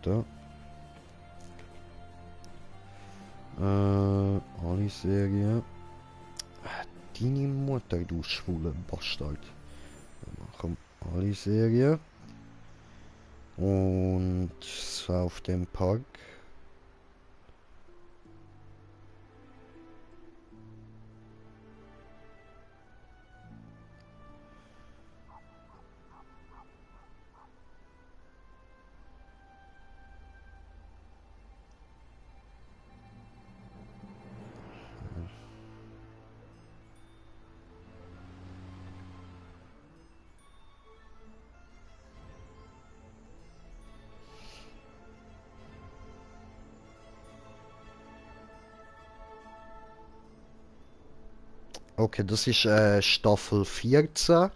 da. Alle Serien. Deine Mutter, du schwule Bastard. Machen alle Serien. Und so auf dem Park. Okay, das ist Staffel 14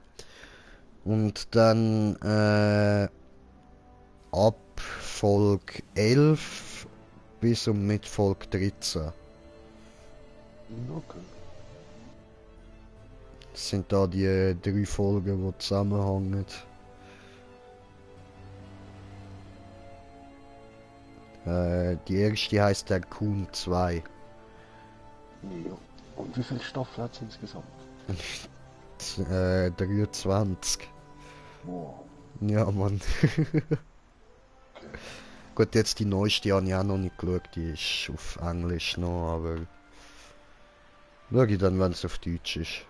und dann ab Folge 11 bis und mit Folge 13. Okay. Das sind da die 3 Folgen, die zusammenhängen. Die erste heißt der Kuhn 2. Ja. Und wie viele Staffeln hat es insgesamt? 23. Wow. Ja, Mann. Gut, jetzt die neueste habe ich auch noch nicht geschaut, die ist auf Englisch noch, aber schau ich dann, wenn es auf Deutsch ist.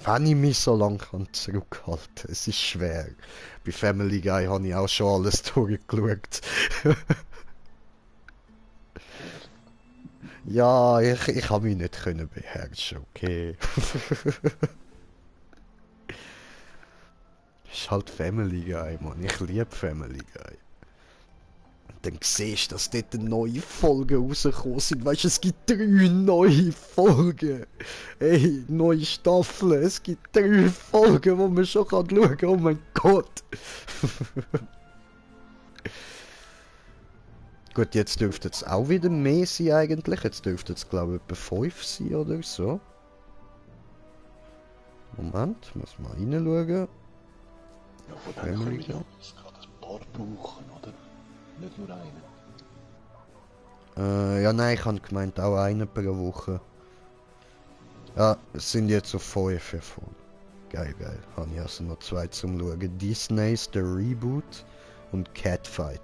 Wenn ich mich so lange zurückhalten kann, es ist schwer. Bei Family Guy habe ich auch schon alles durchgeschaut. Ja, ich habe mich nicht können beherrschen, okay. Ist halt Family Guy, Mann. Ich liebe Family Guy. Dann siehst du, dass dort neue Folgen rausgekommen sind. Weißt du, es gibt 3 neue Folgen. Ey, neue Staffeln. Es gibt 3 Folgen, wo man schon schauen kann. Oh mein Gott. Gut, jetzt dürfte es auch wieder mehr sein eigentlich. Jetzt dürfte es glaube ich etwa 5 sein oder so. Moment, muss mal reinschauen. Ja, von denen können wir ja gerade ein paar brauchen, oder? Nicht nur einen. Ja, nein, ich habe gemeint, auch eine pro Woche. Ja, es sind jetzt so 5 davon. Geil, geil. Habe ich also noch 2 zum Schauen. Disney's The Reboot und Catfight.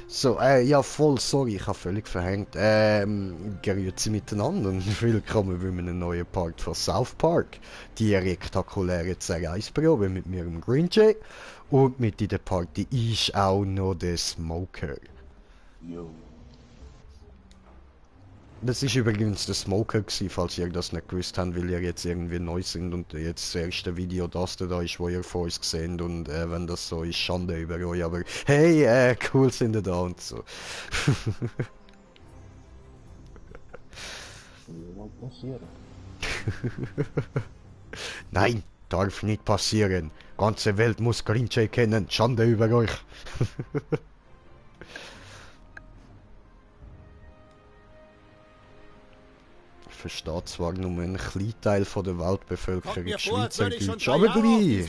So, ja voll, sorry, ich habe völlig verhängt. Grüezi miteinander und willkommen bei einem neuen Part von South Park. Die rektakuläre Zerreißprobe mit mir, dem Green Jay. Und mit in der Party ist auch noch der Smoker. Jo. Das ist übrigens der Smoker gewesen, falls ihr das nicht gewusst habt, weil ihr jetzt irgendwie neu sind und jetzt das erste Video das da ist, wo ihr von uns seht und wenn das so ist, Schande über euch, aber hey, cool sind ihr da und so. Mal passieren. Nein, darf nicht passieren. Ganze Welt muss Grinche kennen, Schande über euch. Ich verstehe zwar nur einen kleinen Teil von der Weltbevölkerung Schweizerdeutsch, aber gleich.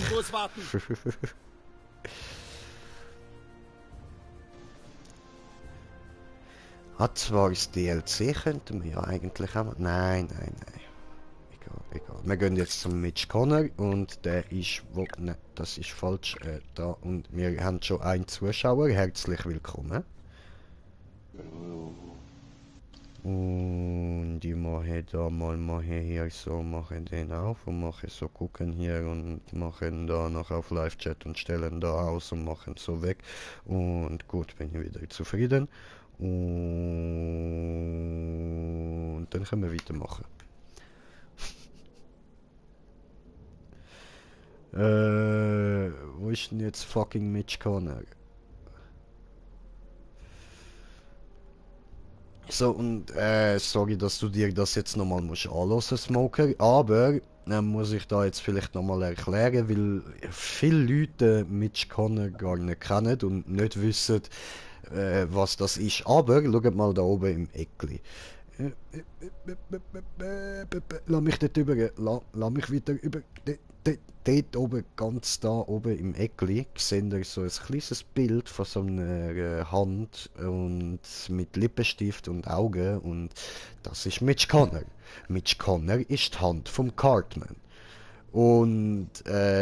Hat zwar das DLC, könnten wir ja eigentlich auch... Nein, nein, nein. Egal, egal. Wir gehen jetzt zum Mitch Connor und der ist... Wo... Nein, das ist falsch. Da und wir haben schon einen Zuschauer. Herzlich willkommen. Und ich mache da mal, mache hier so, mache den auf und mache so gucken hier und machen da noch auf Live-Chat und stellen da aus und machen so weg. Und gut, bin ich wieder zufrieden. Und dann können wir weitermachen. Wo ist denn jetzt fucking Mitch Connor? So, und sorry, dass du dir das jetzt nochmal musst anhören, Smoker, aber muss ich da jetzt vielleicht nochmal erklären, weil viele Leute Mitch Connor gar nicht kennen und nicht wissen, was das ist. Aber schaut mal da oben im Eckli. Lass mich dort über, lass mich wieder über, dort oben, ganz da oben im Eckli, seht ihr so ein kleines Bild von so einer Hand und mit Lippenstift und Augen und das ist Mitch Connor. Mitch Connor ist die Hand vom Cartman. Und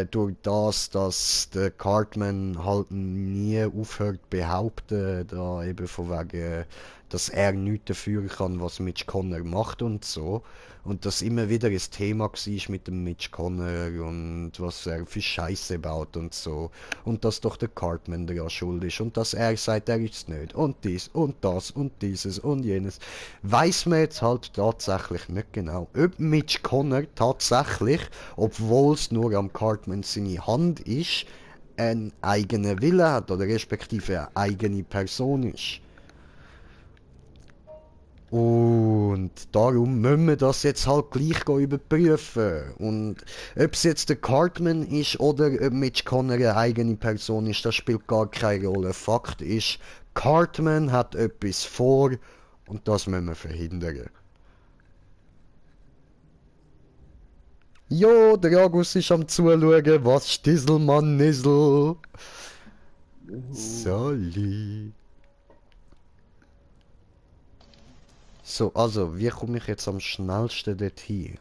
durch das, dass der Cartman halt nie aufhört behaupten, da eben von wegen, dass er nichts dafür kann, was Mitch Connor macht und so. Und das immer wieder ein Thema war mit dem Mitch Connor und was er für Scheiße baut und so. Und dass doch der Cartman daran schuld ist und dass er sagt, er ist nicht. Und dies und das und dieses und jenes. Weiß man jetzt halt tatsächlich nicht genau, ob Mitch Connor tatsächlich, obwohl es nur am Cartman seine Hand ist, einen eigenen Wille hat oder respektive eine eigene Person ist. Und darum müssen wir das jetzt halt gleich überprüfen. Und ob es jetzt der Cartman ist oder ob Mitch Connor eine eigene Person ist, das spielt gar keine Rolle. Fakt ist, Cartman hat etwas vor und das müssen wir verhindern. Jo, der August ist am Zuschauen. Was Stisselmann Nissel? Sali. So, also, wie komme ich jetzt am schnellsten dorthin?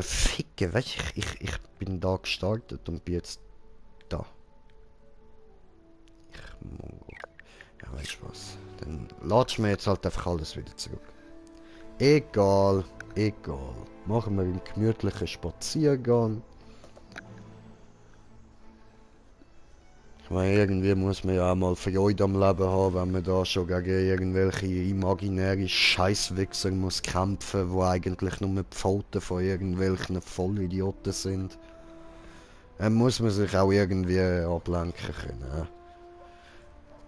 Ficke, weißt du, ich bin da gestartet und bin jetzt da. Ja, weißt du was? Dann latsch mir jetzt halt einfach alles wieder zurück. Egal, egal. Machen wir einen gemütlichen Spaziergang. Ich meine, irgendwie muss man ja auch mal Freude am Leben haben, wenn man da schon gegen irgendwelche imaginäre Scheißwichser muss kämpfen, wo eigentlich nur die Pfoten von irgendwelchen Vollidioten sind. Dann muss man sich auch irgendwie ablenken können.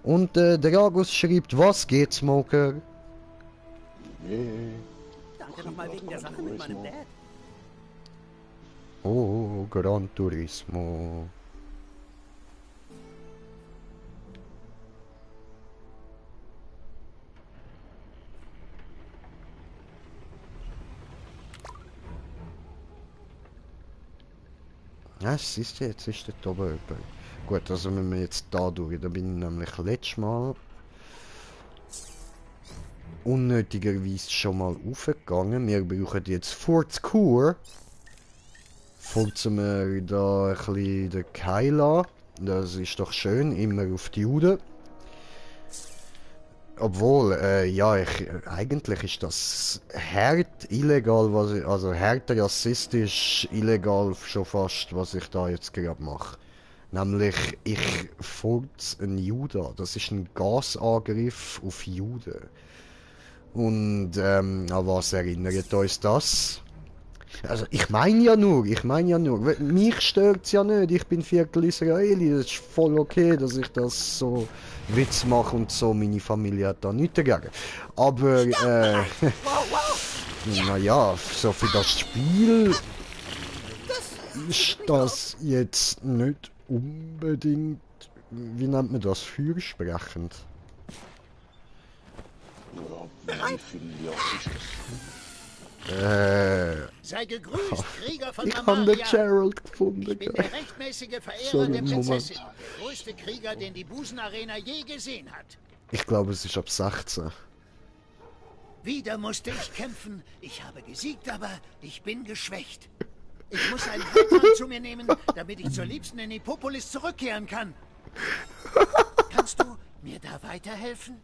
Und der Agus schreibt, was geht, Smoker? Nee. Danke nochmal wegen der Sache mit meinem Dad. Oh, Gran Turismo. Ja, siehst du, jetzt ist dort oben jemand. Gut, also müssen wir jetzt da durch. Da bin ich nämlich letztes Mal unnötigerweise schon mal aufgegangen. Wir brauchen jetzt Fort Kur. Furzen wir da ein bisschen den Keil an. Das ist doch schön, immer auf die Juden. Obwohl, ja, eigentlich ist das hart illegal, also härter rassistisch illegal schon fast, was ich da jetzt gerade mache. Nämlich, ich furze einen Juda. Das ist ein Gasangriff auf Juden. Und, an was erinnert uns das? Also, ich meine ja nur, mich stört's ja nicht, ich bin Viertel Israeli, das ist voll okay, dass ich das so Witz mache und so, meine Familie hat da nichts dagegen. Aber, naja, so für das Spiel ist das jetzt nicht unbedingt, wie nennt man das, fürsprechend. Ja, wie viele Jahre ist das? Sei gegrüßt, Krieger von Ich habe den Mamaria. Gerald gefunden. Ich bin der rechtmäßige Verehrer Sorry, der Moment. Prinzessin. Der größte Krieger, den die Busenarena je gesehen hat. Ich glaube, es ist ab 16. Wieder musste ich kämpfen. Ich habe gesiegt, aber ich bin geschwächt. Ich muss einen Halbmann zu mir nehmen, damit ich zur Liebsten in Nikopolis zurückkehren kann. Kannst du mir da weiterhelfen?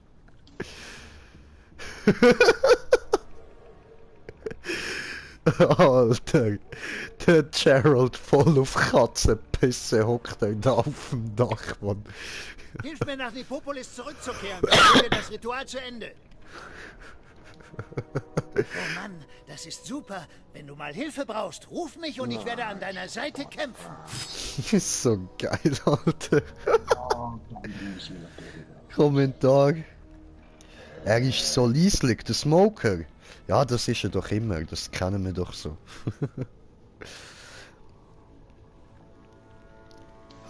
Alter, der Gerald voll auf Katzenpisse hockt er da auf dem Dach, Mann. Hilf mir nach Nikopolis zurückzukehren, dann bringen wir das Ritual zu Ende. Oh Mann, das ist super. Wenn du mal Hilfe brauchst, ruf mich und ich werde an deiner Seite kämpfen. Ist so geil, Alter. Ah, dann müssen wir natürlich. Kommentar. Er ist so leislich, der Smoker. Ja, das ist er doch immer, das kennen wir doch so.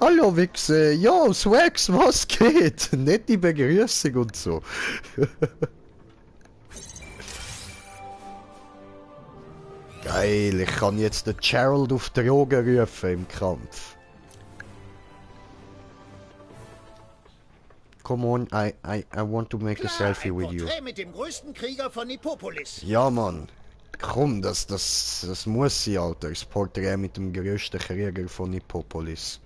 Hallo Wichse, yo Swags, was geht? Nette Begrüßung und so. Geil, ich kann jetzt den Gerald auf Drogen rufen im Kampf. Come on, I want to make a selfie with you. Porträt mit dem größten Krieger von Nippopolis. Ja, Mann. Komm, das muss sein, Alter. Das Porträt mit dem größten Krieger von Nippopolis.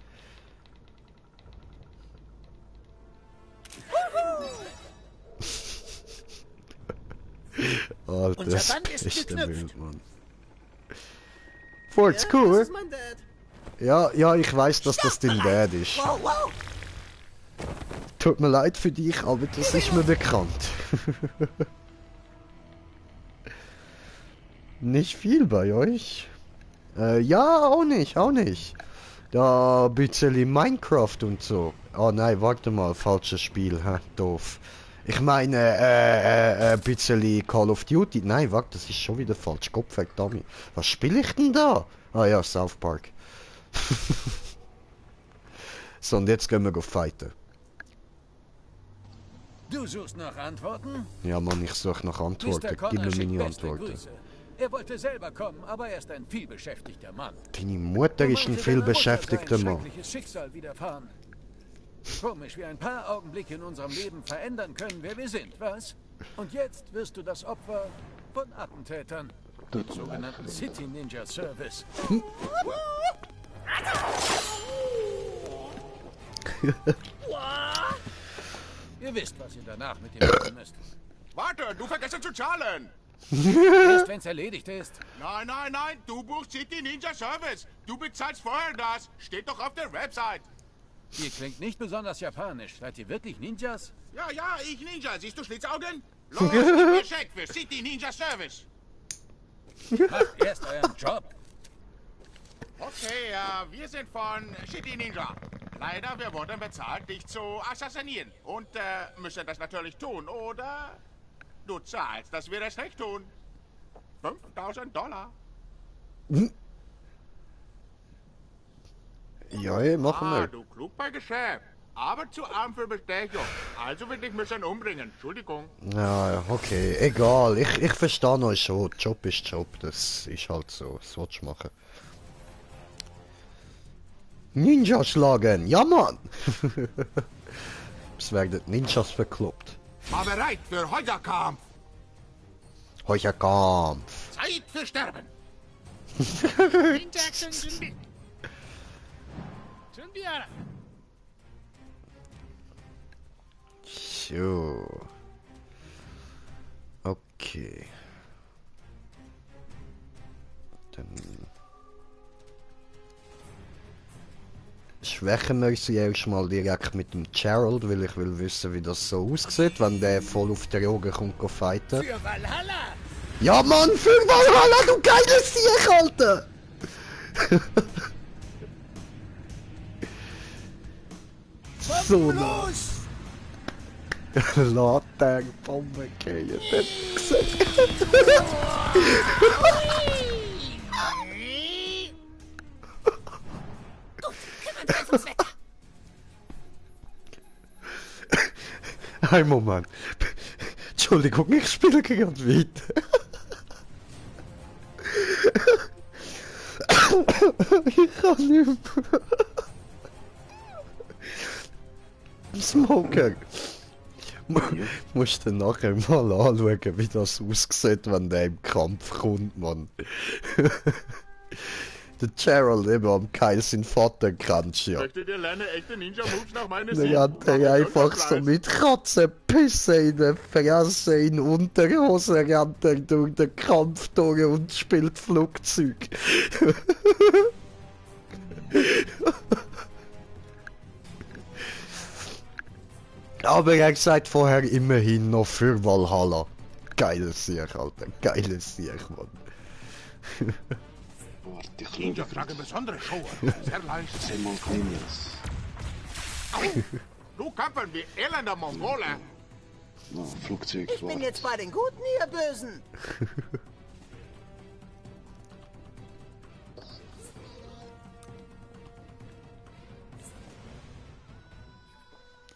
Alter, Unser das Band ist beste geknüpft. Bild, Mann. Fort's cool. Ja, ich weiß, dass das dein Dad ist. Wow, wow. Tut mir leid für dich, aber das ist mir bekannt. Nicht viel bei euch? Ja, auch nicht. Da ein bisschen Minecraft und so. Oh nein, warte mal, falsches Spiel, hä? Doof. Ich meine, ein bisschen Call of Duty. Nein, warte, das ist schon wieder falsch. Kopf weg, Dummy. Was spiele ich denn da? Ah ja, South Park. So, und jetzt gehen wir fighten. Du suchst nach Antworten? Ja, Mann, ich suche nach Antworten. Mr. Gib Connor mir schickt meine beste Antworten. Grüße. Er wollte selber kommen, aber er ist ein vielbeschäftigter Mann. Deine Mutter ist ein viel beschäftigter Mann. Mann. Schreckliches Schicksal widerfahren. Komisch, wie ein paar Augenblicke in unserem Leben verändern können, wer wir sind, was? Und jetzt wirst du das Opfer von Attentätern. Dem sogenannten City Ninja Service. Ihr wisst, was ihr danach mit ihm machen müsst. Warte, du vergessen zu zahlen. Erst wenn's erledigt ist. Nein, du buchst City Ninja Service. Du bezahlst vorher das. Steht doch auf der Website. Ihr klingt nicht besonders japanisch. Seid ihr wirklich Ninjas? Ja, ich Ninja. Siehst du Schlitzaugen? Los, gib mir Scheck für City Ninja Service. Macht erst euren Job. Okay, wir sind von City Ninja. Leider, wir wurden bezahlt, dich zu assassinieren. Und müssen das natürlich tun, oder? Du zahlst, dass wir es nicht tun. $5.000. Ja, machen wir. Du klug bei Geschäft. Aber zu arm für Bestechung. Also will ich müssen umbringen. Entschuldigung. Ja, okay, egal. Ich verstehe euch schon. Job ist Job, das ist halt so. Das willst du machen. Ninja schlagen, ja Mann! Es werden Ninjas verkloppt. War bereit für Heuerkampf. Heuerkampf. Zeit für Sterben. So. Okay. Dann schwächen wir sie erstmal direkt mit dem Gerald, weil ich will wissen, wie das so aussieht, wenn der voll auf die Augen kommt go fighten. Für Valhalla. Ja Mann, für Valhalla, du geiles Sieg, Alter! So nah. Los! Laternenbombe gehen, das Ein Moment. Entschuldigung, ich spiele gerade weiter. Ich kann nicht mehr. Smoker. Musst du nachher mal anschauen, wie das aussieht, wenn der im Kampf kommt, Mann. Der Gerald eben am Kyle sein Vater kennst ja. Möchtet ihr lernen, echte Ninja-Moves nach meiner Der hat er einfach so mit Katzenpisse in der Fresse in Unterhose rennt er durch den Kampf durch und spielt Flugzeug. Aber er sagt vorher immerhin noch für Valhalla. Geiles Sieg, Alter. Geiles Sieg, Mann. Warte, ich Ninja schaue tragen besondere Schuhe. Sehr leicht. Simultaneous. Du kämpfen wie elender Mongole. Na, Flugzeug. Ich bin jetzt bei den Guten, ihr Bösen.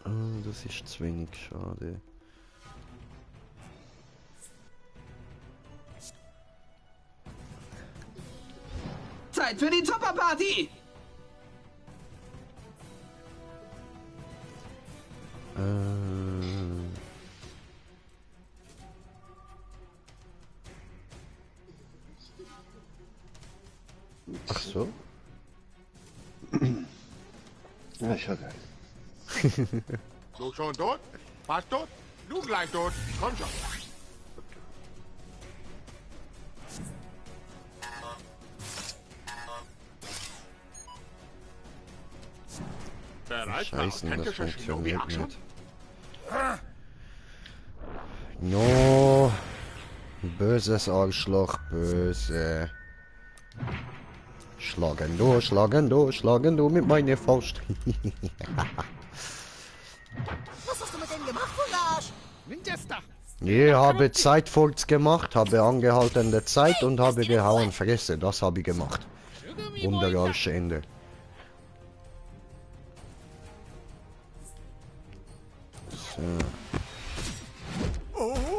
Ah, das ist zu wenig schade. Zeit für die Tupperparty! Ach so? Ja, ich hatte. Du schon tot? Fast tot? Du gleich tot. Komm schon. Bereit für Scheiße, das authentische funktioniert Shinobi-Action? nicht. No. Böses Arschloch, böse. Schlagen du mit meiner Faust. Was hast du mit denen gemacht, Fugage? Winchester! Ich habe Zeitfurz gemacht, habe angehaltene Zeit und habe gehauen Fresse. Das habe ich gemacht. Wunderbares Ende. So.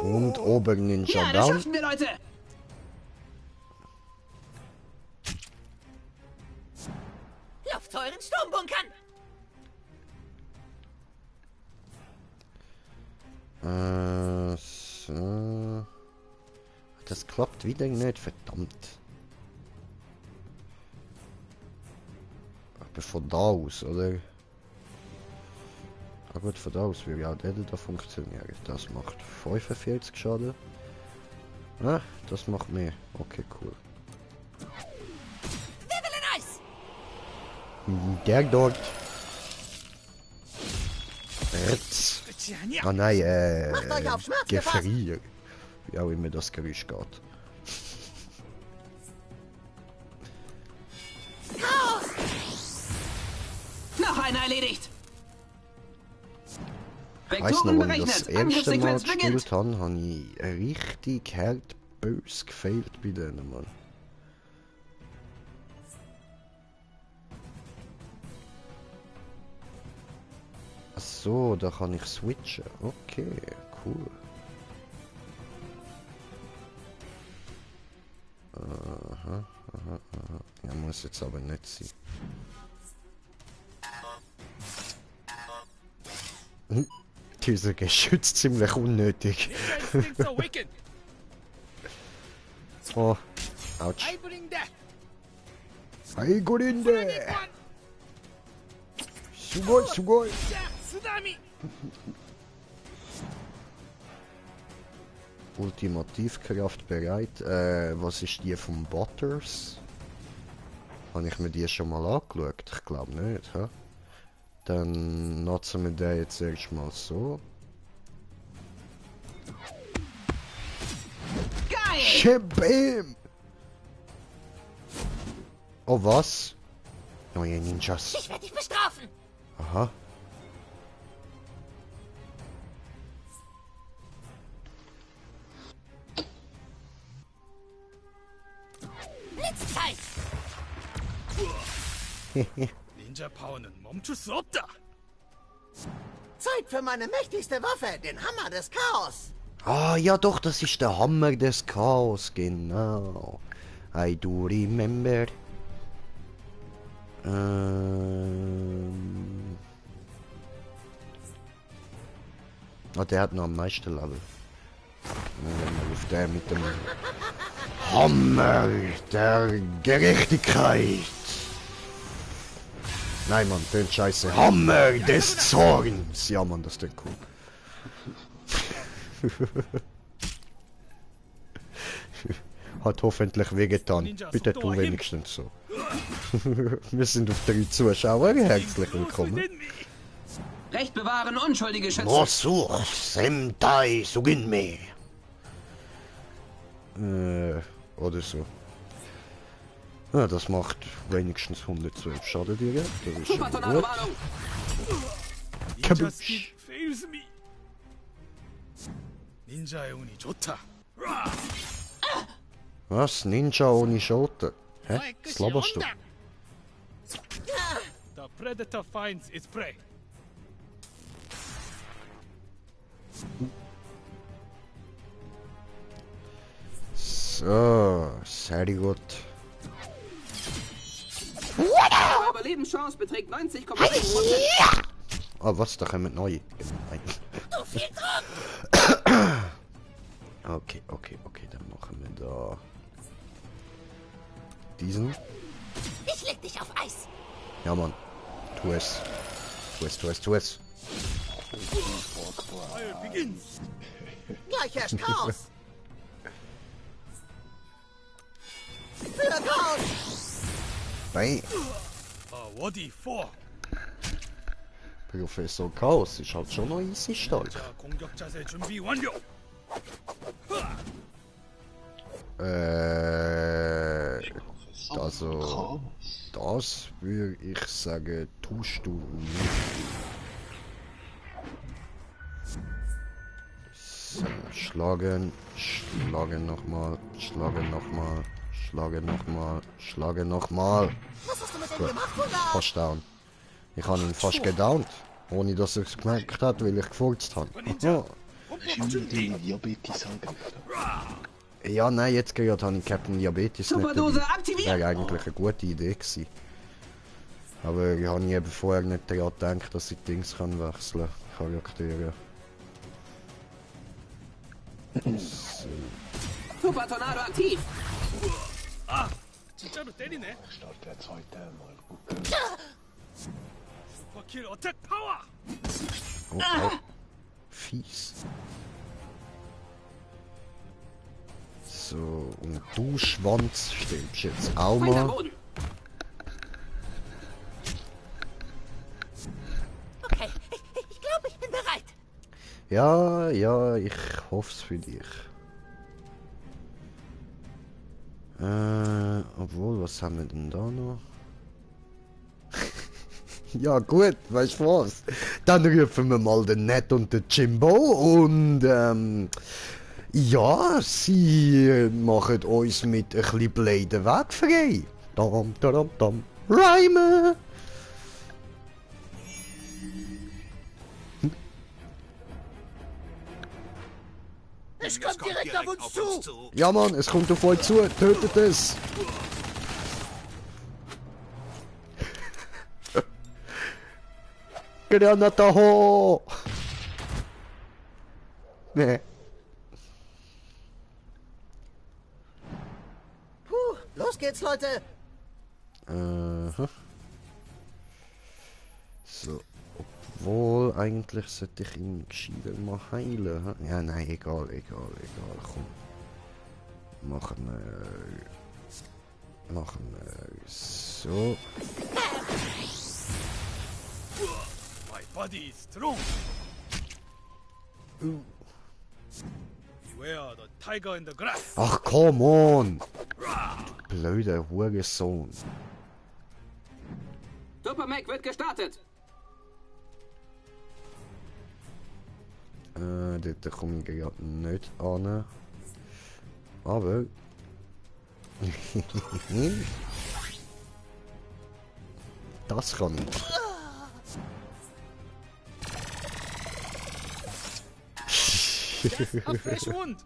Und oben Ninja Ja, das down. schaffen wir, Leute! Luftteuren Sturmbunkern. So. Das klappt wieder nicht, verdammt. Aber von da aus, oder? Ah gut, von da aus würde ja der da funktionieren. Das macht 45 Schaden. Ah, das macht mehr. Okay, cool. Der dort. Jetzt. Ah nein, Macht euch auf Schmerz Gefrier. Wie auch immer das Geräusch geht. Noch einer erledigt! Ich weiss noch, Vektoren als ich das berechnet! erste Mal Angriffssequenz beginnt! gespielt habe, habe ich richtig hart bös gefailt bei denen, Mann. Ach so, da kann ich switchen. Okay, cool. Aha. Ja, muss jetzt aber nicht sein. Dieser Geschütz ziemlich unnötig. Oh, ouch. Hey, Gorinde! Sugoi, sugoi! Ultimativkraft bereit. Was ist die von Butters? Habe ich mir die schon mal angeschaut? Ich glaube nicht, hä? Dann nutzen wir den jetzt erstmal so. Geil! Shabam! Oh, was? Neue Ninjas. Ich werde dich bestrafen. Aha. Blitzzeit. 닌자 파워는 멈출 수 없다. Zeit für meine mächtigste Waffe, den Hammer des Chaos. Ah, ja doch, das ist der Hammer des Chaos, genau. I do remember. Ah, der hat noch am meisten Level. Auf der mit dem Hammer der Gerechtigkeit. Nein, Mann, den Scheiße. Hammer des Zorns. Ja, Mann, das ist cool. Hat hoffentlich wehgetan. Bitte tu wenigstens so. Wir sind auf 3 Zuschauer. Herzlich willkommen. Recht bewahren, unschuldige Schützen! Mosuch Sentai Suginme. Oder so. Ja, das macht wenigstens 112 Schaden direkt. Das ist schon gut. Supertornado-Warnung! Ninja skill fails me. Ninja ohne Jota. Was? Ninja ohne Schoten? Hä? Was laberst du? The predator finds its prey. So, sehr gut. Eure Überlebenschance beträgt 90,6%. Ah, was? Da kommen neue. Nein. Okay, dann machen wir da diesen. Ich leg dich auf Eis. Ja, Mann. Tu es. Tu es. Fire begins. Gleich herrscht Chaos. Für Chaos. Nein. Wadi 4. Professor Chaos ist halt schon noch easy stark. 자, 공격 자세 준비 완료. Also, das würde ich sagen, tust du nicht. So, schlagen nochmal. Was hast du mit dem gemacht, Bruder? Fast down. Ich habe ihn fast gedownt, ohne dass er es gemerkt hat, weil ich gefurzt habe. Ja. Die Diabetes angegriffen. Ja, nein, jetzt gerade habe ich Captain Diabetes nicht Superdose dabei. aktiviert. Wäre eigentlich eine gute Idee gewesen. Aber ich habe eben vorher nicht daran gedacht, dass ich Dings kann wechseln kann. Charaktere. Super Tornado aktiv. 진짜로 때리네. Start der zweite mal gucken. 슈퍼킬 어택 파워. Oh. Fies. So, und du Schwanz stirbst jetzt auch Feind am mal. Boden. Okay, ich glaube, ich bin bereit. Ja, ich hoffe es für dich. Obwohl, was haben wir denn da noch? Ja gut, weißt du was? Dann rufen wir mal den Ned und den Jimbo und ja, sie machen uns mit ein bisschen Bladen Weg frei. Dam. Rhyme! Es kommt direkt auf uns zu. Ja Mann, es kommt auf euch zu, tötet es! Granata ho! Nee. Puh, los geht's, Leute. So. Obwohl, eigentlich sollte ich ihn gescheiter mal heilen. Hä? Ja, nein, egal, komm. Machen wir so. My body is strong. Beware the tiger in the grass. Ach, come on! Blöder Hurensohn. Super Mac wird gestartet. Dort komme ich gerade nicht an. Aber... das kann ich. Just a fresh wound.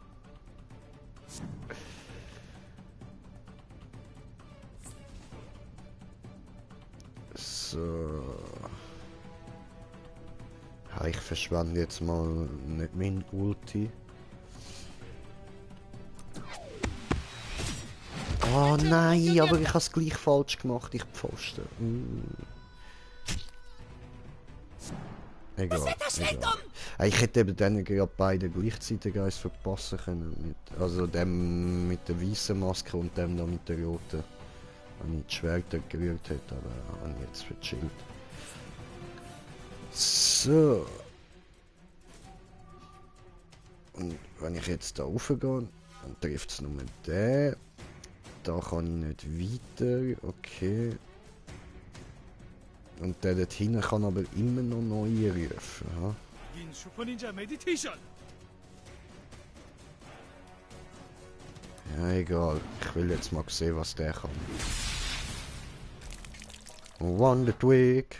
So. Ja, ich verschwende jetzt mal nicht mein Ulti. Oh nein, aber ich habe es gleich falsch gemacht, ich Pfosten. Egal. Ich hätte eben dann gerade beide gleichzeitig eins verpassen können. Also dem mit der weißen Maske und dem da mit der roten. Wenn ich die Schwerter gerührt hätte, aber habe ich jetzt verchillt. So. Und wenn ich jetzt da raufgehe, dann trifft es nur den. Da kann ich nicht weiter. Okay. Und der dort hinten kann aber immer noch neue rufen. Ja? 긴 슈퍼 닌자 메디테이션. Ja, egal. Ich will jetzt mal sehen, was der kann. Wonder Twig.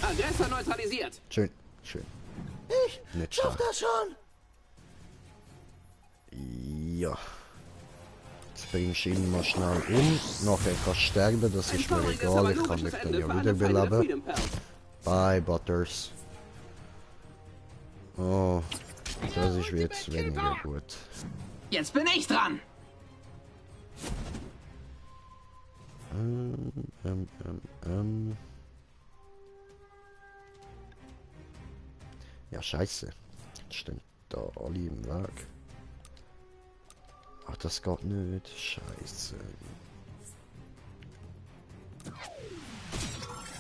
Aggressor neutralisiert. Schön, schön. Ich Nicht schaff stark. das schon. Ja. Jetzt bringst du ihn mal schnell um. Nachher kannst du sterben, das ist mir egal. Ich kann dich dann ja wiederbeleben. Bye, Butters. Oh, das ist jetzt weniger gut. Jetzt bin ich dran. Ja, scheiße. Jetzt stehen da alle im Weg. Ach, das geht nicht. Scheiße.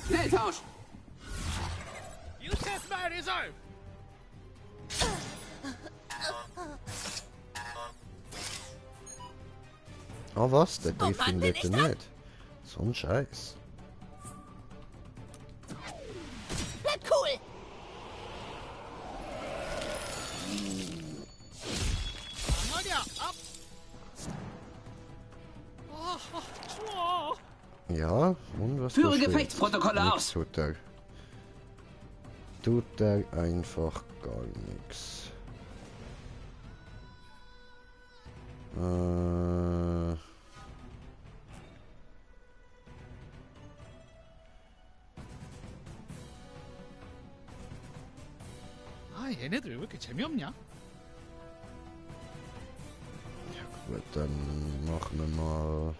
Schnelltausch. You test my resolve. Ah, was? Der Oh trifft ihn Mann, bin dort ich da? nicht. So ein Scheiß. Bleib cool. Amalia, ab. Oh, 좋아. Ja, und was Führe tust du Gefechtsprotokolle jetzt? aus. Nix tut er einfach gar nichts. 아, 얘네들 왜 이렇게 재미없냐? Gut, dann machen wir mal.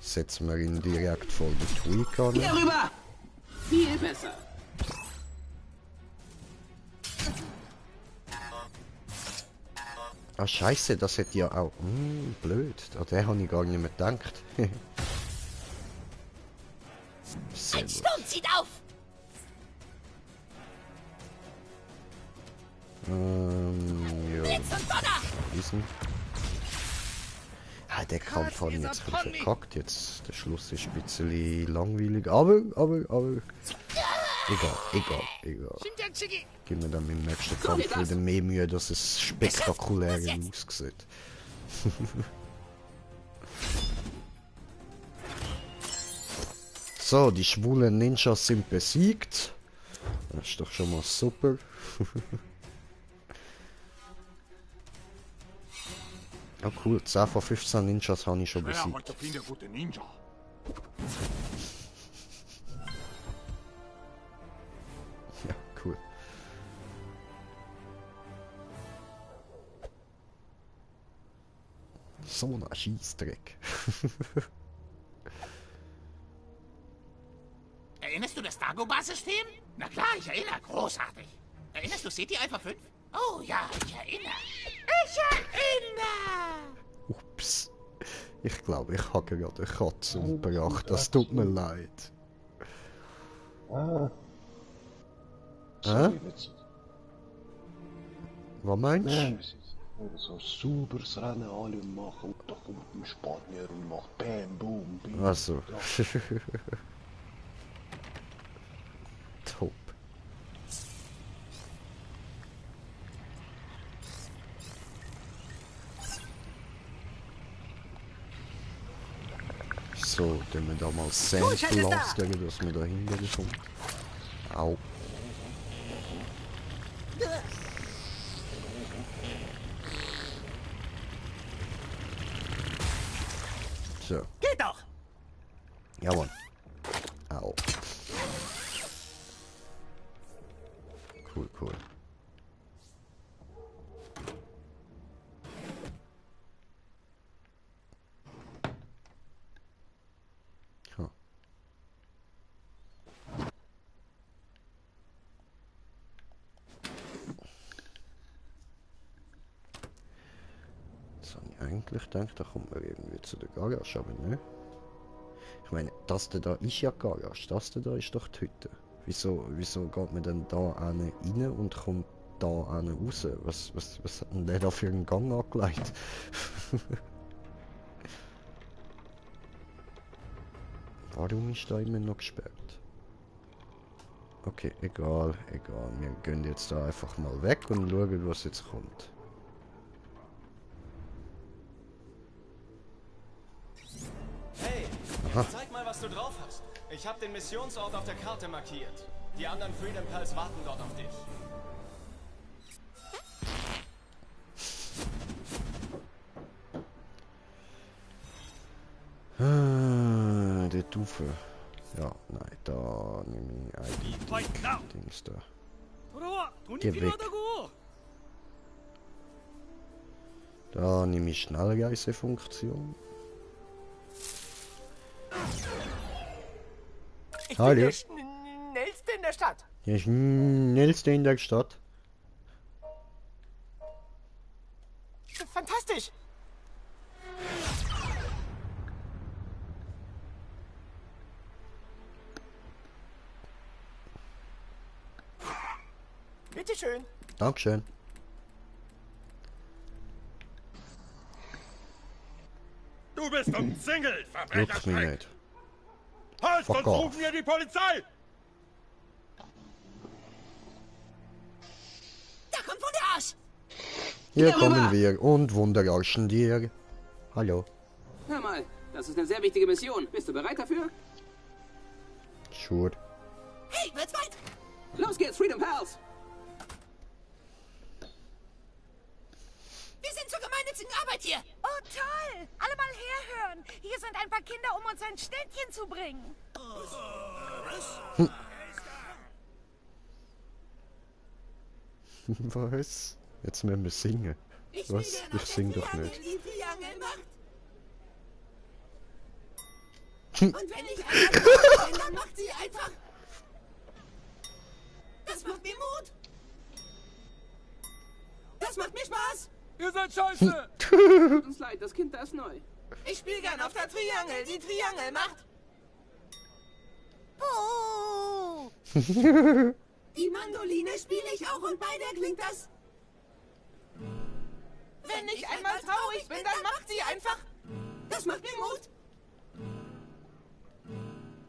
Setzen wir ihn direkt vor die Tweak an. Hier rüber. Viel besser. Ah, scheiße, das hätte ja auch. Blöd. An den habe ich gar nicht mehr gedacht. Sehr Ein gut. Sturm zieht auf. Ja, Blitz und Donner. diesen. Ah, der Kampf habe ich jetzt ein bisschen verkackt. Jetzt, der Schluss ist ein bisschen langweilig. Aber. Egal. 심장치기. Gib mir dann im nächsten Kampf wieder mehr Mühe, dass es spektakulär aussieht. So, die schwulen Ninjas sind besiegt. Das ist doch schon mal super. Oh cool, 10 von 15 Ninjas habe ich schon Ja, besiegt. heute bin der gute Ninja. Ja, cool. So ein Scheißdreck. Erinnerst du das Dagobah-System? Na klar, ich erinnere. Großartig. Erinnerst du City Alpha 5? Oh ja, ich erinnere. Ups. Ich glaube, ich habe gerade eine Katze umgebracht. Das tut mir leid. Sorry, witzig. Was meinst du? Nein, wir sind so sauberes Rennen alle machen. Und da kommt ein Spanier und macht Bam, Boom, Bam. Also. Top. So, dann wir da mal Sand blastern, dass wir da hinkommen. Au. So, Geht doch. jawohl. Au. Cool. Huh. Jetzt habe ich eigentlich gedacht, da kommt man irgendwie zu der Garage, aber ne? Ich meine, das da ist ja die Garage, das da ist doch die Hütte. Wieso geht man denn da rein und kommt da raus? Was hat denn der da für einen Gang angelegt? Warum ist da immer noch gesperrt? Okay, egal. Wir gehen jetzt da einfach mal weg und schauen, was jetzt kommt. Hey, zeig mal, was du drauf hast. Ich habe den Missionsort auf der Karte markiert. Die anderen Freedom Pals warten dort auf dich. Der Tufe. Ja, nein, da nehme ich eigentlich die Dings da. Geh weg. Da nehme ich Schnellreisefunktion. Ich Hallo. bin der schnellste in der Stadt. Der schnellste in der Stadt. Fantastisch. Bitteschön. Dankeschön. Du bist umzingelt, Juckt mich nicht. Halt, Fuck sonst off. rufen wir die Polizei! Da kommt Wunderarsch! Hier Darüber. kommen wir und Wunderarschen dir. Hallo. Hör mal, das ist eine sehr wichtige Mission. Bist du bereit dafür? Sure. Hey, wird's weit? Los geht's, Freedom Pals! Wir sind zur gemeinnützigen Arbeit hier. Oh, toll! Alle mal herhören. Hier sind ein paar Kinder, um uns ein Ständchen zu bringen. Was? Jetzt müssen wir singen. Was? Ich sing doch nicht. Die Triangel macht. Und wenn ich einmal bin, dann macht sie einfach. Das macht mir Mut. Das macht mir Spaß. Ihr seid scheiße! Tut uns leid, das Kind da ist neu. Ich spiele gern auf der Triangel. Die Triangel macht. Oh. Die Mandoline spiele ich auch und bei der klingt das. Wenn ich einmal traurig bin, dann macht sie einfach. Das macht mir Mut.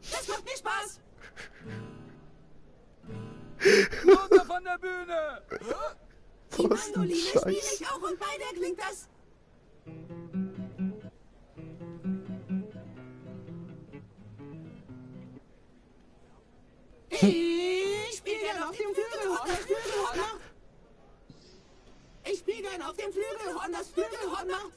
Das macht mir Spaß. Runter von der Bühne! Die Was ein Mandoline spiele Scheiß. ich auch und bei der klingt das. Ich spiele gern auf dem Flügelhorn, das Flügelhorn macht. Ich spiele gern auf dem Flügelhorn, das Flügelhorn macht.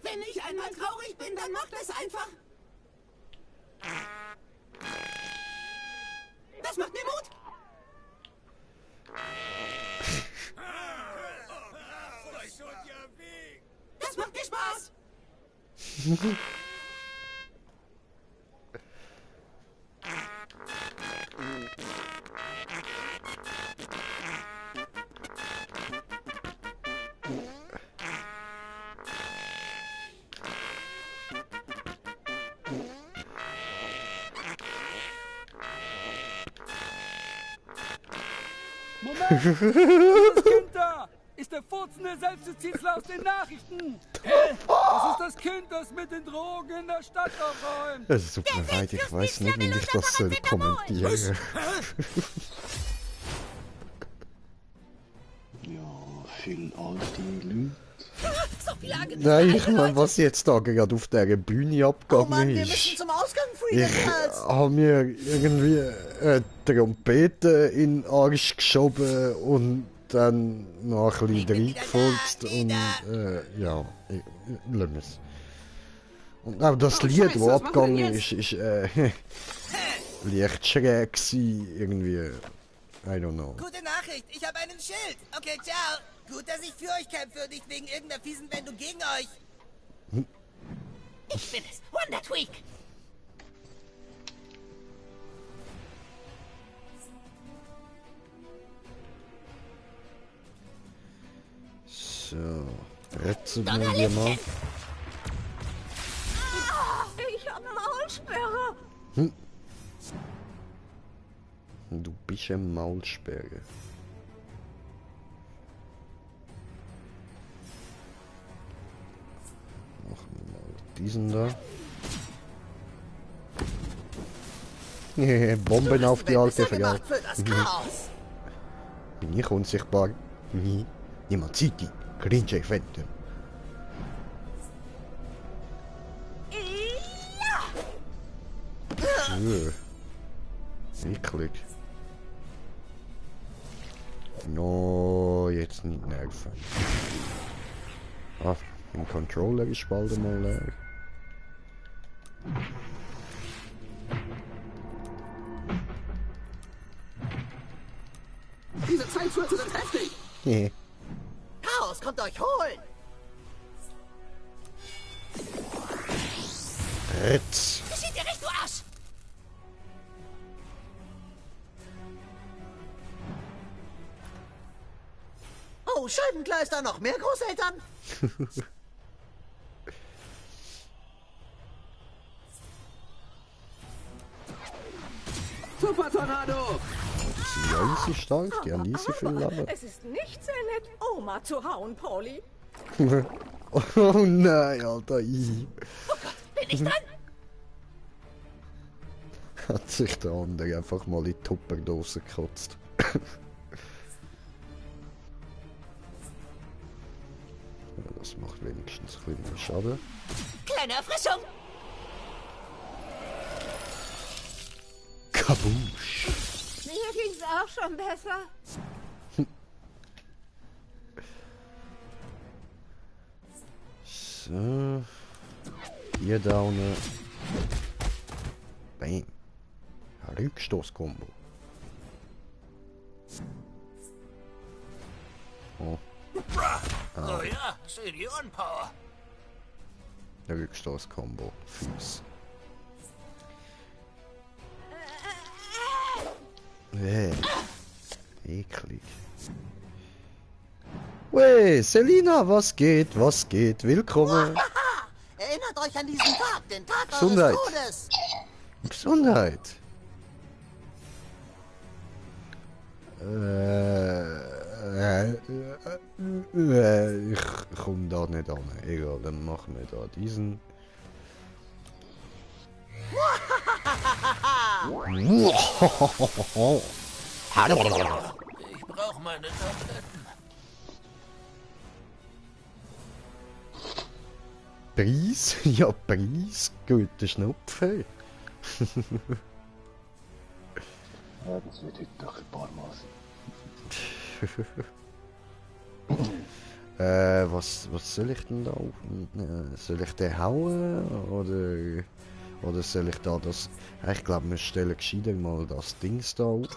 Wenn ich einmal traurig bin, dann macht es einfach. Das macht mir Mut. Das macht mir Spaß. Moment! Das Kind da! Ist der furzende Selbstjustizler aus den Nachrichten! Das ist das Kind, das mit den Drogen in der Stadt aufräumt! Es tut mir leid, ich weiß nicht, wie ich das soll kommentieren. Ja, viel alte Leute. So viel Angst. Nein, ich meine, was jetzt da gerade auf der Bühne Oh abgegangen Mann, wir müssen ist. zum Ausgang, Freedom Ich Pals. habe mir irgendwie Trompete in den Arsch geschoben und dann noch ein bisschen reingefurzt und ja, lassen wir's. Und auch das Oh, Lied, Scheiße, das was machen wir abgegangen denn ist leicht schräg gewesen, irgendwie. I don't know. Gute Nachricht, ich habe einen Schild. Okay, ciao. Gut, dass ich für euch kämpfe und nicht wegen irgendeiner fiesen Wendung gegen euch. Ich bin es, Wonder Tweak. So, retzen wir mal. Ich habe Maulsperre. Du bist ein Maulsperre. Machen wir mal diesen da. Bomben auf die alte Frau. Bin ich unsichtbar? Niemand sieht die. Cringe Effekte. Eklig. No, jetzt nicht nerven. Ah, im Controller ist bald mal leer. Diese Zeitschürze sind heftig. Chaos kommt euch holen. Ritz. Geschieht dir recht, du Arsch. Oh, Scheibenkleister, noch mehr Großeltern? Super Tornado! Die sind easy stark, die haben easy viel Lava. Es ist nicht sehr nett, Oma zu hauen, Pauli. Oh nein, Alter, I. Oh Gott, bin ich dran? Hat sich der andere einfach mal in die Tupperdose gekotzt. Das macht wenigstens ein bisschen mehr Schaden. Kleine Erfrischung! Kaboosh! Mir ging's auch schon besser. So. Hier downen. Bam. Rückstoß-Kombo. Oh. Oh ja, Senioren-Power. Rückstoß-Kombo. Fuß. Eklig. Wey, Selina, was geht? Was geht? Willkommen. Erinnert euch an diesen Tag, den Tag Gesundheit. eures Todes. Gesundheit. Ich komme da nicht an. Egal, dann machen wir da diesen. Ich brauche meine Tabletten. Preis? Ja, Preis. Guter Schnupfen. Ja, das wird heute doch ein paar Mal sein. Was soll ich denn da? Soll ich den hauen? Oder soll ich da das... Ich glaube, wir stellen gescheiter mal das Dings da auf.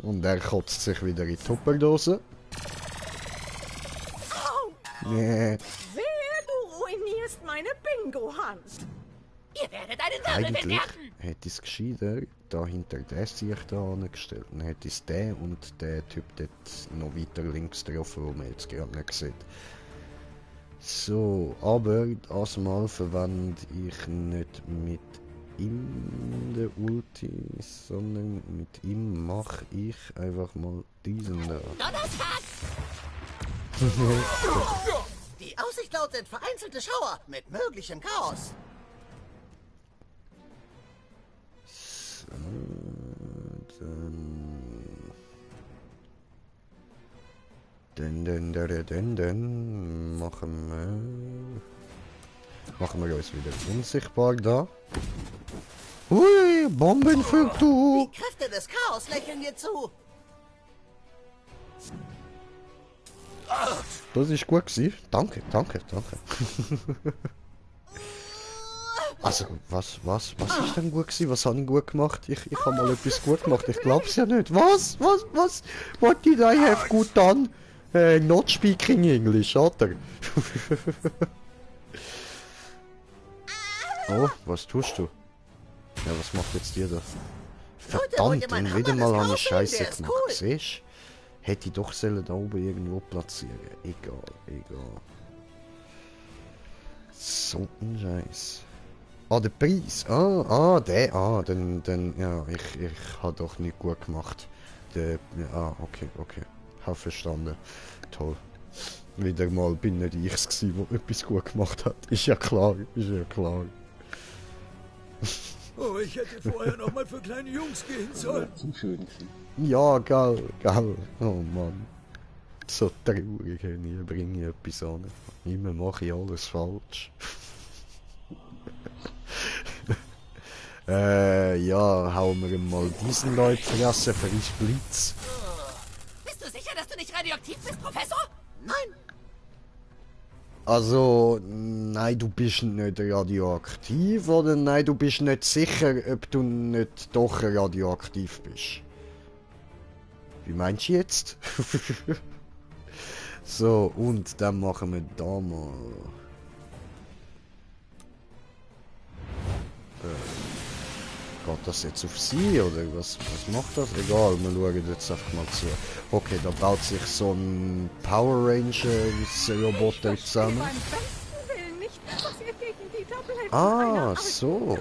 Und er kotzt sich wieder in die Tupperdose. Nee. Wehe, du ruinierst meine Bingo-Hand. Ihr werdet einen Wirbel Eigentlich bemerken. hätte ich es gescheiter da hinter der sich da angestellt. Dann hätte ich den und der Typ dort noch weiter links getroffen, wo man jetzt gerade nicht sieht. So, aber das Mal verwende ich nicht mit ihm der Ulti, sondern mit ihm mache ich einfach mal diesen da. Donnerstag! Die Aussicht lautet vereinzelte Schauer mit möglichem Chaos. So, dann machen wir uns wieder unsichtbar da. Ui, Bomben für du! Die Kräfte des Chaos lächeln dir zu. Das ist gut gewesen. Danke. Also, was ist denn gut gewesen? Was habe ich gut gemacht? Ich habe mal etwas gut gemacht. Ich glaub's ja nicht. Was? What did I have good done? Not speaking English, oder? Oh, was tust du? Ja, was macht jetzt ihr da? Verdammt, und wieder mal habe ich Scheiße gemacht. Siehst du? Hätte ich doch sollen da oben irgendwo platzieren. Egal. So ein Scheiß. Ah, der Preis. Dann, ja, ich habe doch nicht gut gemacht. Okay. Hab verstanden. Toll. Wieder mal bin nicht ich's gsi, der etwas gut gemacht hat. Ist ja klar. Oh, ich hätte vorher noch mal für kleine Jungs gehen sollen. Zum Schönen. Ja, geil. Oh Mann. So traurig, nie bringe ich etwas an. Immer mache ich alles falsch. Ja, hauen wir mal diesen Leuten fressen für ich Blitz. Bist du sicher, dass du nicht radioaktiv bist, Professor? Nein. Also, nein, du bist nicht radioaktiv, oder nein, du bist nicht sicher, ob du nicht doch radioaktiv bist. Wie meinst du jetzt? So, und dann machen wir da mal... Geht das jetzt auf sie, oder was macht das? Egal, wir schauen jetzt einfach mal zu. Okay, da baut sich so ein Power Rangers Roboter zusammen. Ah, so.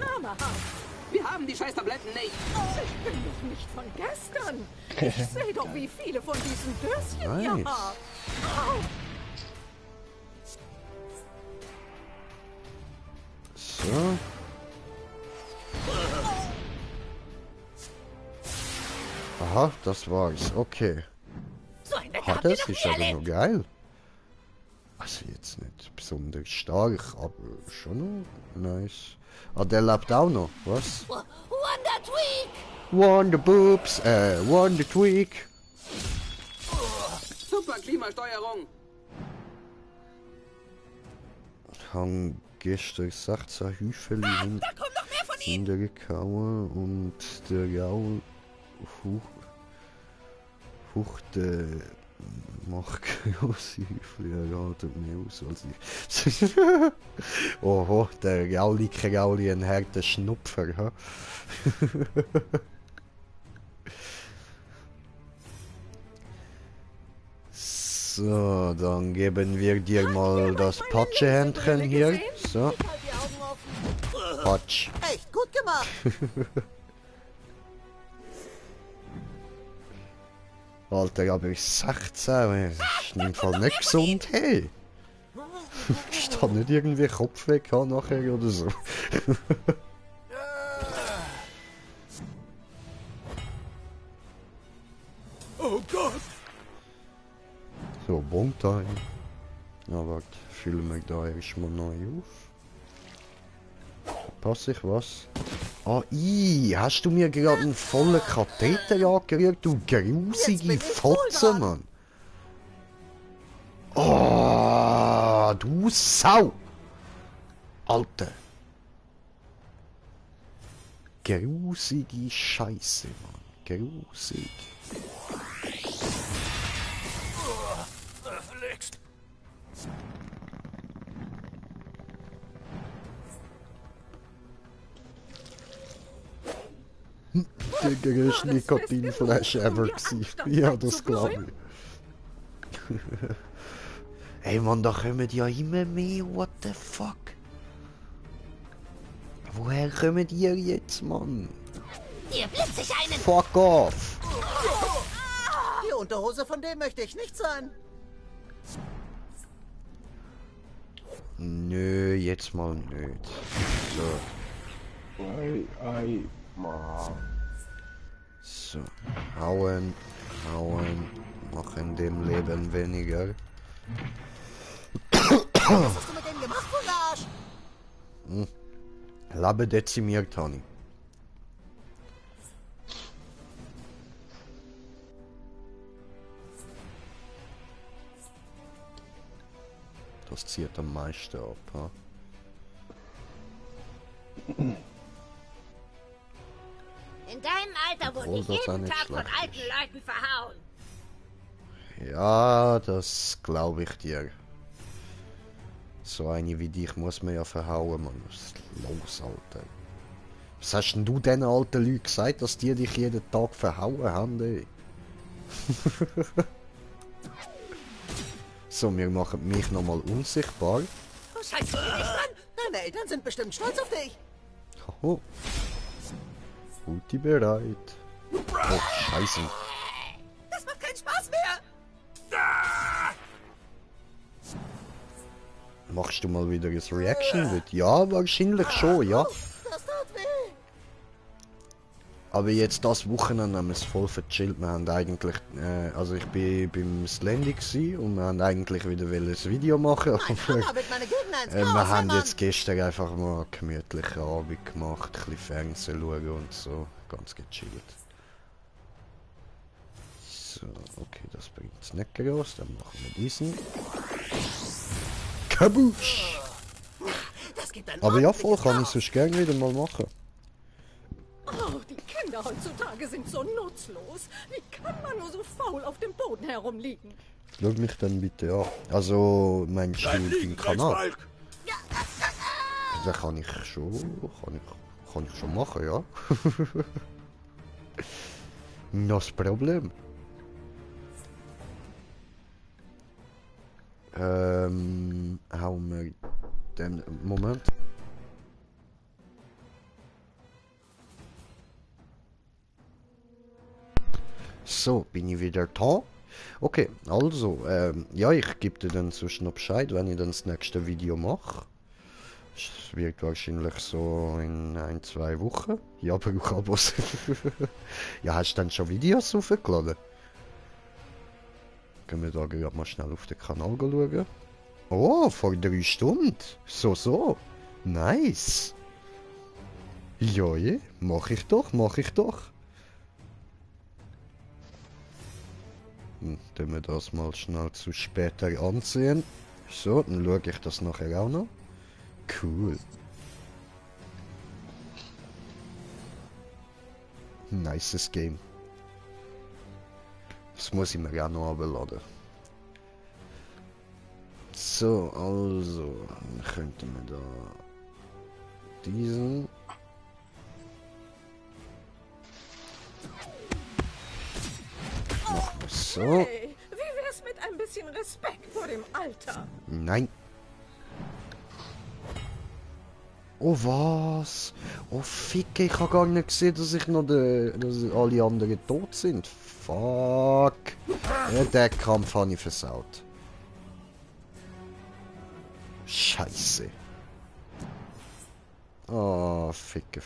Wir haben die scheiß Tabletten nicht. Ich bin doch nicht von gestern. Ich sehe doch, wie viele von diesen Döschen ihr habt. So. Aha, das war's. Okay. So ein Wetter Das ist aber noch geil. Also jetzt nicht besonders stark, aber schon noch nice. Ah, der lebt auch noch, was? Wonder Tweak! Wonder Boobs, Wonder Tweak. Super Klimasteuerung. Haben gestern 16 Hüfeli hintergehauen und der Gaul Huchte macht große Hüfli, er haltet mehr aus als ich. Oho, der Gauli ein harter Schnupfer, ha? So, dann geben wir dir mal das Patschehändchen hier. So. Patsch. Echt gut gemacht. Alter, aber ich 16, das ist im Fall nicht gesund, hey. Ich da nicht irgendwie Kopfweh nachher oder so. Oh Gott! So, Bontime. Ja, warte, füllen wir da erstmal neu auf. Pass ich was? Ah, hast du mir gerade einen vollen Katheter angerührt, du grusige Fotze, Mann? Oh, du Sau! Alter! Grusige Scheiße, Mann. Grusig. Der größte Nikotinflash ever gewesen. Ja, das glaube ich. Ey Mann, da kommen ja immer mehr, what the fuck? Woher kommen die jetzt, Mann? Hier blitze ich einen. Fuck off! Die Unterhose von dem möchte ich nicht sein. Nö, jetzt mal nicht. So. So, hauen, machen dem Leben weniger. Was hast du mit dem gemacht, Arsch? Labe dezimiert, Honey. Das zieht am meisten ab, ha? In deinem Alter wurde ich jeden Tag von alten Leuten verhauen. Ja, das glaube ich dir. So eine wie dich muss man ja verhauen, Mann. Was ist los, Alter? Was hast denn du den alten Leuten gesagt, dass die dich jeden Tag verhauen haben, ey? So, wir machen mich nochmal unsichtbar. Oh, scheiße, bin ich dran? Deine Eltern sind bestimmt stolz auf dich. Oh. Ruti bereit. Oh, scheiße. Das macht keinen Spaß mehr. Machst du mal wieder ein Reaction-Video? Ja, wahrscheinlich schon, ja. Das tut weh. Aber jetzt das Wochenende haben wir es voll verchillt. Wir haben eigentlich, also ich bin beim Slendy gsi und wir haben eigentlich wieder ein Video machen. Aber, wir haben jetzt gestern einfach mal einen gemütlichen Abend gemacht, ein bisschen Fernsehen schauen und so. Ganz gechillt. So, okay, das bringt es nicht raus. Dann machen wir diesen. Kabusch! Aber ja, voll, kann ich sonst gerne wieder mal machen. Oh, die Kinder heutzutage sind so nutzlos. Wie kann man nur so faul auf dem Boden herumliegen? Schau mich dann bitte an. Also, meinst du den Kanal? Das kann ich schon machen, ja. Das Problem. Hauen wir den Moment. So, bin ich wieder da. Okay, also, ja, ich gebe dir dann sonst noch Bescheid, wenn ich dann das nächste Video mache. Es wird wahrscheinlich so in 1-2 Wochen. Ja, brauche Abos. Ja, hast du dann schon Videos hochgeladen? Können wir da gerade mal schnell auf den Kanal schauen. Oh, vor 3 Stunden. So. Nice. Ja, mach ich doch. Dann wir das mal schnell zu später ansehen. So, dann schaue ich das nachher auch noch. Cool. Nices Game. Das muss ich mir auch noch abladen. So, also, dann könnten wir da diesen. Machen wir so. Hey, wie wär's mit ein bisschen Respekt vor dem Alter? Nein. Oh was? Oh Ficke, ich habe gar nicht gesehen, dass ich noch dass alle anderen tot sind. Fuck. Ja, den Kampf habe ich versaut. Scheiße. Oh, Ficke.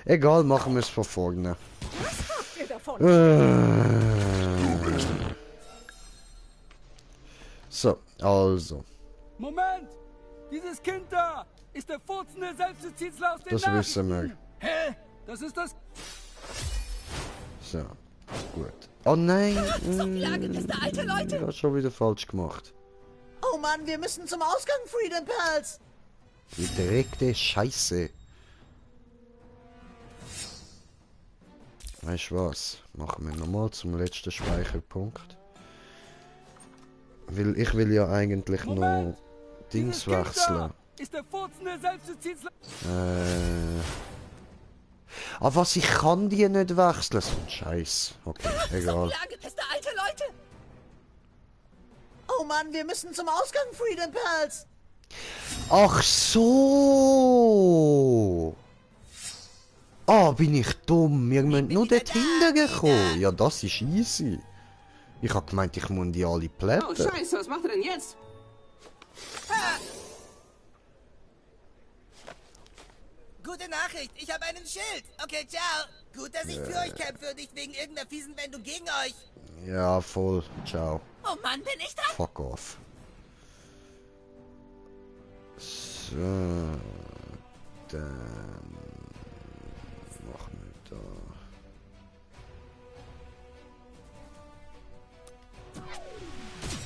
Egal, machen wir es von vorne. Was habt ihr davon? So, also. Moment! Dieses Kind da ist der furzende Selbstjustizler aus den Das wissen wir. Hä? Das ist das... So, gut. Oh nein! Angepisste alte Leute! Ich habe schon wieder falsch gemacht. Oh Mann, wir müssen zum Ausgang, Freedom Pals! Die direkte Scheiße. Weißt du was? Machen wir nochmal zum letzten Speicherpunkt. Weil ich will ja eigentlich noch Dings wechseln. Ist der furzende Selbstjustizler... Aber was, ich kann die nicht wechseln? So ein Scheiß. Okay, egal. Angepisste alte Leute! Oh Mann, wir müssen zum Ausgang, Freedom Pals! Ach so! Ah, bin ich dumm. Wir müssen nur dort hinten kommen. Ja, das ist easy. Ich hab gemeint, ich muss die alle plätten. Oh, Scheiße, was macht er denn jetzt? Gute Nachricht, ich habe einen Schild. Okay, ciao. Gut, dass ich für euch kämpfe und nicht wegen irgendeiner fiesen Wendung gegen euch. Ja, voll. Ciao. Oh Mann, bin ich dran? Fuck off. So. Dann machen wir da.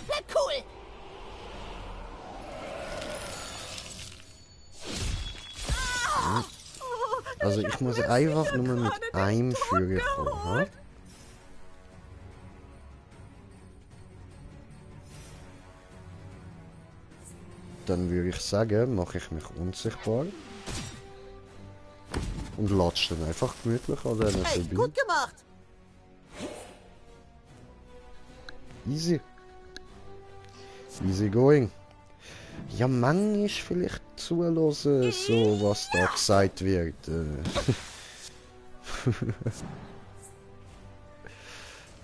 Na cool. Also ich muss einfach nur mit einem Führer kommen. Ha? Dann würde ich sagen, mache ich mich unsichtbar. Und latscht dann einfach gemütlich an denen Hey, vorbei. gut gemacht. Easy. Easy going. Ja, Mann ist vielleicht zuhören, so was da gesagt wird.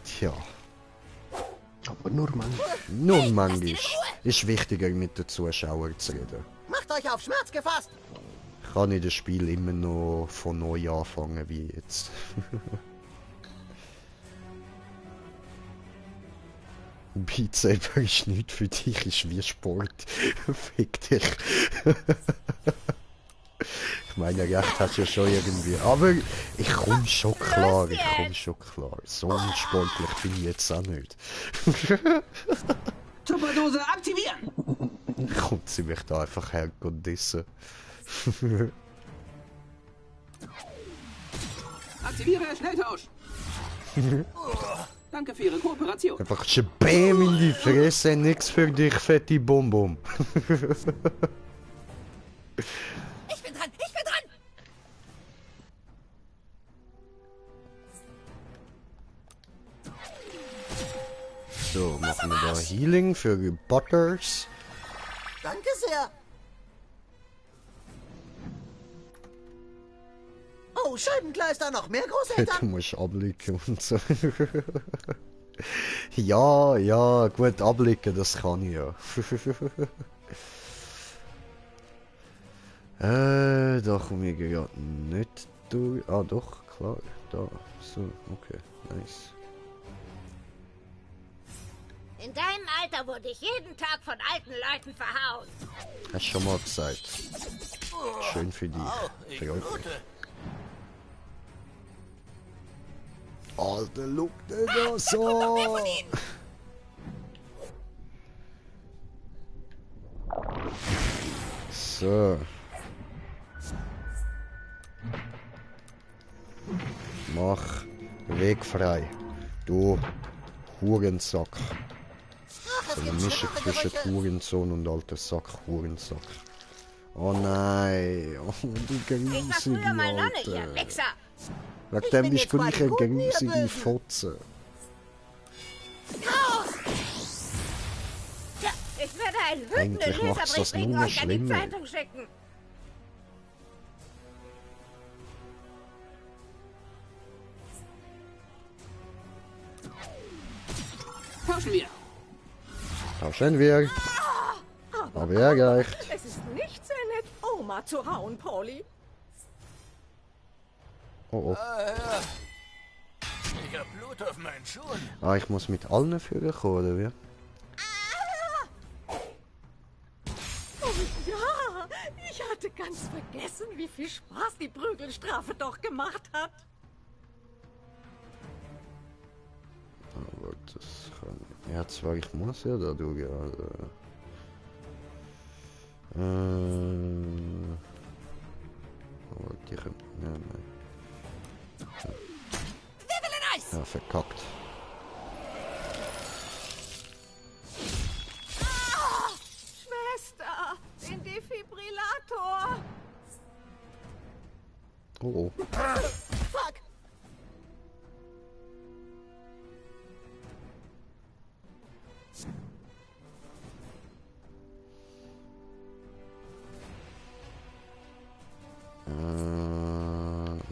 Tja. Aber nur manchmal. Nur manchmal. Ist wichtiger mit den Zuschauern zu reden. Macht euch auf Schmerz gefasst! Kann ich das Spiel immer noch von neu anfangen wie jetzt. Beat Saber ist nicht für dich, ist wie Sport. Fick dich. Ich meine, recht hast du ja schon irgendwie. Aber ich komme schon klar, So unsportlich bin ich jetzt auch nicht. Tupperdose aktivieren! Kommt sie mich da einfach her und dissen. Aktiviere Schnelltausch. Danke für Ihre Kooperation. Einfach Bäm in die Fresse, nix für dich, fette Bonbon. Ich bin dran! Ich bin dran! So, machen wir da Healing für Butters. Danke sehr! Oh, Scheibenkleister, noch mehr Du Großeltern! musst abblicken und so. Ja, gut, abblicken, das kann ich ja. Da komme ich gerade nicht durch. Ah, doch, klar. Da, so, okay, nice. In deinem Alter wurde ich jeden Tag von alten Leuten verhauen. Hast schon mal gesagt. Schön für dich. Freut mich. Alter, look dir das an! So. Mach Weg frei. Du Hurensack. So eine Mischung zwischen Hurensohn und alter Sack, Hurensack. Oh nein, oh du griesige Alter. Wegen dem bist du nicht eine griesige Fotze. Ich werde einen wütenden Eigentlich macht's das Leserbrief wegen nur euch an die schlimmer. Zeitung schicken. Tauschen wir. Tauschen wir. Aber erreicht. Es ist nicht sehr nett, Oma zu hauen, Pauli. Oh oh. Ich hab Blut auf meinen Schuhen. Ah, ich muss mit allen Führern kommen, oder wie? Oh ja, ich hatte ganz vergessen, wie viel Spaß die Prügelstrafe doch gemacht hat. Aber das kann... Ja, zwar, ich muss ja da durch, also... Aber die... Nein. Ja, verkackt. Schwester, den Defibrillator. Oh. Fuck!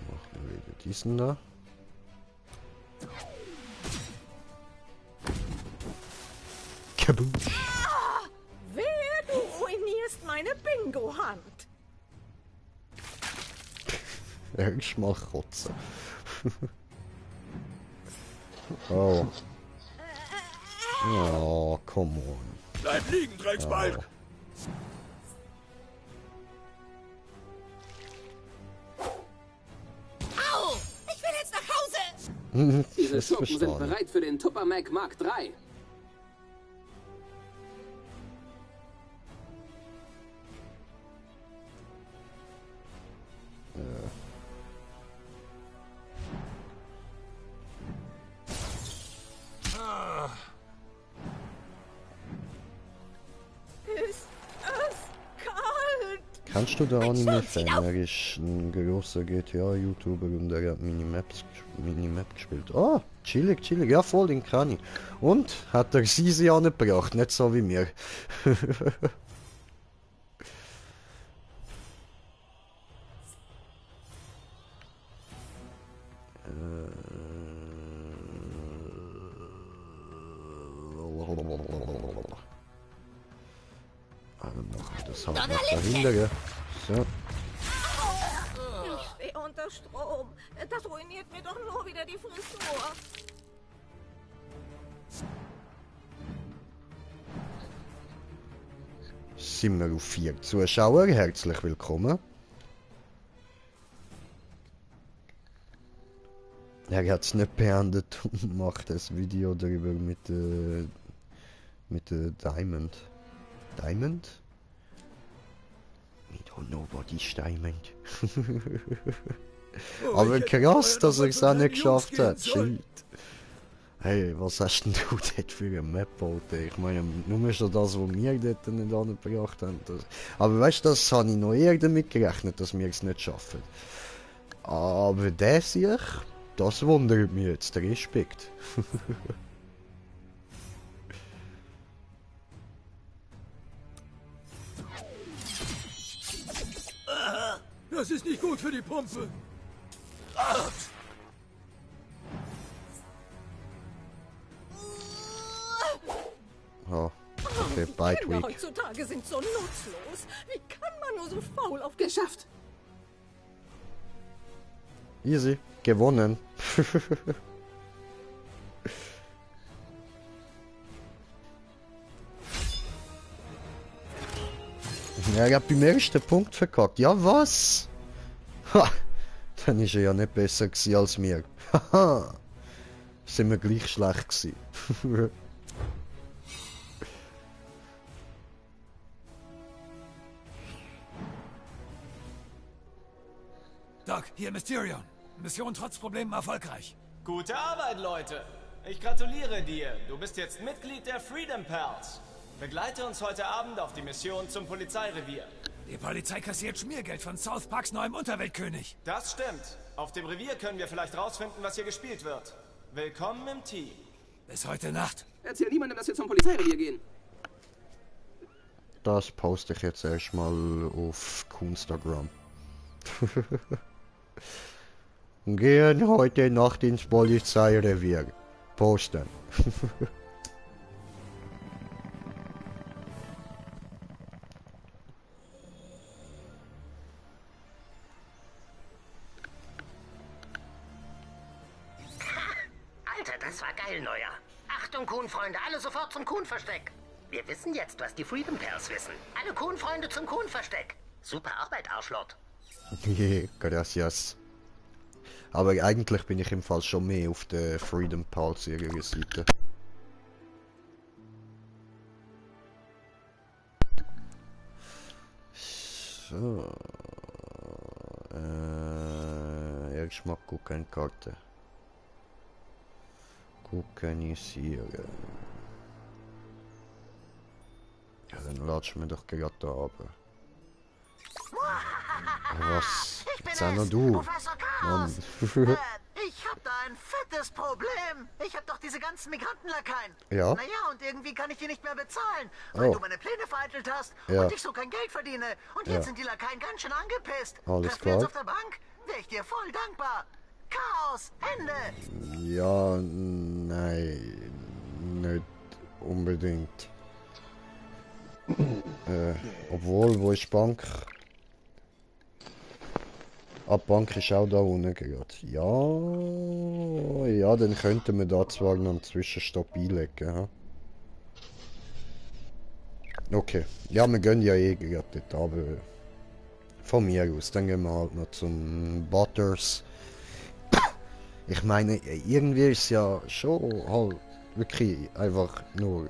Machen wir wieder diesen da. Kaboosh. Wehe, du ruinierst meine Bingo-Hand. Erst mal kotzen. Oh. Oh, come on. Bleib liegen, Drecksbalg. Oh. Au! Ich will jetzt nach Hause! Diese Das Schurken sind verstanden. bereit für den Tupper Mac Mark III. Ist es kalt? Kannst du den Anime-Fan? Er ist ein grosser GTA-YouTuber und er hat Minimap gespielt. Ah, chillig. Ja, voll, den kann ich. Und? Hat er Sisi angebracht, nicht so wie mir. dann machen wir das halt nach dahinter. So. Ich stehe unter Strom. Das ruiniert mir doch nur wieder die Frisur. Sind wir auf 4 Zuschauer. Herzlich willkommen. Er hat es nicht beendet und macht das Video darüber mit Diamond. Diamond? We don't know what is Diamond. Aber krass, dass er es auch nicht geschafft hat. Shit. Hey, was hast denn du dort für eine Map gebaut? Ich meine, nur schon das, was wir dort nicht angebracht haben. Aber weißt du, das habe ich noch eher damit gerechnet, dass wir es nicht schaffen. Aber das hier, das wundert mich jetzt. Respekt. Das ist nicht gut für die Pumpe. Oh, okay, Bite Kinder Week. heutzutage sind so nutzlos. Wie kann man nur so faul auf Geschafft. Easy, gewonnen. Ja, ich hab beim ersten Punkt verkackt. Ja, was? Ha! Dann ist er ja nicht besser gewesen als mir. Haha! Sind wir gleich schlecht gewesen. Doc, hier Mysterion. Mission trotz Problemen erfolgreich. Gute Arbeit, Leute. Ich gratuliere dir. Du bist jetzt Mitglied der Freedom Pals. Begleite uns heute Abend auf die Mission zum Polizeirevier. Die Polizei kassiert Schmiergeld von South Parks neuem Unterweltkönig. Das stimmt. Auf dem Revier können wir vielleicht rausfinden, was hier gespielt wird. Willkommen im Team. Bis heute Nacht. Erzähl niemandem, dass wir zum Polizeirevier gehen. Das poste ich jetzt erstmal auf Instagram. Gehen heute Nacht ins Polizeirevier. Posten. Alter, das war geil, Neuer. Achtung, Kuhn-Freunde, alle sofort zum Kuhn-Versteck. Wir wissen jetzt, was die Freedom Pals wissen. Alle Kuhn-Freunde zum Kuhn-Versteck. Super Arbeit, Arschlott. Gracias. Aber eigentlich bin ich im Fall schon mehr auf der Freedom Pals ihrer Seite. So. Erstmal gucken, Karte. Organisieren. Ja, dann latschen wir doch gerade da runter. Was? Sei nur du. Mann. Ich hab da ein fettes Problem. Ich hab doch diese ganzen Migrantenlakaien. Ja. Naja, und irgendwie kann ich die nicht mehr bezahlen, weil du meine Pläne vereitelt hast und ich so kein Geld verdiene. Und jetzt sind die Lakaien ganz schön angepisst. Alles Treffen wir uns klar. auf der Bank? Wäre ich dir voll dankbar. Chaos, Ende. Ja, nein, nicht unbedingt. Obwohl, wo ist Bank? Bank ist auch da unten gerade. Ja, ja, dann könnten wir da zwar noch einen Zwischenstopp einlegen. Ha? Okay, ja, wir gehen ja eh gerade dort, aber von mir aus, dann gehen wir halt noch zum Butters. Ich meine, irgendwie ist es ja schon halt wirklich einfach nur,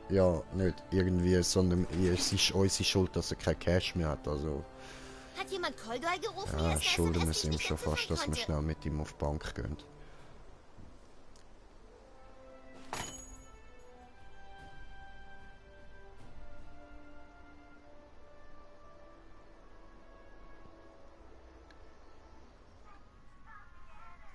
ja, nicht irgendwie, sondern es ist unsere Schuld, dass er kein Cash mehr hat, also. Hat jemand Koldoi gerufen? Ja, schulden wir es ihm schon fast, dass wir schnell mit ihm auf die Bank gehen.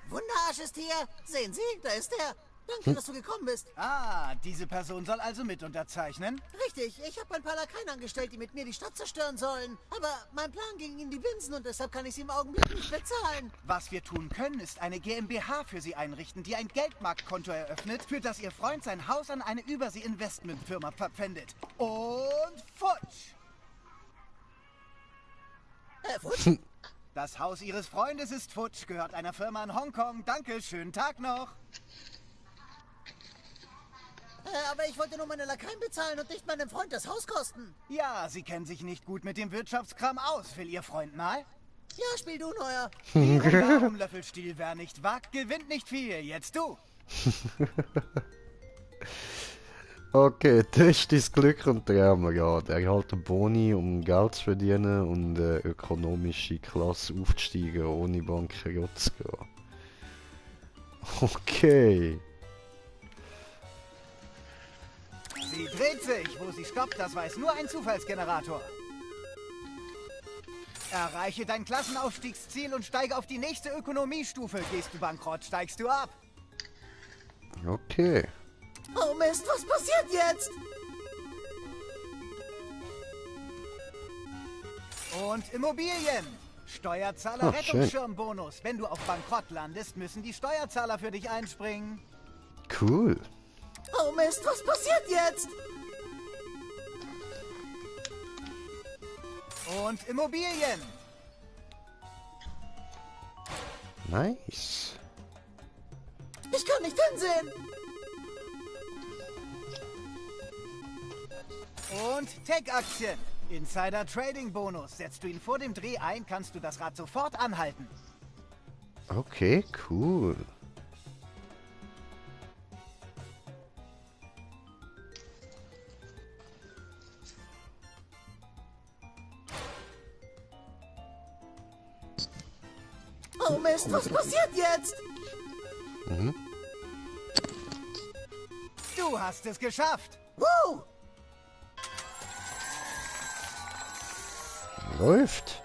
Wunderarsch ist hier. Sehen Sie, da ist er. Danke, dass du gekommen bist. Ah, diese Person soll also mit unterzeichnen? Richtig, ich habe ein paar Lakaien angestellt, die mit mir die Stadt zerstören sollen. Aber mein Plan ging in die Binsen und deshalb kann ich sie im Augenblick nicht bezahlen. Was wir tun können, ist eine GmbH für sie einrichten, die ein Geldmarktkonto eröffnet, für das ihr Freund sein Haus an eine Übersee-Investmentfirma verpfändet. Und futsch! der futsch? Das Haus Ihres Freundes ist futsch, gehört einer Firma in Hongkong. Danke, schönen Tag noch. Aber ich wollte nur meine Lakaien bezahlen und nicht meinem Freund das Haus kosten. Ja, Sie kennen sich nicht gut mit dem Wirtschaftskram aus. Will Ihr Freund mal? Ja, spiel du, Neuer. Warum Löffelstiel, wer nicht wagt, gewinnt nicht viel. Jetzt du. Okay, test dein Glück und Traumerad. Erhalte Boni, um Geld zu verdienen und ökonomische Klasse aufzusteigen, ohne bankrott zu gehen. Okay. Sie dreht sich. Wo sie stoppt, das weiß nur ein Zufallsgenerator. Erreiche dein Klassenaufstiegsziel und steige auf die nächste Ökonomiestufe. Gehst du bankrott, steigst du ab. Okay. Oh Mist, was passiert jetzt? Und Immobilien. Steuerzahler Rettungsschirmbonus. Wenn du auf Bankrott landest, müssen die Steuerzahler für dich einspringen. Cool. Oh Mist, was passiert jetzt? Und Immobilien. Nice. Ich kann nicht hinsehen. Und Tech-Aktien. Insider-Trading-Bonus. Setzt du ihn vor dem Dreh ein, kannst du das Rad sofort anhalten. Okay, cool. Oh Mist, was passiert jetzt? Mhm. Du hast es geschafft. Woo! Läuft.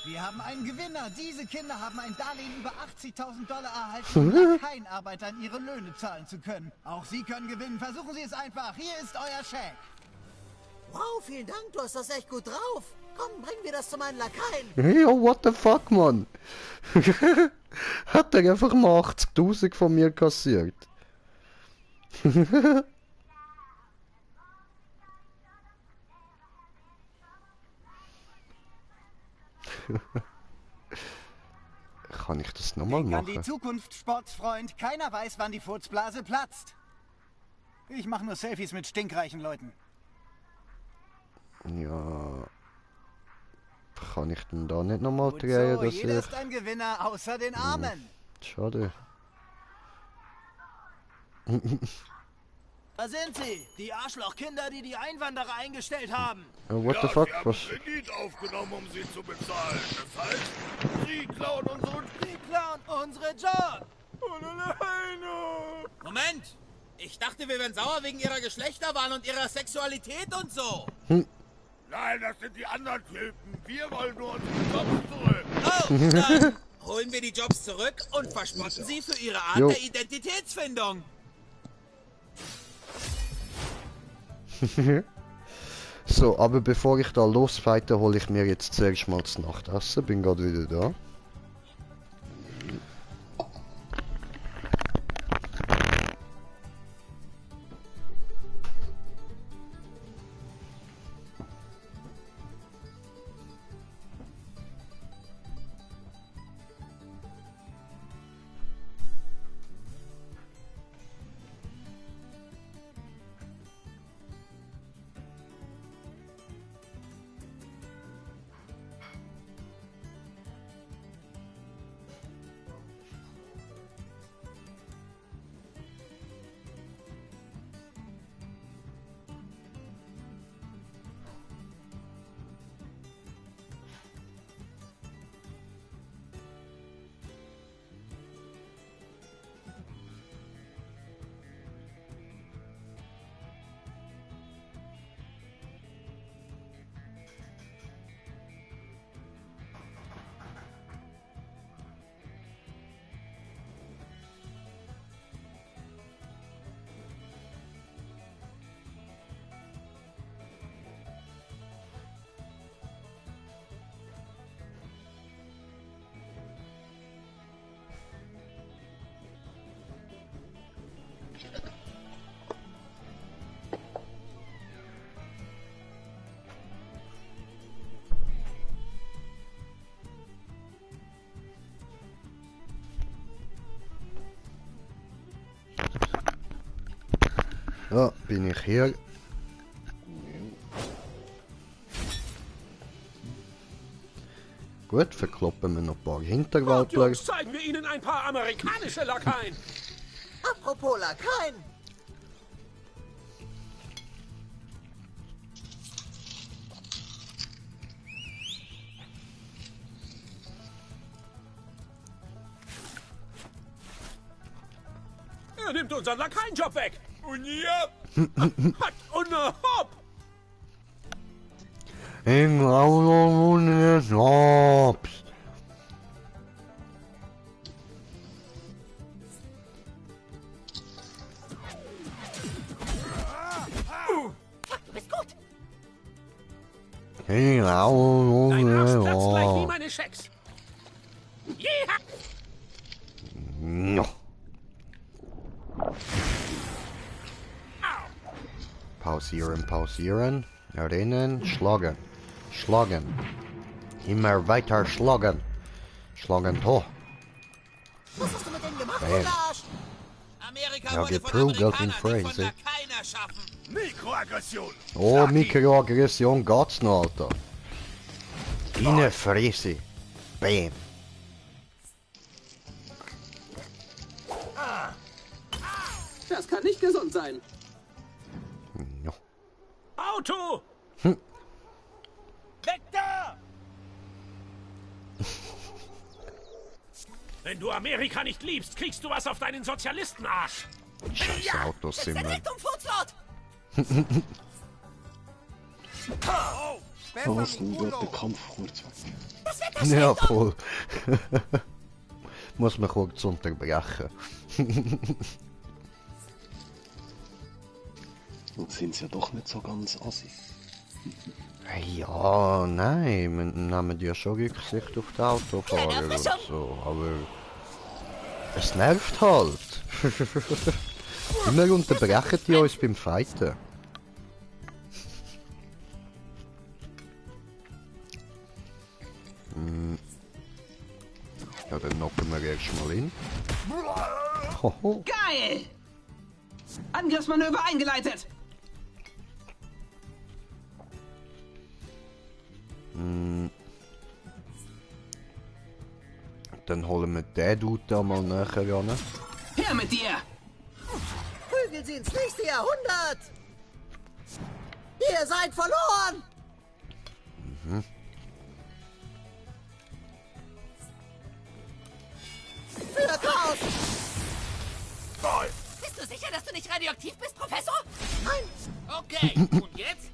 Wir haben einen Gewinner. Diese Kinder haben ein Darlehen über $80.000 erhalten, um kein Arbeitern ihre Löhne zahlen zu können. Auch Sie können gewinnen. Versuchen Sie es einfach. Hier ist euer Scheck. Wow, vielen Dank. Du hast das echt gut drauf. Komm, bringen wir das zu meinen Lakaien. Hey, oh, what the fuck, Mann? Hat er einfach mal 80.000 von mir kassiert? Kann ich das nochmal Denk an machen? die Zukunft, Sportsfreund. Keiner weiß, wann die Furzblase platzt. Ich mache nur Selfies mit stinkreichen Leuten. Ja. Kann ich denn da nicht nochmal drehen, So, dass jeder ich... ist ein Gewinner, außer den Armen. Schade. Da sind sie, die Arschlochkinder, die die Einwanderer eingestellt haben. What the fuck? Was? Kredit aufgenommen, um sie zu bezahlen. Das heißt, sie klauen unsere Jobs. Moment! Ich dachte, wir wären sauer wegen ihrer Geschlechterwahl und ihrer Sexualität und so. Nein, das sind die anderen Typen. Wir wollen nur unsere Jobs zurück. Oh, dann holen wir die Jobs zurück und verspotten sie für ihre Art der Identitätsfindung. So, aber bevor ich da losfighte, hole ich mir jetzt zuerst mal das Nachtessen. Bin gerade wieder da. bin ich hier. Gut, verkloppen wir noch ein paar Hinterwäldler. Jungs, zeigen wir ihnen ein paar amerikanische Lakaien. Apropos Lakaien. Er nimmt unseren Lakaienjob weg. Und ihr hat ohne Hopp. Ich glaube, es Hops. Du bist gut. Ich glaube, Dein Arsch platzt gleich wie es meine Schecks. Yeah. No. Pausieren, pausieren. Erinnern, schlagen. Schlagen. Immer weiter schlagen. Schlagen hoch. Was hast du mit denen gemacht, Bam. Arsch? Amerika Ja, wurde von geprügelt in Amerikanern, die von Frenzy. keiner schaffen. Mikroaggression. Oh, Mikroaggression geht's noch, Alter. Deine Fresse. Bam. Das kann nicht gesund sein. No. Auto! Hm. Weg da! Wenn du Amerika nicht liebst, kriegst du was auf deinen Sozialistenarsch. Scheiß Autos sind wir. Richtung Fußlot. Draußen wird der Kampf kurz weg. Ja, voll. Muss man kurz unterbrechen. Und sind sie ja doch nicht so ganz assi. Ja, nein, wir nehmen ja schon Rücksicht auf die Autofahrer und so, aber es nervt halt. Immer unterbrechen die uns beim Fighten. Ja, dann knocken wir erst mal hin. Hoho. Geil! Angriffsmanöver eingeleitet! Dann holen wir den Dude da mal nachher ran. Her mit dir! Prügeln Sie ins nächste Jahrhundert! Ihr seid verloren! Mhm. Für Chaos! Bist du sicher, dass du nicht radioaktiv bist, Professor? Nein! Okay, und jetzt?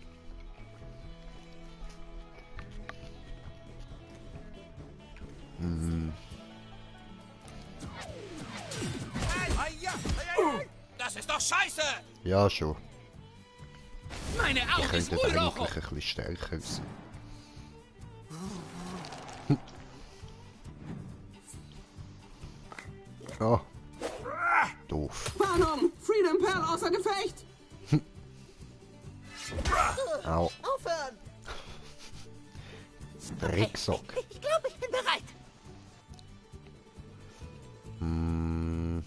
Mhm. Das ist doch scheiße! Ja, schon. Meine Ich Augen ist könnte wohl eigentlich noch. ein bisschen stärker sein. Oh. Doof. Warnung! Freedom Pearl außer Gefecht! Au. Aufhören! Drecksack. Ich glaube, ich bin bereit. Hm.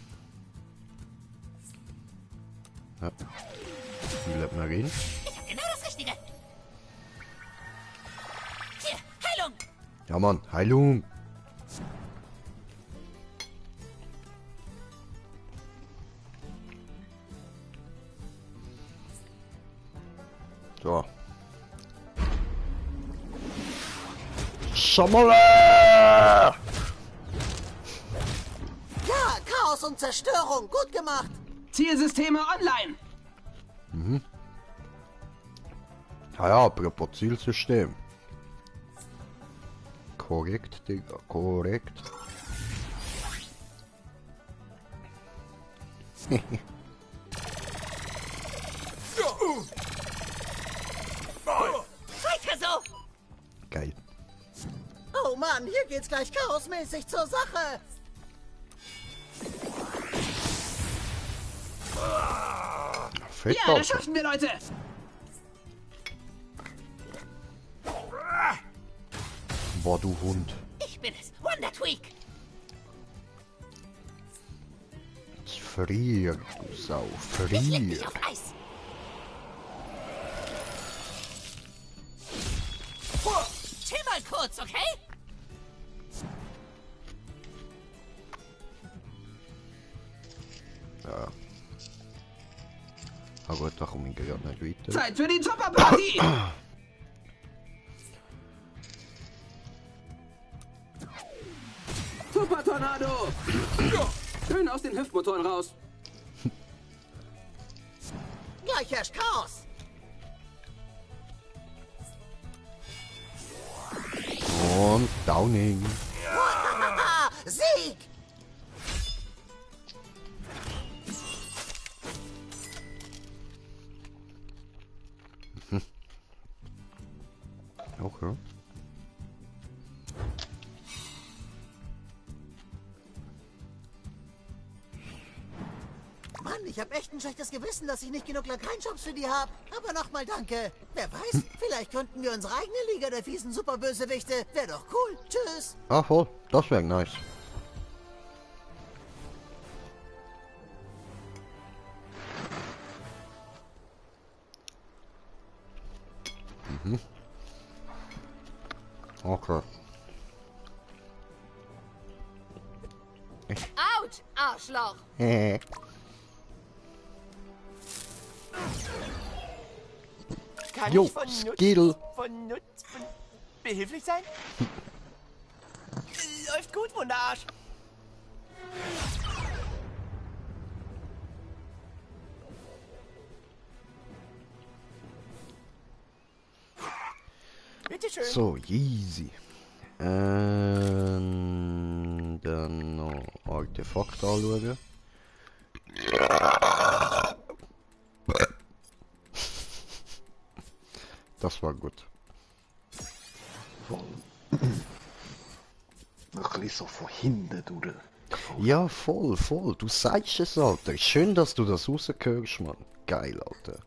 Ja. Fühlt man ihn? Ich habe genau das Richtige. Hier, Heilung! Ja, Mann, Heilung. So. Schammele! Ja, Chaos und Zerstörung, gut gemacht! Zielsysteme online! Mhm. Ah ja, apropos Zielsystem. Korrekt, Digga, korrekt. Weiter so! Geil. Oh Mann, hier geht's gleich chaosmäßig zur Sache! Fett, Ja, das Alter. schaffen wir, Leute! Boah, du Hund. Ich bin es, Wonder Tweak. Frier, du Sau, Ich leg frier. mich auf Eis. Chill mal kurz, okay? Ja. Ah gut, da komme ich gerade nicht weiter. Zeit für die Chopper-Party! Super-Tornado! Schön aus den Hüftmotoren raus. Gleich herrscht Chaos. Und Downing. Sieg! Okay. Mann, ich habe echt ein schlechtes Gewissen, dass ich nicht genug Lakaien-Shops für die habe. Aber nochmal danke. Wer weiß, vielleicht gründen wir unsere eigene Liga der fiesen Superbösewichte. Wäre doch cool. Tschüss. Ah, voll. Das wäre nice. Mhm. Okay. Autsch, Arschloch! Kann Jo, ich von Skill. behilflich sein? Läuft gut, Wunderarsch. Bitteschön. So, easy. Dann noch Artefakt anschauen. Das war gut. Ein bisschen so von hinten durch. Ja, voll, voll. Du sagst es, Alter. Schön, dass du das rausgehörst, Mann. Geil, Alter.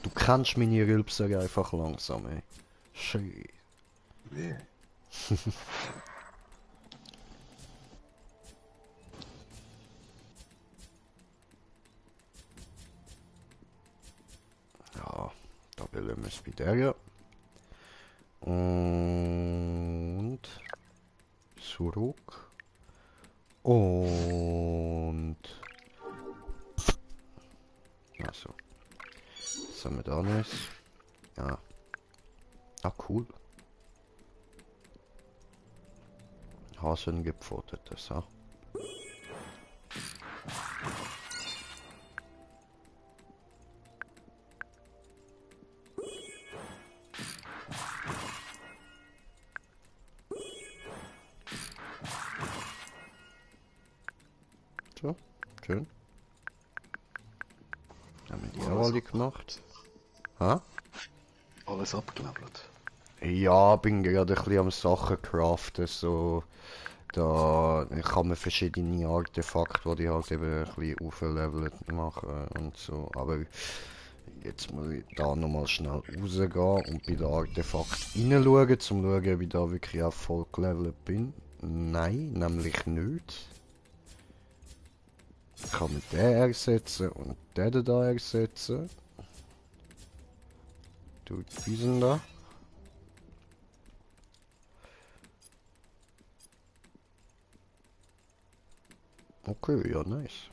Du kennst meine Rülpser einfach langsam, ey. Schön. Yeah. Ja, da will wir es bei der. Und zurück. Und also. Was haben wir da noch? Ja. Ah, cool. Hasen gepfotetes, ha? So, schön. Haben wir die auch alle gemacht? Ha? Alles abgelevelt. Ja, bin gerade ein bisschen am Sachen craften, so. Da kann man verschiedene Artefakte, die halt eben ein bisschen auflevelt machen und so. Aber jetzt muss ich da nochmal schnell rausgehen und bei den Artefakten reinschauen, um zu schauen, ob ich da wirklich auch voll gelevelt bin. Nein, nämlich nicht. Ich kann mit den ersetzen und den da ersetzen. Durch diesen da. Okay, ja, nice.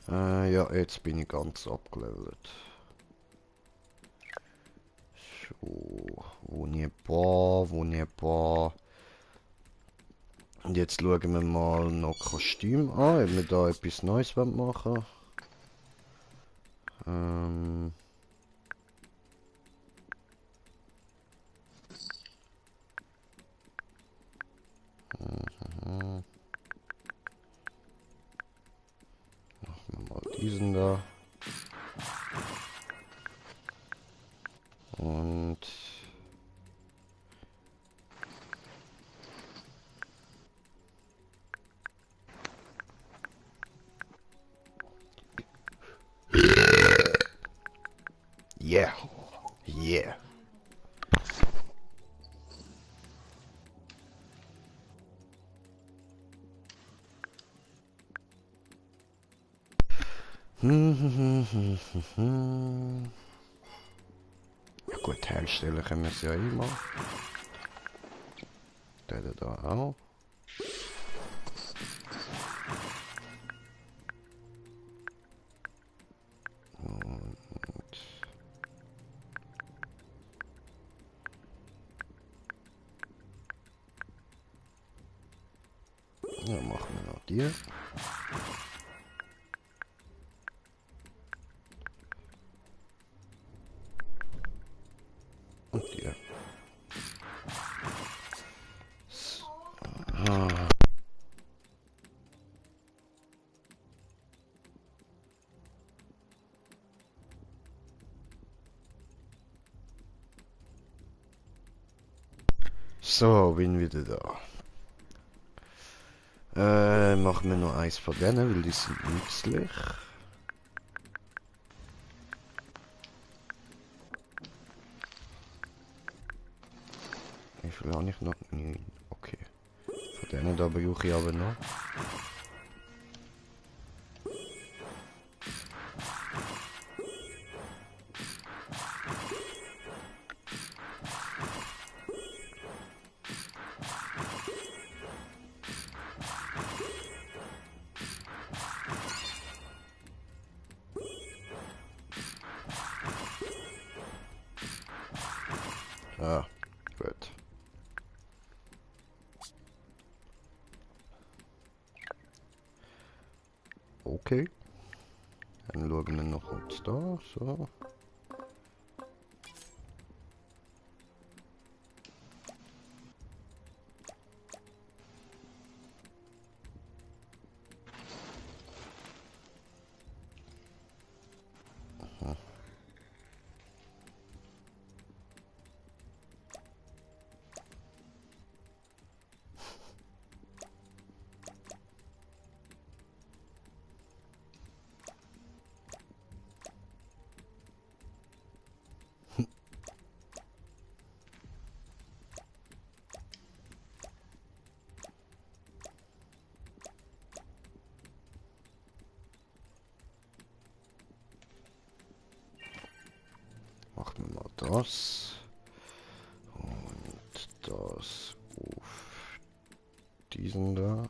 Ja, jetzt bin ich ganz abgelevelt. So, wunderbar. Und jetzt schauen wir mal noch Kostüm an, ob wir da etwas Neues machen wollen. Machen wir mal diesen da. Und yeah. Yeah. Ja gut, herstellen können wir es ja immer. Der da auch. Und ja, machen wir noch die. Und die. So, bin wieder da. Machen wir noch eins von denen, weil die sind nützlich. Wie viel habe ich noch? 9. Okay. Von denen da brauche ich aber noch. Ah, gut. Okay. Dann schauen wir noch kurz da, so. Aha. Machen wir mal das. Und das auf diesen da.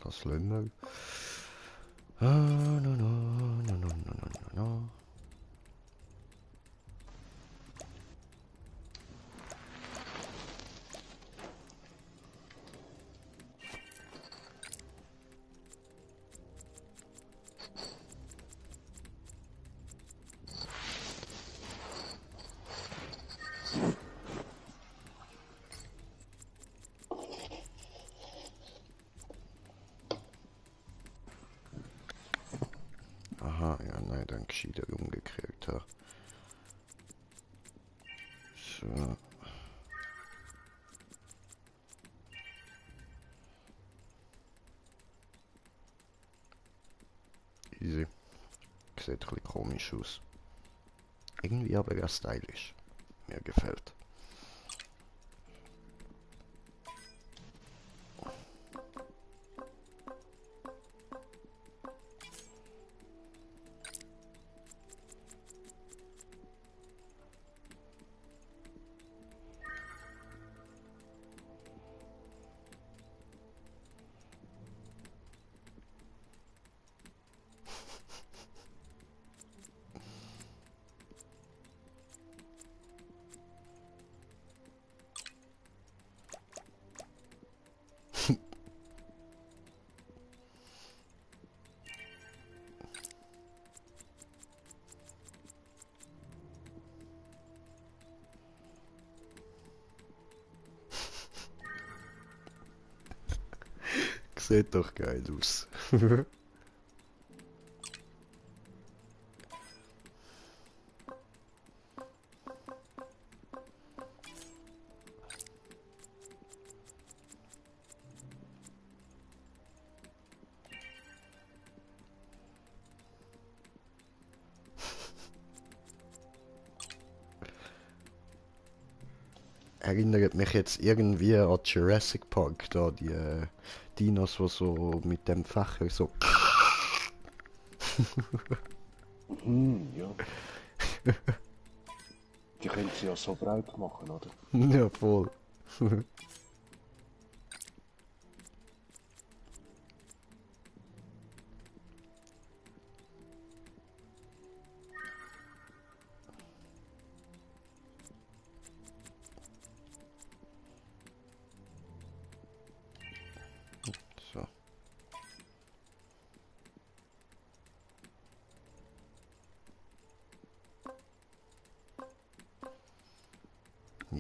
Das Lümmel. Ah, no, no, no, no, no, no, no. Aha, ja, nein, dann gescheiter umgekriegt, ja. So. Easy. Sieht ein bisschen komisch aus. Irgendwie aber ganz stylisch. Mir gefällt. Sieht doch geil aus. erinnert mich jetzt irgendwie an Jurassic Park, da die Dinos, die so mit dem Fächer so... Ja. Die können sie ja so breit machen, oder? Ja, voll. So.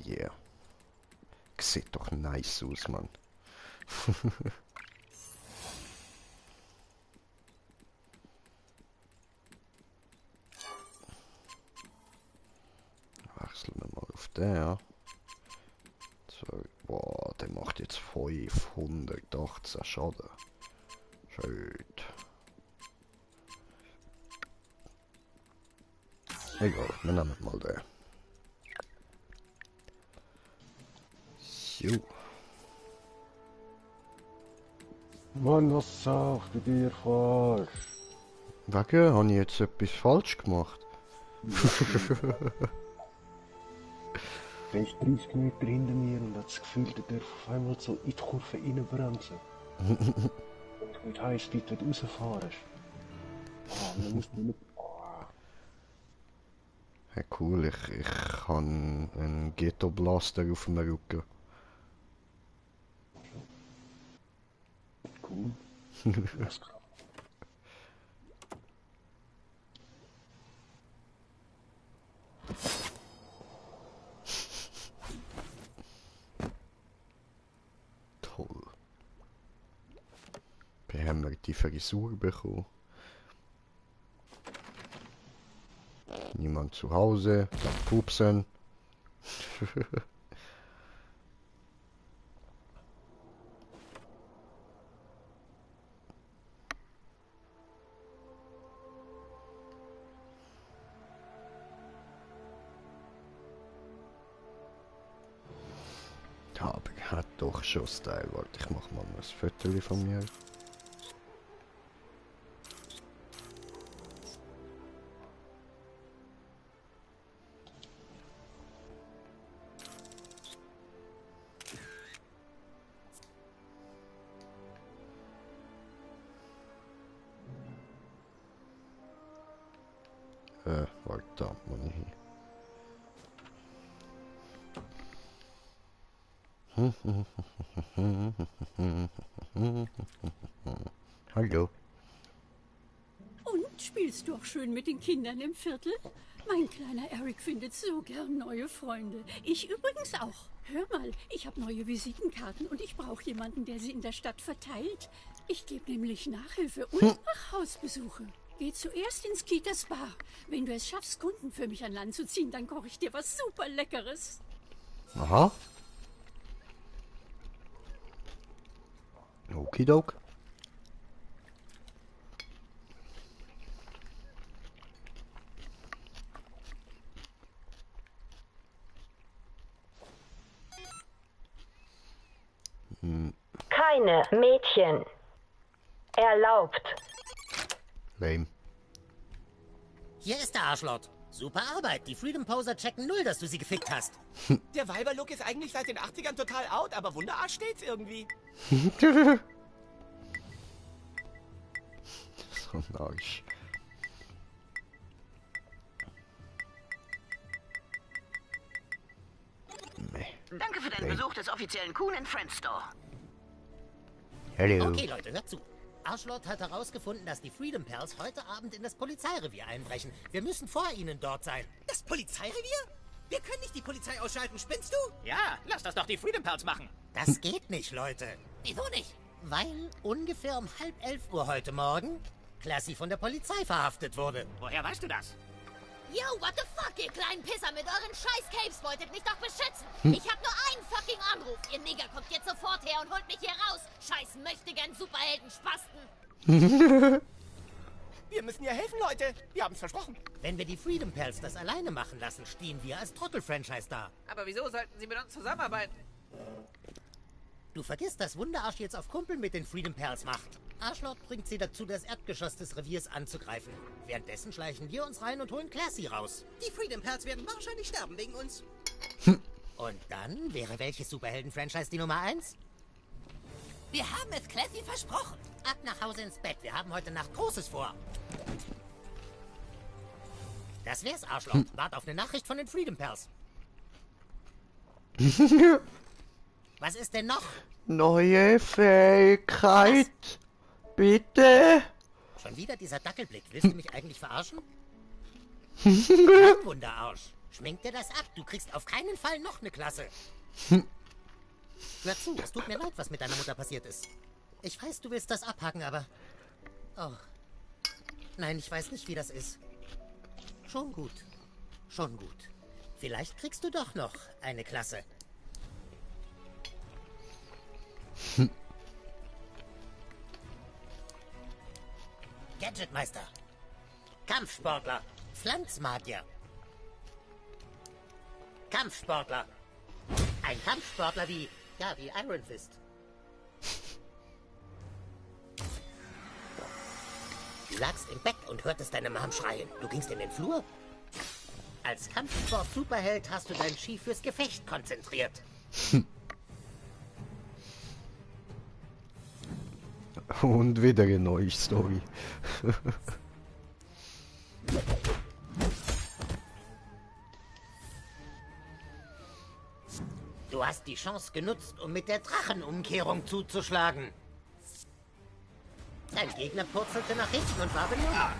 Yeah. Sieht doch nice aus, Mann. Wechseln wir mal auf den. So, boah, der macht jetzt 518 Schaden. Schön. Egal, wir nehmen mal den. So. Mann, was sagst du dir falsch? Wegen, habe ich jetzt etwas falsch gemacht? Der ist 30 Meter hinter mir und hat das Gefühl, der darf auf einmal so in die Kurve reinbremsen. Und das heisst, dort, wenn du rausfahrst. Man muss nicht... Ja, cool, ich habe einen Ghetto Blaster auf dem Rücken. Cool. Toll. Wir haben die Frisur bekommen. Niemand zu Hause, dann pupsen. Aber hat doch schon Style. Warte, ich mach mal ein Foto von mir. Warte, da muss ich hin. Hallo. Und spielst du auch schön mit den Kindern im Viertel? Mein kleiner Eric findet so gern neue Freunde. Ich übrigens auch. Hör mal, ich habe neue Visitenkarten und ich brauche jemanden, der sie in der Stadt verteilt. Ich gebe nämlich Nachhilfe und mache Hausbesuche. Geh zuerst ins Kitas Bar. Wenn du es schaffst, Kunden für mich an Land zu ziehen, dann koche ich dir was super Leckeres. Aha. Okidok. Keine Mädchen. Erlaubt. Lame. Hier ist der Arschlord. Super Arbeit. Die Freedom Poser checken null, dass du sie gefickt hast. Der Weiberlook ist eigentlich seit den 80ern total out, aber Wunderarsch steht's irgendwie. So ein Arsch. Danke für deinen Besuch des offiziellen Coon & Friends Store. Hallo. Okay, Leute, hört zu. Arschlord hat herausgefunden, dass die Freedom Pals heute Abend in das Polizeirevier einbrechen. Wir müssen vor ihnen dort sein. Das Polizeirevier? Wir können nicht die Polizei ausschalten, spinnst du? Ja, lass das doch die Freedom Pals machen. Das geht nicht, Leute. Wieso nicht? Weil ungefähr um 10:30 heute Morgen Classy von der Polizei verhaftet wurde. Woher weißt du das? Yo, what the fuck, ihr kleinen Pisser mit euren scheiß Capes wolltet mich doch beschützen. Ich hab nur einen fucking Anruf. Ihr Nigger kommt jetzt sofort her und holt mich hier raus. Scheiß möchtegern Superhelden-Spasten. Wir müssen ihr helfen, Leute. Wir haben es versprochen. Wenn wir die Freedom Pals das alleine machen lassen, stehen wir als Trottel-Franchise da. Aber wieso sollten sie mit uns zusammenarbeiten? Du vergisst, dass Wunderarsch jetzt auf Kumpel mit den Freedom Pals macht. Arschlord bringt sie dazu, das Erdgeschoss des Reviers anzugreifen. Währenddessen schleichen wir uns rein und holen Classy raus. Die Freedom Pals werden wahrscheinlich sterben wegen uns. Und dann wäre welches Superhelden-Franchise die Nummer 1? Wir haben es Classy versprochen. Ab nach Hause ins Bett. Wir haben heute Nacht Großes vor. Das wär's, Arschloch. Wart auf eine Nachricht von den Freedom Pals. Was ist denn noch? Neue Fähigkeit. Bitte. Schon wieder dieser Dackelblick. Willst du mich eigentlich verarschen? Nein, Wunderarsch. Schmink dir das ab. Du kriegst auf keinen Fall noch eine Klasse. Hör zu, es tut mir leid, was mit deiner Mutter passiert ist. Ich weiß, du willst das abhaken, aber... Oh. Nein, ich weiß nicht, wie das ist. Schon gut. Schon gut. Vielleicht kriegst du doch noch eine Klasse. Gadgetmeister. Kampfsportler. Pflanzmagier. Kampfsportler. Ein Kampfsportler wie Iron Fist. Du lagst im Bett und hörtest deine Mom schreien. Du gingst in den Flur. Als Kampfsport-Superheld hast du dein Chi fürs Gefecht konzentriert. Und wieder eine neue Story. Du hast die Chance genutzt, um mit der Drachenumkehrung zuzuschlagen. Dein Gegner purzelte nach hinten und war benommen.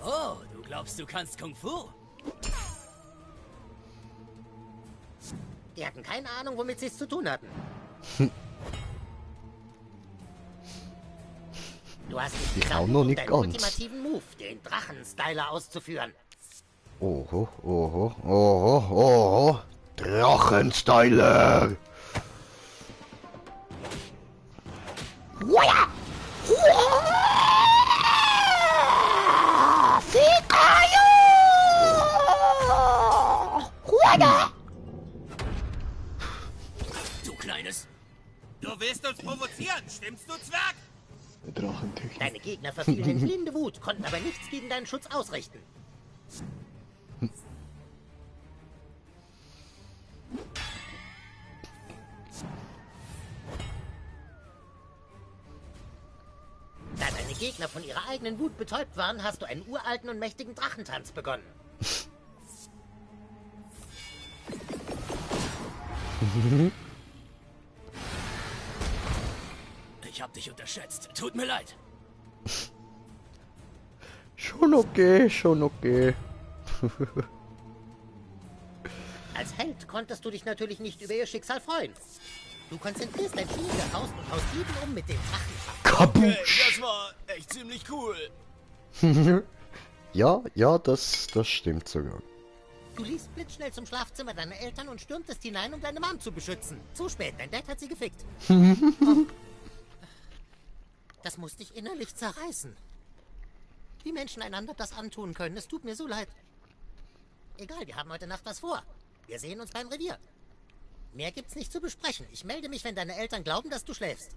Oh, du glaubst, du kannst Kung Fu? Die hatten keine Ahnung, womit sie es zu tun hatten. Du hast Ich nicht auch noch nicht deinen ganz. ultimativen Move, den Drachenstyler, auszuführen. Oho, oho, oho, oho. Drachenstyler. Waya! Du Kleines! Du willst uns provozieren, stimmst du, Zwerg? Drachentechnik. Deine Gegner verfielen in blinde Wut, konnten aber nichts gegen deinen Schutz ausrichten. Da deine Gegner von ihrer eigenen Wut betäubt waren, hast du einen uralten und mächtigen Drachentanz begonnen. Ich hab dich unterschätzt. Tut mir leid. Schon okay, schon okay. Als Held konntest du dich natürlich nicht über ihr Schicksal freuen. Du konzentrierst dein Chi daraus und haust jeden um mit dem Drachenfach. Okay, das war echt ziemlich cool. Ja, das stimmt sogar. Du liefst blitzschnell zum Schlafzimmer deiner Eltern und stürmtest hinein, um deine Mom zu beschützen. Zu spät, dein Dad hat sie gefickt. Oh. Das muss dich innerlich zerreißen. Wie Menschen einander das antun können, es tut mir so leid. Egal, wir haben heute Nacht was vor. Wir sehen uns beim Revier. Mehr gibt's nicht zu besprechen. Ich melde mich, wenn deine Eltern glauben, dass du schläfst.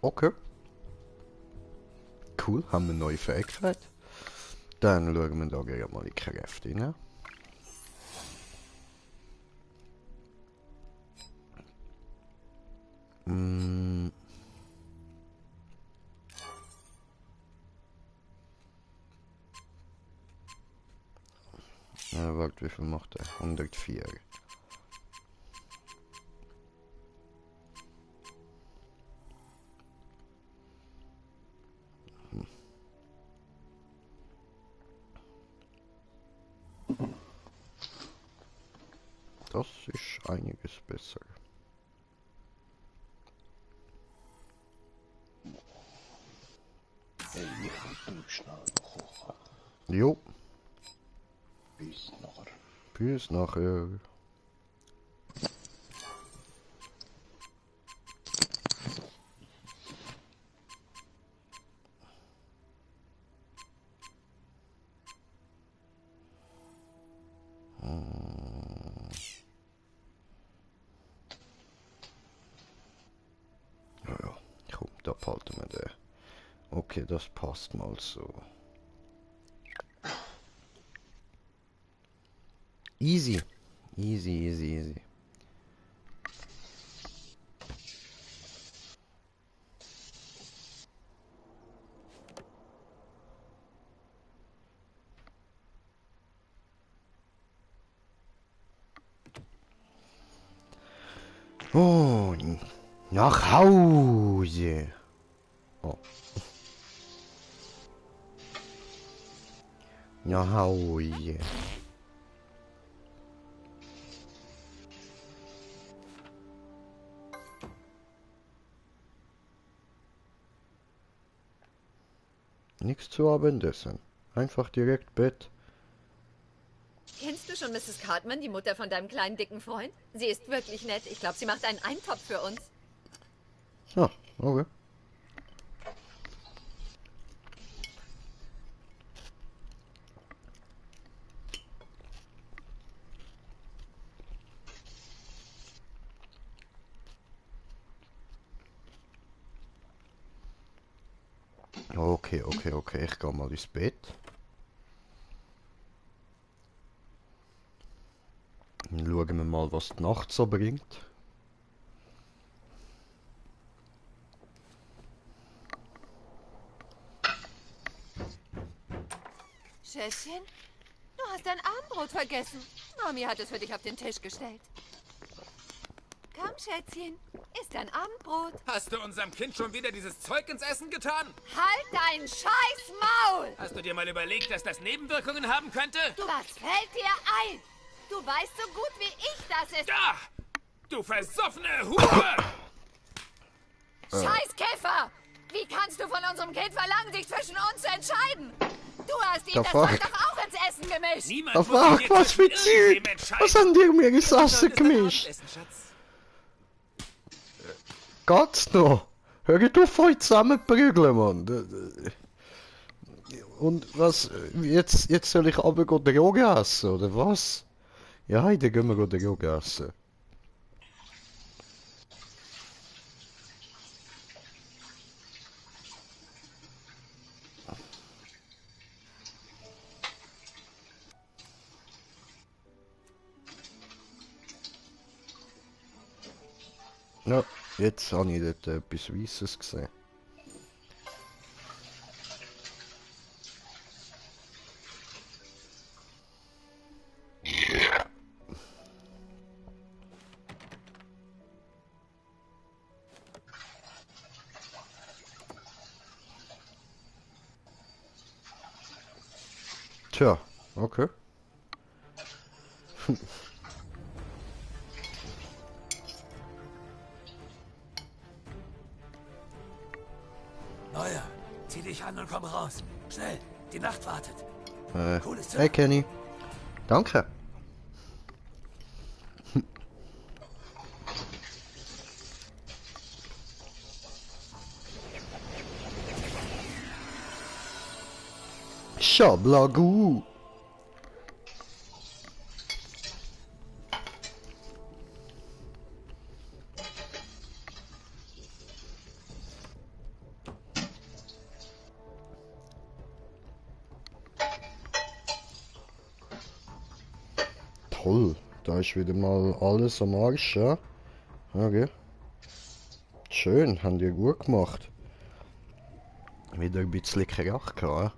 Okay. Cool, haben wir eine neue Fähigkeit. Dann schauen wir da gleich mal die Kräfte rein. Ja, warte, wie viel macht er? 104. Das ist einiges besser. Ey, ich schnell kochen. Jo. Bis nachher. Bis nachher. Ja, komm, da behalten wir den. Okay, das passt mal so. Easy. Easy, easy, easy. Oh, nach Hause. Oh. Nach Hause. Nichts zu Abendessen. Einfach direkt Bett. Kennst du schon Mrs. Cartman, die Mutter von deinem kleinen dicken Freund? Sie ist wirklich nett. Ich glaube, sie macht einen Eintopf für uns. Ah, okay. Okay, ich gehe mal ins Bett. Dann schauen wir mal, was die Nacht so bringt. Schätzchen, du hast dein Abendbrot vergessen. Mami hat es für dich auf den Tisch gestellt. Komm, Schätzchen, isst dein Abendbrot. Hast du unserem Kind schon wieder dieses Zeug ins Essen getan? Halt dein scheiß Maul! Hast du dir mal überlegt, dass das Nebenwirkungen haben könnte? Was fällt dir ein? Du weißt so gut wie ich, dass es... Da! Du versoffene Hure! Scheiß Käfer! Wie kannst du von unserem Kind verlangen, sich zwischen uns zu entscheiden? Du hast ihm das Zeug doch auch ins Essen gemischt! Niemand Ach, was für Zeug! Was haben die mir ins Essen gemischt? Geht's noch? Hört auf euch zusammenprügeln, Mann. Und was? Jetzt soll ich aber Drogen essen, oder was? Ja, heute gehen wir Drogen essen. Ja, jetzt habe ich dort etwas Weisses gesehen. Tja, okay. Neuer, zieh dich an und komm raus. Schnell, die Nacht wartet. Hey Kenny. Danke. Schablagu. Toll, da ist wieder mal alles am Arsch, ja? Okay. Schön, haben die gut gemacht. Wieder ein bisschen Krach gehabt.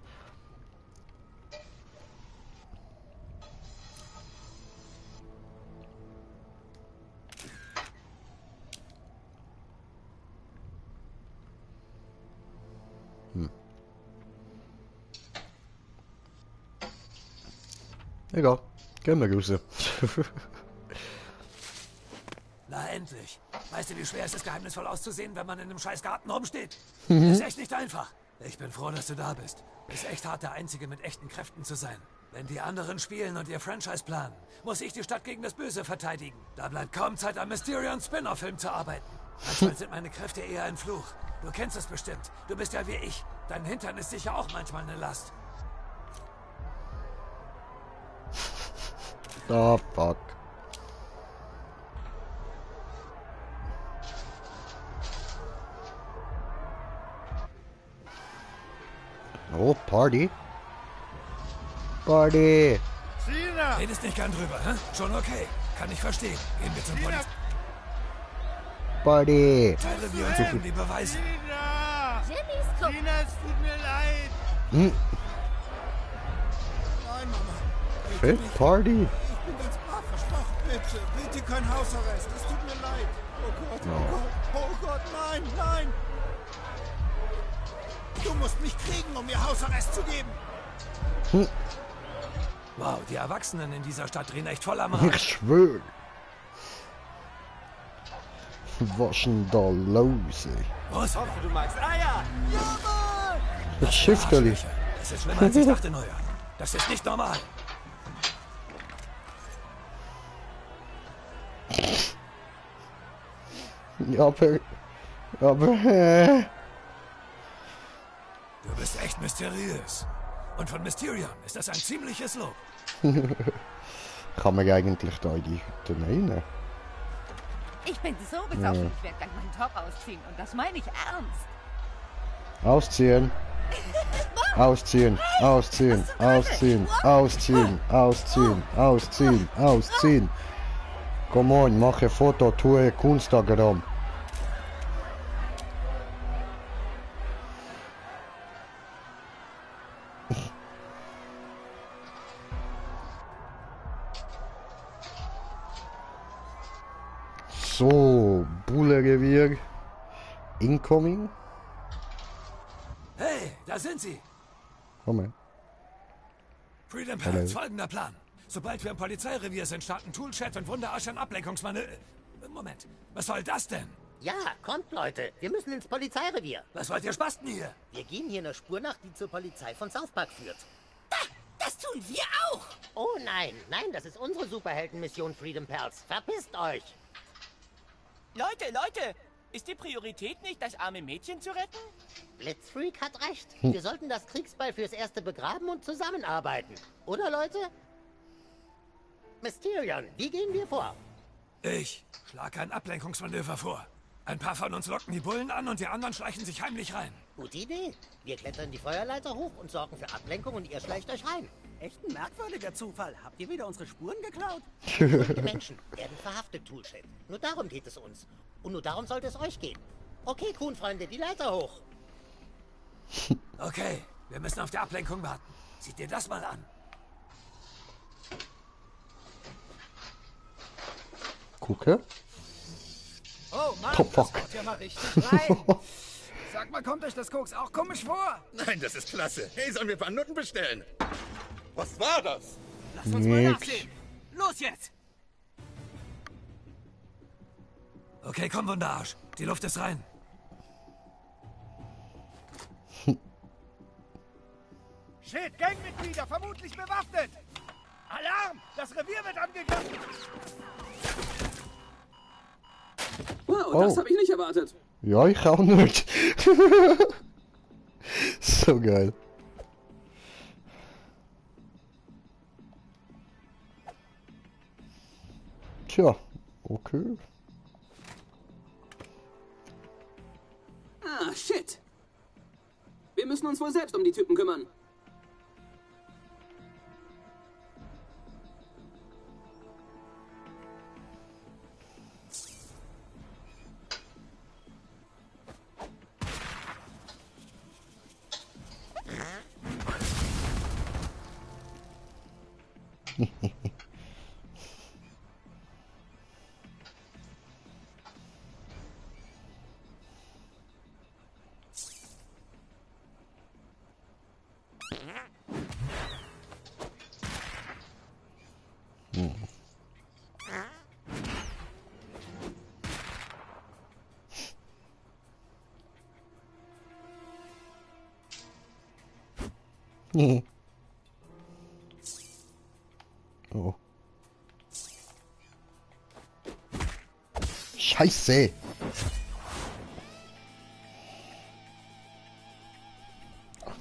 Egal, gehen wir raus. Na endlich. Weißt du, wie schwer es ist, geheimnisvoll auszusehen, wenn man in einem scheiß Garten rumsteht? Ist echt nicht einfach. Ich bin froh, dass du da bist. Ist echt hart, der Einzige mit echten Kräften zu sein. Wenn die anderen spielen und ihr Franchise planen, muss ich die Stadt gegen das Böse verteidigen. Da bleibt kaum Zeit, am Mysterion Spin-off-Film zu arbeiten. Manchmal sind meine Kräfte eher ein Fluch. Du kennst es bestimmt. Du bist ja wie ich. Dein Hintern ist sicher auch manchmal eine Last. Oh, fuck. Oh, Party. Party. Sina! Redest nicht gern drüber, hä? Schon okay. Kann ich verstehen. Gehen wir zum Polizei. Party. Teile wir uns die Beweise. Sina, es tut mir leid. Hm. Nein, Mama. Hey, Party. Ich bin ganz brav versprochen. Bitte, bitte kein Hausarrest. Es tut mir leid. Oh Gott, oh Gott, oh Gott, nein, nein. Du musst mich kriegen, um mir Hausarrest zu geben. Hm. Wow, die Erwachsenen in dieser Stadt drehen echt voll am Rad. Ich schwöre. Was ist denn da los, ey? Was? Hoffe, du magst Eier. Ja, Das Schiffterli. Das ist schlimmer, als ich dachte, Neuer. Das ist nicht normal. Ja, aber, Du bist echt mysteriös. Und von Mysterion ist das ein ziemliches Lob. Kann man eigentlich da in die Hütte rein? Ich bin so besoffen, ich werde gleich meinen Top ausziehen. Und das meine ich ernst. Ausziehen. Ausziehen, ausziehen, ausziehen, ausziehen, ausziehen, ausziehen, ausziehen. Komm on, mach ein Foto, tue Kunstagram. So, Bullerrevier. Incoming. Hey, da sind sie. Komm her. Freedom Hallo. Pals, folgender Plan. Sobald wir im Polizeirevier sind, starten Toolchat und Wunderasch ein Ablenkungsmanöver. Moment, was soll das denn? Ja, kommt, Leute. Wir müssen ins Polizeirevier. Was wollt ihr Spasten hier? Wir gehen hier einer Spur nach, die zur Polizei von South Park führt. Das tun wir auch. Oh nein, nein, das ist unsere Superheldenmission Freedom Pals. Verpisst euch. Leute, ist die Priorität nicht, das arme Mädchen zu retten? Blitzfreak hat recht. Wir sollten das Kriegsbeil fürs Erste begraben und zusammenarbeiten. Oder, Leute? Mysterion, wie gehen wir vor? Ich schlage ein Ablenkungsmanöver vor. Ein paar von uns locken die Bullen an und die anderen schleichen sich heimlich rein. Gute Idee. Wir klettern die Feuerleiter hoch und sorgen für Ablenkung und ihr schleicht euch rein. Echt ein merkwürdiger Zufall. Habt ihr wieder unsere Spuren geklaut? Die Menschen werden verhaftet, Toolchat. Nur darum geht es uns. Und nur darum sollte es euch gehen. Okay, Kuhn-Freunde, die Leiter hoch. Okay, wir müssen auf die Ablenkung warten. Sieh dir das mal an. Gucke. Oh Mann, Oh, fuck. das wird ja mal richtig rein. Sag mal, kommt euch das Koks auch komisch vor? Nein, das ist klasse. Hey, sollen wir ein paar Nutten bestellen? Was war das? Lass uns mal nachsehen. Los jetzt! Okay, komm, Wunderarsch. Die Luft ist rein. Shit, Gangmitglieder, vermutlich bewaffnet. Alarm! Das Revier wird angegriffen. Wow, das habe ich nicht erwartet. Ja, ich auch nicht. So geil. Tja, okay. Ah, shit. Wir müssen uns wohl selbst um die Typen kümmern. Nee. Oh. Scheiße.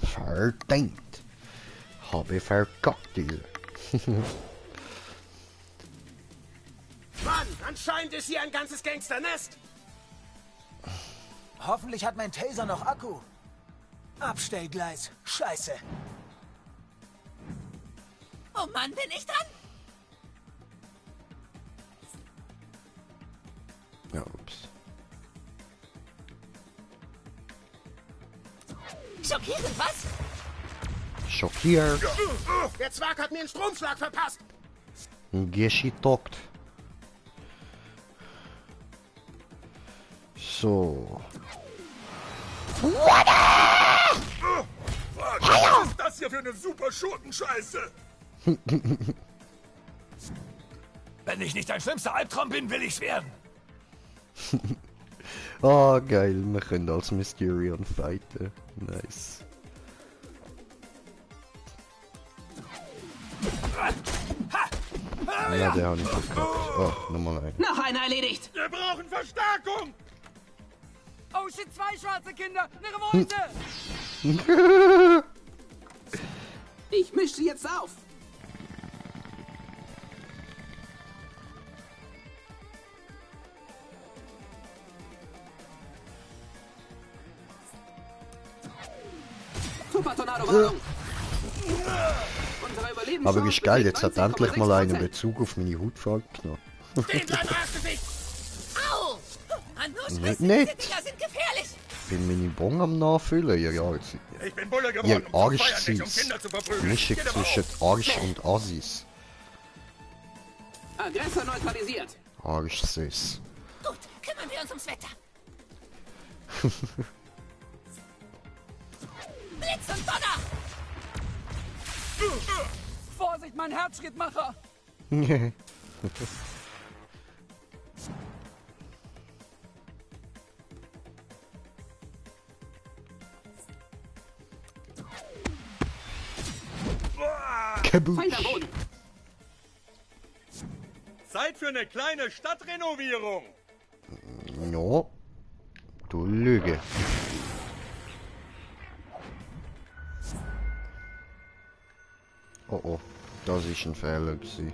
Verdammt. Habe verkackt, diese. Mann, anscheinend ist hier ein ganzes Gangsternest. Hoffentlich hat mein Taser noch Akku. Abstellgleis. Scheiße. Oh Mann, bin ich dran? Ja, ups. Schockierend, was? Schockiert. Der Zwerg hat mir einen Stromschlag verpasst. Geschitockt. So. Was ist das hier für eine super Schurkenscheiße? Wenn ich nicht dein schlimmster Albtraum bin, will ich's werden. Ah, geil. Wir können als Mysterion fighten. Nice. Ja, der hat nicht verkackt. Oh, nochmal ein. Noch einer erledigt. Wir brauchen Verstärkung. Oh shit, 2 schwarze Kinder, eine Revolte! Ich mische sie jetzt auf. Super Tornado-Ballon. Aber ist geil, jetzt hat endlich mal einen Bezug auf meine Hautfarbe genommen. Au! An nur Nicht. diese Dinger sind gefährlich. Ich bin meine Bon am Nachfüllen, ihr Arsch. Ich bin Bulle geworden, Ihr um zu feiern, Arsch nicht um Kinder zu verprügeln. Mischung Geht aber zwischen Arsch und Assis. Aggressor neutralisiert. Arsch süß. Gut, kümmern wir uns ums Wetter. Blitz und Donner! Vorsicht, mein Herzschrittmacher! Feind am Boden. Zeit für eine kleine Stadtrenovierung. Ja. Du Lüge. Oh oh, das ist ein Fehler gewesen.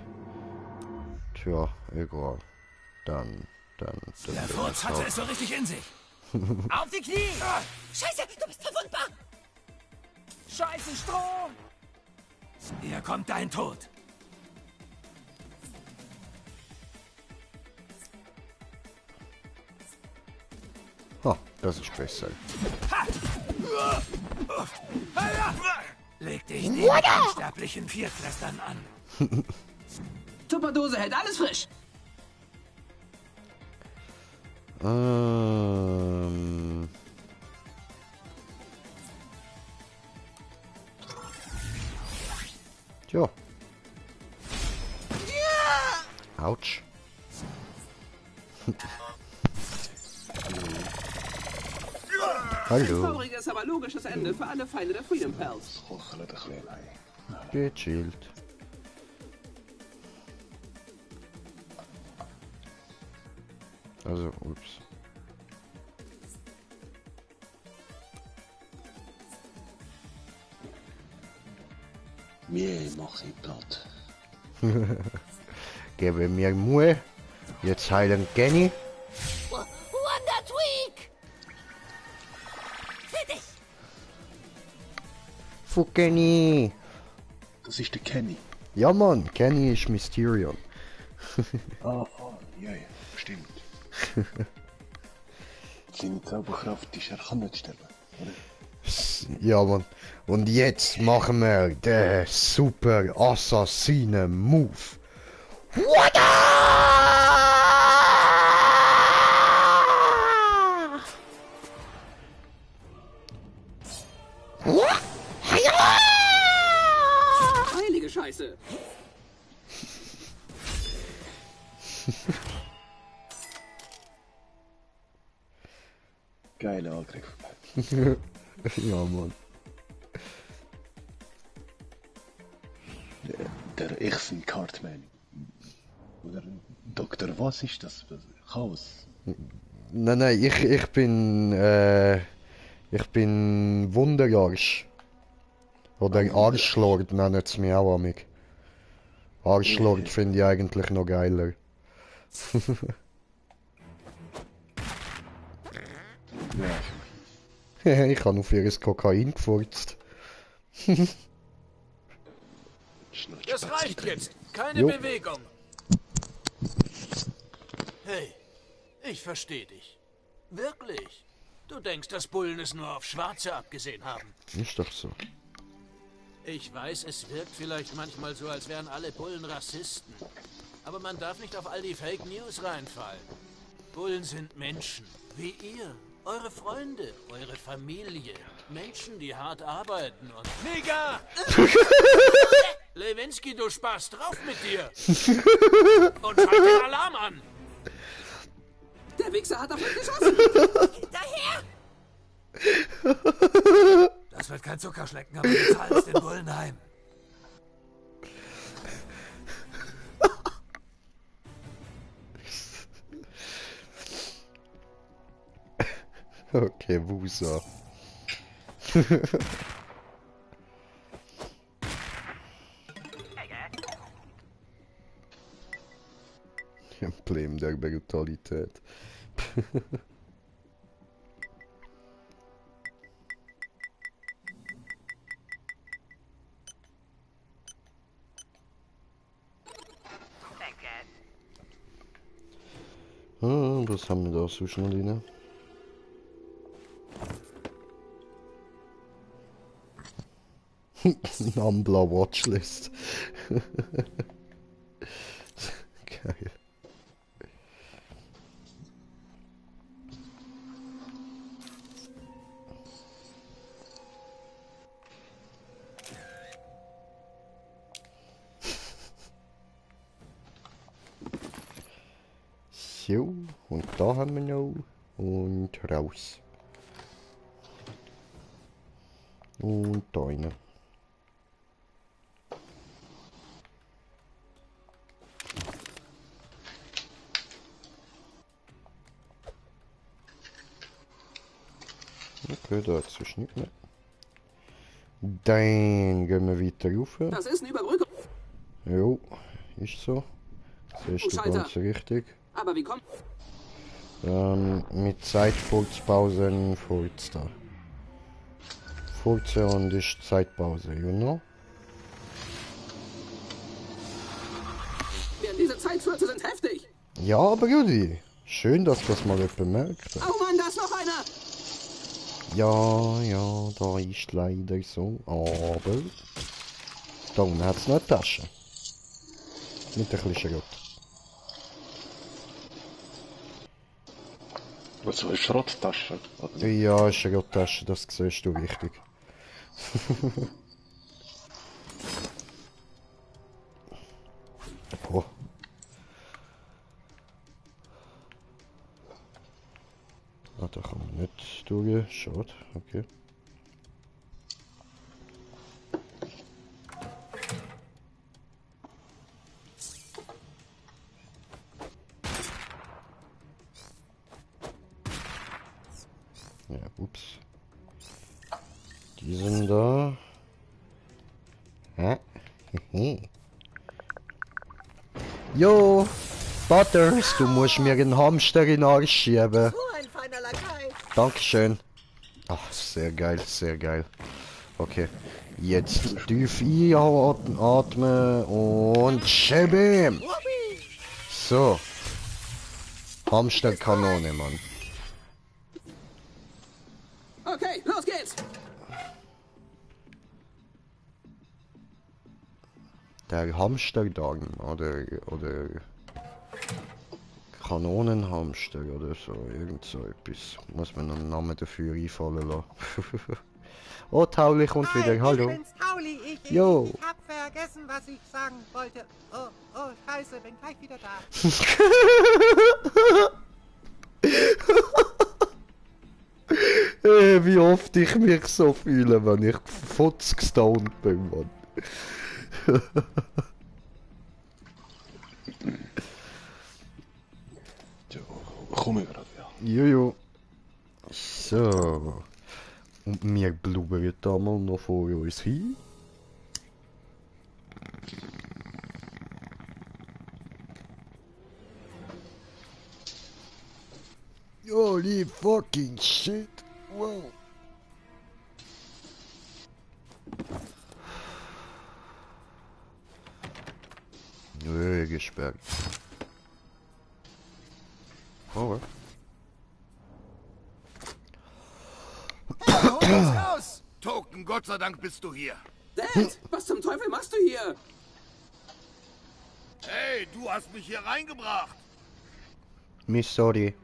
Tja, egal. Dann. Der Furz hatte es so richtig in sich. Auf die Knie! Scheiße, du bist verwundbar! Scheiße, Stroh! Hier kommt dein Tod. Ha, das ist besser. Leg dich den unsterblichen Viertklässlern an. Tupperdose hält alles frisch. Tja. Autsch. Ein Hallo. trauriges, aber logisches Ende für alle Feinde der Freedom Pals. Gechillt. Also, ups. Mir mach ich platt. Gebe mir Mühe. Jetzt heilen Kenny. Wonder Tweak! Fertig! Von Kenny. Das ist der Kenny. Ja Mann, Kenny ist Mysterion. Ah, ja, stimmt. Seine Zauberkraft ist, er kann nicht sterben, oder? Ja Mann. Und jetzt machen wir den super Assassinen-Move. Heilige Scheiße. Geiler Angriff. Ja Mann. Dr. Echsen Cartman. Oder Dr. Was ist das? Chaos. Nein, ich bin Wunderarsch. Oder Arschlord nennen sie mich auch amig. Arschlord finde ich eigentlich noch geiler. Ich habe auf ihr Kokain gefurzt. Das reicht jetzt. Keine Bewegung. Hey, ich verstehe dich. Wirklich. Du denkst, dass Bullen es nur auf Schwarze abgesehen haben. Ist doch so. Ich weiß, es wirkt vielleicht manchmal so, als wären alle Bullen Rassisten. Aber man darf nicht auf all die Fake News reinfallen. Bullen sind Menschen, wie ihr. Eure Freunde, eure Familie. Menschen, die hart arbeiten und... Nigger! Lewinsky, du Spaß, drauf mit dir! Und schalt den Alarm an! Der Wichser hat auf mich geschossen! Hinterher! Das wird kein Zuckerschlecken, aber wir zahlen es den Bullen heim. Okay, Wusa. Emblem der Brutalität. Was haben wir da so schnell rein? Nambla Watchlist. Geil. So, und da haben wir noch und raus. Und da rein. Okay, da hat es nicht mehr. Dann gehen wir weiter rauf. Das ist eine Überbrückung. Jo, ist so. Siehst du ganz richtig. Aber wie kommt... Mit Zeitfurzpausen furzt da. Furze und ist Zeitpause, you know? Diese Zeitfurze sind heftig. Ja, aber Rudi, schön, dass das mal jemand merkt. Oh Mann, da ist noch einer. Ja, da ist leider so, aber da unten hat es noch eine Tasche. Mit ein bisschen Schrott. Was so eine Schrotttasche? Ja, eine Schrotttasche, das siehst du richtig. Oh. Ah, da kann man nicht durch. Schade, okay. Ja, ups. Die sind da. Hä? Jo, Butters, du musst mir einen Hamster in den Arsch schieben. So ein feiner Lakai. Dankeschön. Ach, sehr geil, sehr geil. Okay, jetzt tief einatmen und schieben. So. Hamsterkanone, Mann. Okay, los geht's. Der Hamsterdarm oder Kanonenhamster oder so, irgend so etwas. Muss man einen Namen dafür einfallen lassen. Oh, Tauli kommt wieder, hallo. Ich bin's, Tauli. Ich hab vergessen, was ich sagen wollte. Oh, scheiße, bin gleich wieder da. Wie oft ich mich so fühle, wenn ich futz gestoned bin, Mann. komme gerade, ja. Jojo. So. Und wir blubbern da mal noch vor uns hin. Holy fucking shit. Wow. Nö, gesperrt. Oh. Hol uns raus! Token, Gott sei Dank bist du hier. Dad, was zum Teufel machst du hier? Hey, du hast mich hier reingebracht. Miss sorry.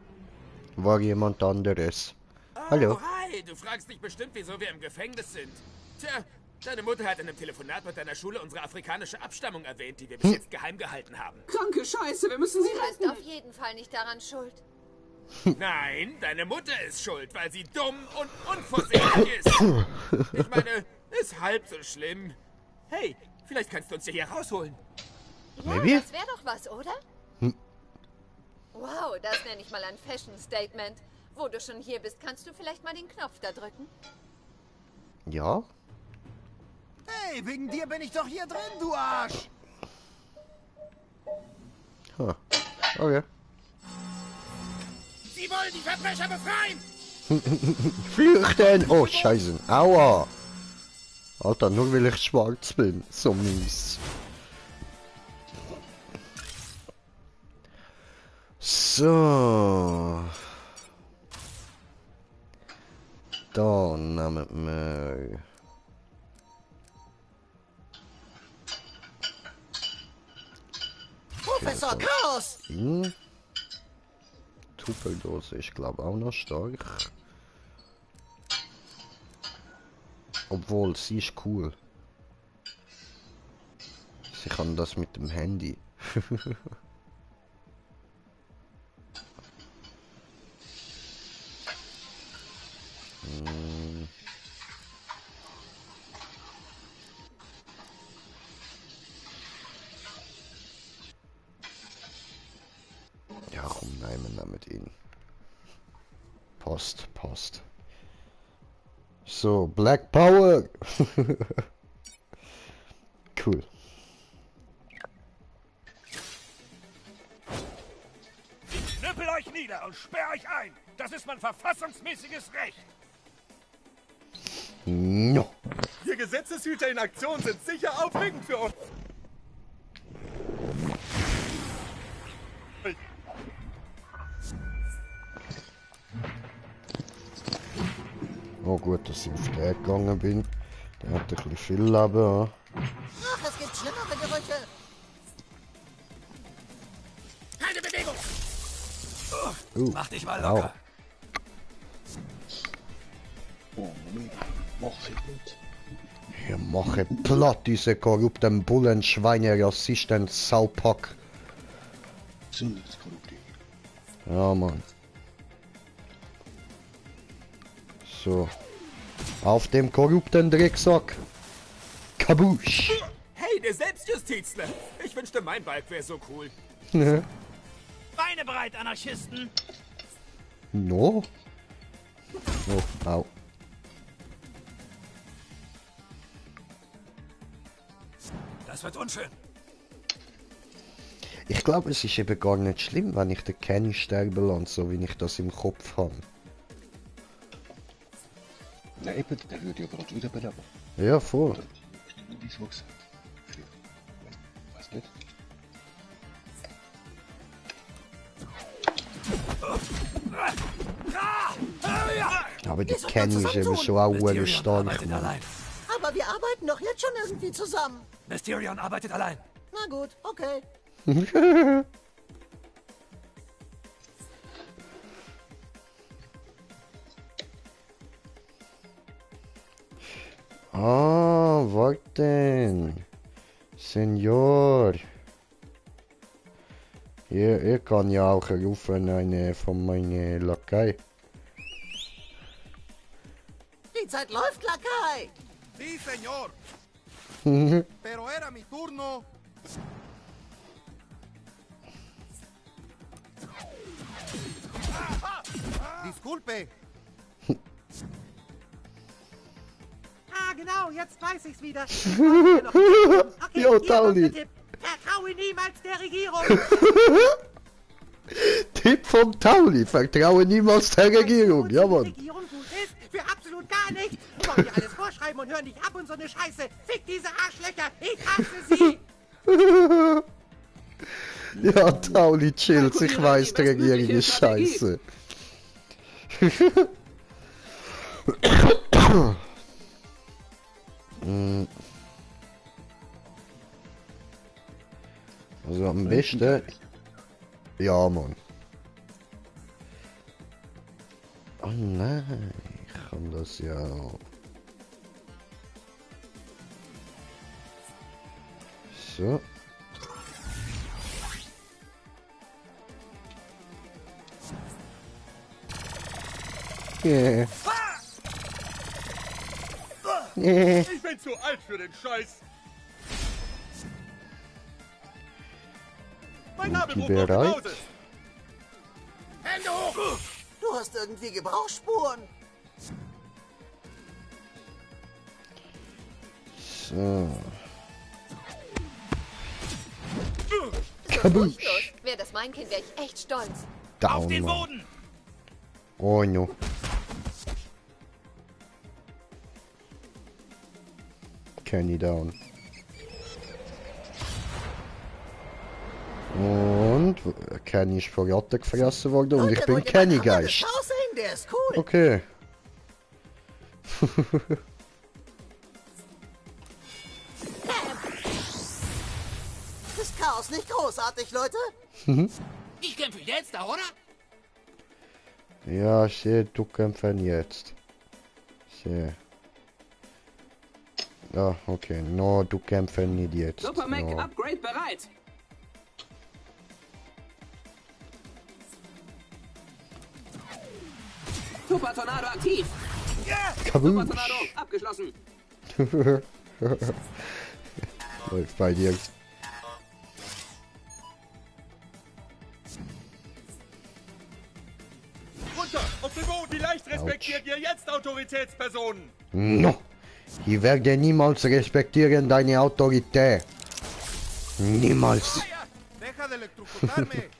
War jemand anderes. Hallo. Oh, hi, du fragst dich bestimmt, wieso wir im Gefängnis sind. Tja, deine Mutter hat in einem Telefonat mit deiner Schule unsere afrikanische Abstammung erwähnt, die wir bis jetzt geheim gehalten haben. Kranke Scheiße, wir müssen sie retten. Du bist auf jeden Fall nicht daran schuld. Nein, deine Mutter ist schuld, weil sie dumm und unvorsichtig ist. Ich meine, ist halb so schlimm. Hey, vielleicht kannst du uns ja hier rausholen. Ja, Maybe? das wäre doch was, oder? Wow, das nenne ich mal ein Fashion-Statement. Wo du schon hier bist, kannst du vielleicht mal den Knopf da drücken? Ja? Hey, wegen dir bin ich doch hier drin, du Arsch! Huh. Okay. Sie wollen die Verbrecher befreien! Flüchten! Oh, Scheiße. Aua! Alter, nur weil ich schwarz bin. So mies. So. Da nehmen wir. Professor Chaos! Tuppeldose ist glaube auch noch stark. Obwohl, sie ist cool. Sie kann das mit dem Handy. Ja, komm, nehmen wir mit ihnen. Post. So, Black Power! Cool. Ich knüppel euch nieder und sperr euch ein. Das ist mein verfassungsmäßiges Recht. No. Wir Gesetzeshüter in Aktion sind sicher aufregend für uns. Oh gut, dass ich auf den gegangen bin. Der hat ein bisschen viel Leben. Ach, es gibt schlimmere Gerüche. Keine Bewegung! Mach dich mal locker. Oh, mach sie gut. Ja, mache platt, diese korrupten Bullen, Schweine, Rassisten, Saupack. Sind das korrupte? Ja, Mann. So. Auf dem korrupten Drecksack. Kabusch. Hey, der Selbstjustizler! Ich wünschte, mein Balk wäre so cool. Beine bereit, Anarchisten! No? Oh, au. Das wird unschön. Ich glaube, es ist eben gar nicht schlimm, wenn ich den Kenny sterben lasse, so wie ich das im Kopf habe. Nein, eben, der würde ja gerade wieder beleben. Ja, voll. Wie so gesagt. Weiß nicht. Aber die Kenny ist eben schon auch stark. Aber wir arbeiten doch jetzt schon irgendwie zusammen. Mysterion arbeitet allein. Na gut, okay. Ah, warten. Senior. Ja, ich kann ja auch rufen, eine von meinen Lakai. Die Zeit läuft, Lakai. Sí, señor. Pero era mi turno. Disculpe. Ah, genau, jetzt weiß ich's wieder. Okay, Jo, Tauli. Vertraue niemals der Regierung. Tipp vom Tauli, vertraue niemals der Regierung, ja Mann. Die Regierung gut ist, für absolut gar nichts. Wollen dir alles vorschreiben und hören dich ab und so eine Scheiße. Fick diese Arschlöcher, ich hasse sie. Ja, Tauli chillt, ich weiß, der Regierung ist scheiße. Also am besten... Ja, Mann. Oh nein, ich kann das ja... So. Yeah. Ich bin zu alt für den Scheiß. Mein Name ruft auf nach Hause. Hände hoch! Du hast irgendwie Gebrauchsspuren. So. Kabusch. Wäre das mein Kind, wäre ich echt stolz. Down, auf den Boden! Oh no. Kenny down. Und Kenny ist von Ratten gefressen worden und ich bin Kenny Geist. Der ist cool. Okay. Ist Chaos nicht großartig, Leute? Ich kämpfe jetzt, oder? Ja, ich sehe, du kämpfen jetzt. Ich sehe. Ja, okay. No, du kämpfen nicht jetzt. Super Mac, no. Upgrade bereit. Super Tornado aktiv. Kabusch. Super Tornado abgeschlossen. Läuft bei dir. Runter, auf den Boden, vielleicht respektiert ihr jetzt Autoritätspersonen. No. Ich werde niemals respektieren deine Autorität. Niemals. Deja de electrocutarme.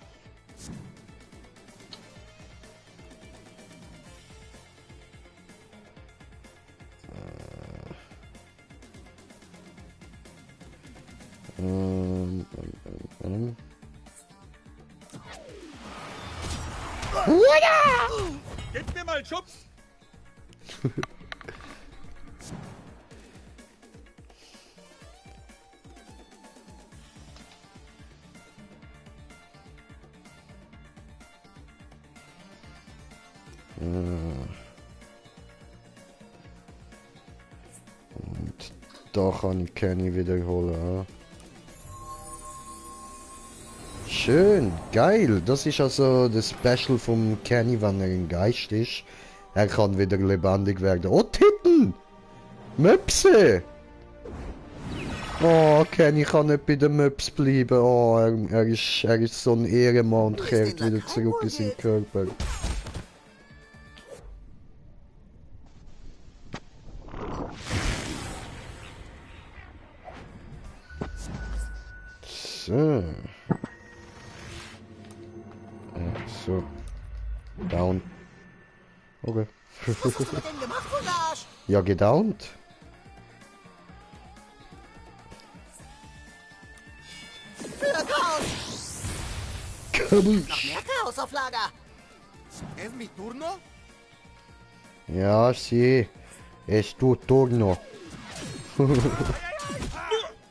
Gib mir mal einen Schubs. Und da kann ich Kenny wiederholen. Schön, geil. Das ist also das Special vom Kenny, wenn er ein Geist ist. Er kann wieder lebendig werden. Oh, Titten! Möpse! Oh, Kenny kann nicht bei den Möps bleiben. Oh, er ist so ein Ehrenmann und kehrt wieder zurück in seinen Körper. So. So. Down. Okay. Was hast du mit dem gemacht, Arsch? Ja, gedownt. Für Chaos! Kabusch. Noch mehr Chaos auf Lager! ¿Es mi turno? Ja, sí. Es tu turno.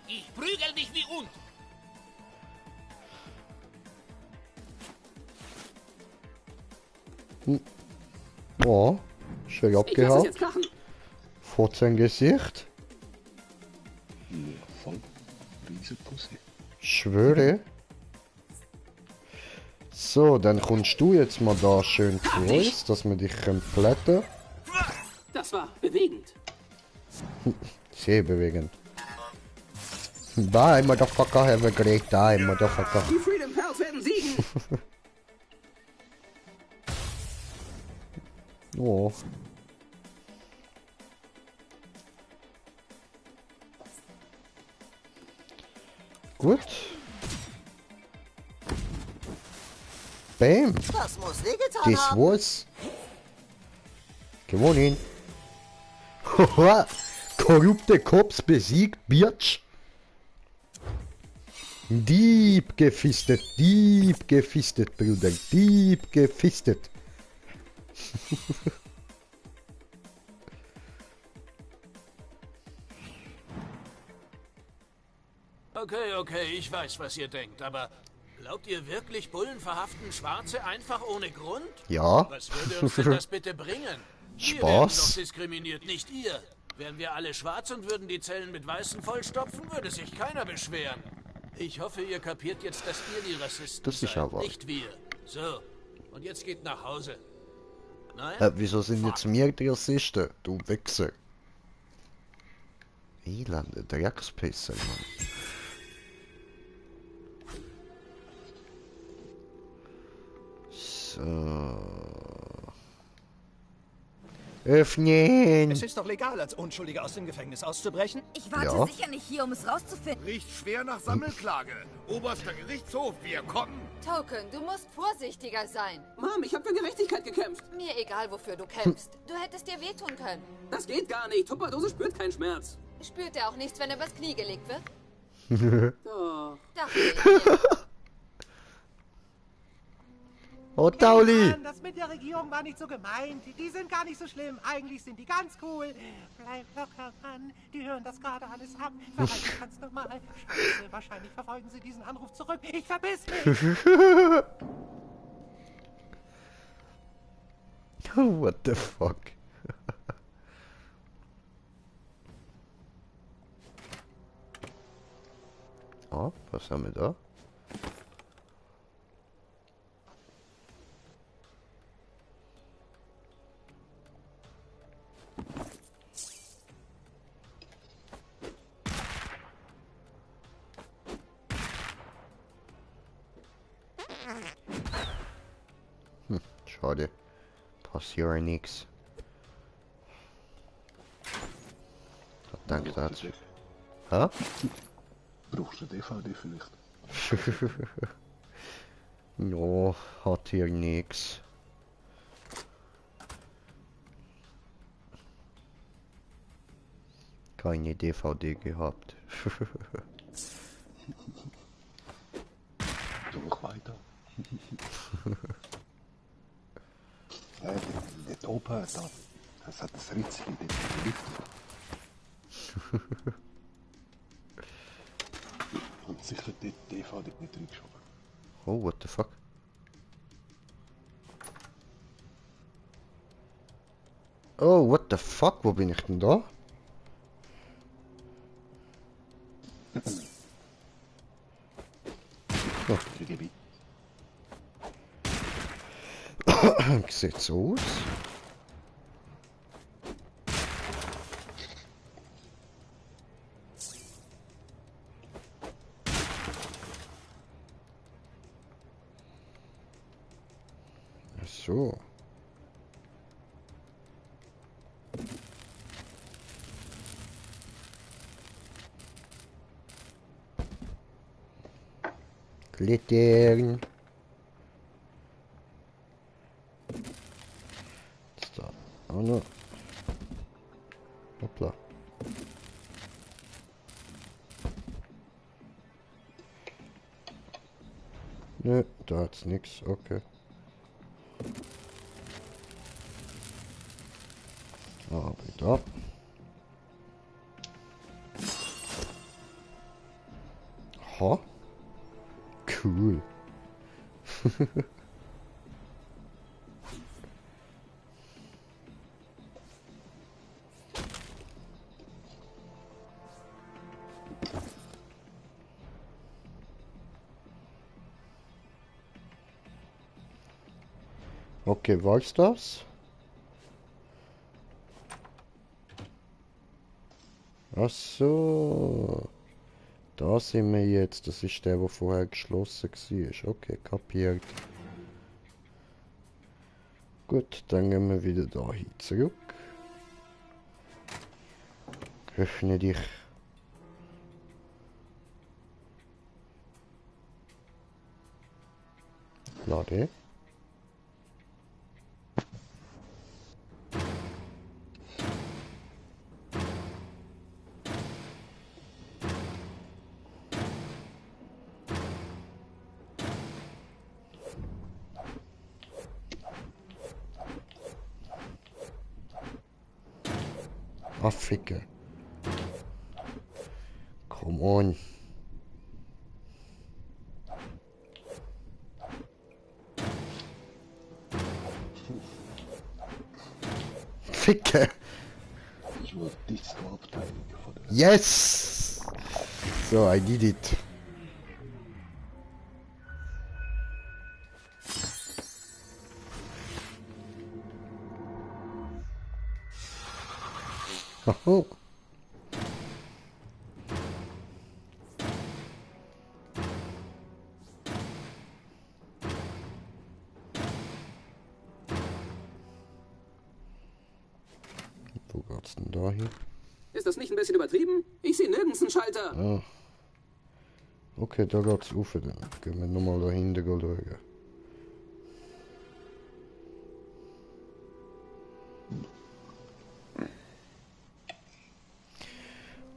Ich prügel dich wie Hund. Oh, schön abgehauen. Vor sein Gesicht. Voll. Riese Pussy. Schwöre. So, dann kommst du jetzt mal da schön zu uns, dass wir dich plätten. Das war bewegend. Sehr bewegend. Bye, motherfucker, have a great time, motherfucker. Die Freedom Pals werden siegen. Oh. Gut. Bam. Das muss wehgetan Das haben. war's. Gewonnen. Haha. Korrupte Cops besiegt, Bitch. Deep gefistet, Bruder. Deep gefistet. Okay, ich weiß, was ihr denkt, aber glaubt ihr wirklich, Bullen verhaften Schwarze einfach ohne Grund? Ja. Was würde uns denn das bitte bringen? Wir Spaß. werden doch diskriminiert, nicht ihr. Wären wir alle schwarz und würden die Zellen mit Weißen vollstopfen, würde sich keiner beschweren. Ich hoffe, ihr kapiert jetzt, dass ihr die Rassisten Das ist seid, aber. nicht wir. So, und jetzt geht nach Hause. Nein? Wieso sind jetzt mir die Rassisten? Du Wichser. Elende Dreckspisser, Mann. So. Öffnen! Es ist doch legal, als Unschuldiger aus dem Gefängnis auszubrechen. Ich warte Ja. sicher nicht hier, um es rauszufinden. Riecht schwer nach Sammelklage. Oberster Gerichtshof, wir kommen. Token, du musst vorsichtiger sein. Mom, ich habe für Gerechtigkeit gekämpft. Mir egal, wofür du kämpfst. Du hättest dir wehtun können. Das geht gar nicht. Tupperdose spürt keinen Schmerz. Spürt er auch nichts, wenn er übers Knie gelegt wird? Doch. Dachte ich. Oh, Tauli! Mann, das mit der Regierung war nicht so gemeint. Die sind gar nicht so schlimm. Eigentlich sind die ganz cool. Bleib locker, Mann. Die hören das gerade alles ab. Verhalten ganz normal. Scheiße, wahrscheinlich verfolgen sie diesen Anruf zurück. Ich verbiss mich. What the fuck? Oh, was haben wir da? Schade. Passiert nix. Danke dazu. Hä? Brauchst du eine DVD vielleicht? No, hat hier nix. Keine DVD gehabt. Durch weiter. Nicht oben, das hat das Ritzchen in der Luft. Und sicher die DVD nicht reingeschoben. Oh, what the fuck? Oh, what the fuck? Wo bin ich denn da? Oh. Sieht so aus. Ach so. Klettern. Ist da auch noch. Hoppla. Nö, da hat's nix, okay. Ah, wieder. Ha? Cool. Okay, war's das? Ach so. Da sind wir jetzt. Das ist der, der vorher geschlossen war. Okay, kapiert. Gut, dann gehen wir wieder dahin zurück. Öffne dich. Lade. Afrika. Come on. Ficke. Ich will Disco abteilen. Yes! So, I did it. Oh. Wo geht's denn da hin? Ist das nicht ein bisschen übertrieben? Ich sehe nirgends einen Schalter. Ah. Okay, da geht's rauf dann. Gehen wir nochmal da hinten schauen.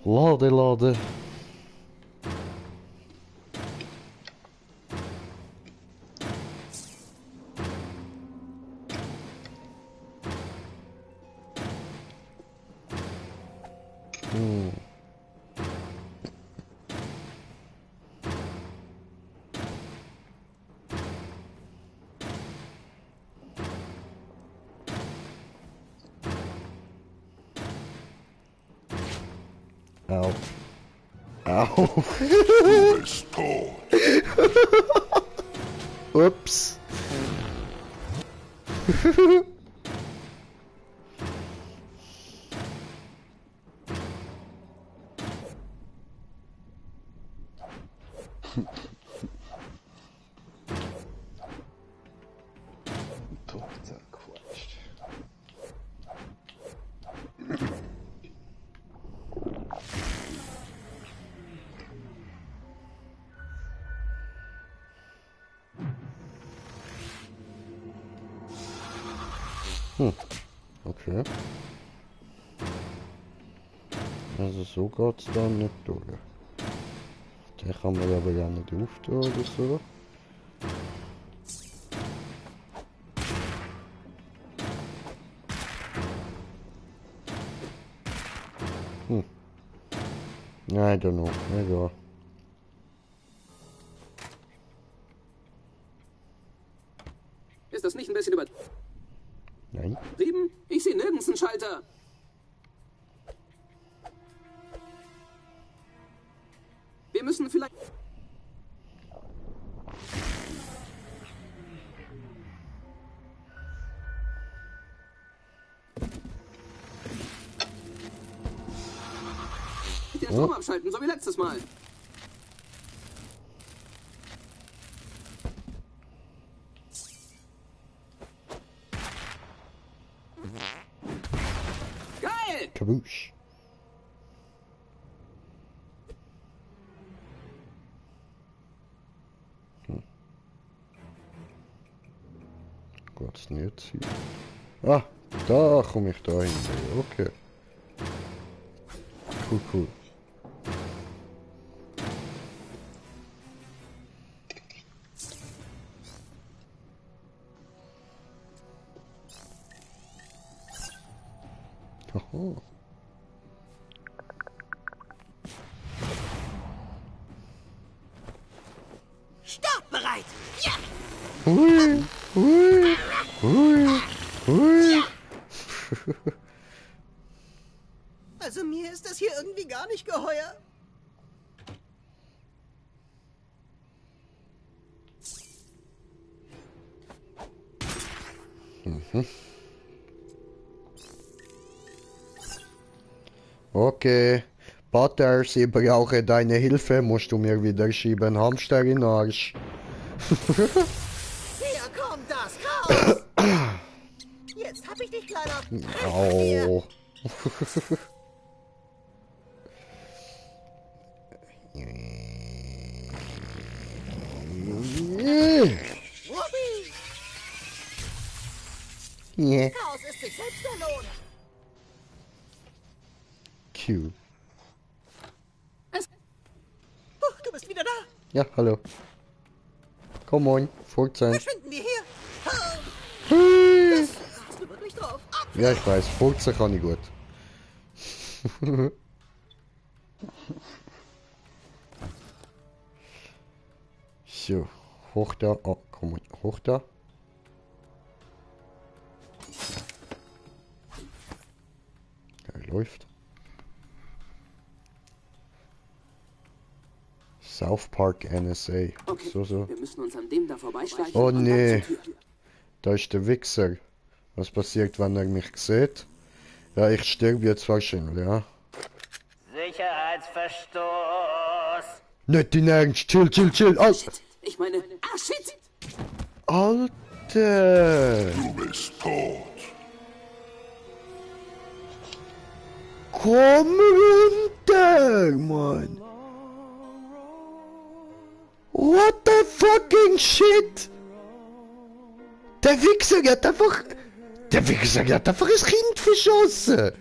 Lade, lade. Au. Au. Du bist tot. Ups. Tot zerquatscht. Okay. Also so geht's da nicht durch. Den kann man aber gar nicht auftun oder so. I don't know. Egal. Ist das nicht ein bisschen Nein. übertrieben? Ich sehe nirgends einen Schalter. Wir müssen vielleicht... den Strom abschalten, so wie letztes Mal. Geil! Kaboosh. Geht's denn jetzt hier? Ah, da komme ich da hin. Okay. Cool, cool. Oho. Startbereit! Ja! Hui, hui, hui, hui. Also mir ist das hier irgendwie gar nicht geheuer. Okay. Butters, ich brauche deine Hilfe. Musst du mir wieder schieben, Hamster in den Arsch. Hier kommt das Chaos! Jetzt hab ich dich, Kleiner. Au. Whoopi! Yeah. Chaos ist sich selbst der Lohn. Q. Du bist wieder da. Ja, hallo. Komm on, folgt sein. Verschwinden wir hier. Hui. Hast du wirklich drauf? Ja, ich weiß, folgt sein kann ich gut. So, hoch da. Oh, komm on, hoch da. Er läuft. South Park NSA. Okay, So. wir müssen uns an dem da vorbeischleichen. Oh und dann nee. zur Tür. Da ist der Wichser. Was passiert, wenn er mich sieht? Ja, ich sterbe jetzt wahrscheinlich, ja. Sicherheitsverstoß. Nicht in Ernst. Chill. Oh. Ich meine, shit. Alter. Du bist tot. Komm runter, Mann. What the fucking shit? Der Wichser hat einfach... Der Wichser hat einfach ein Kind verschossen.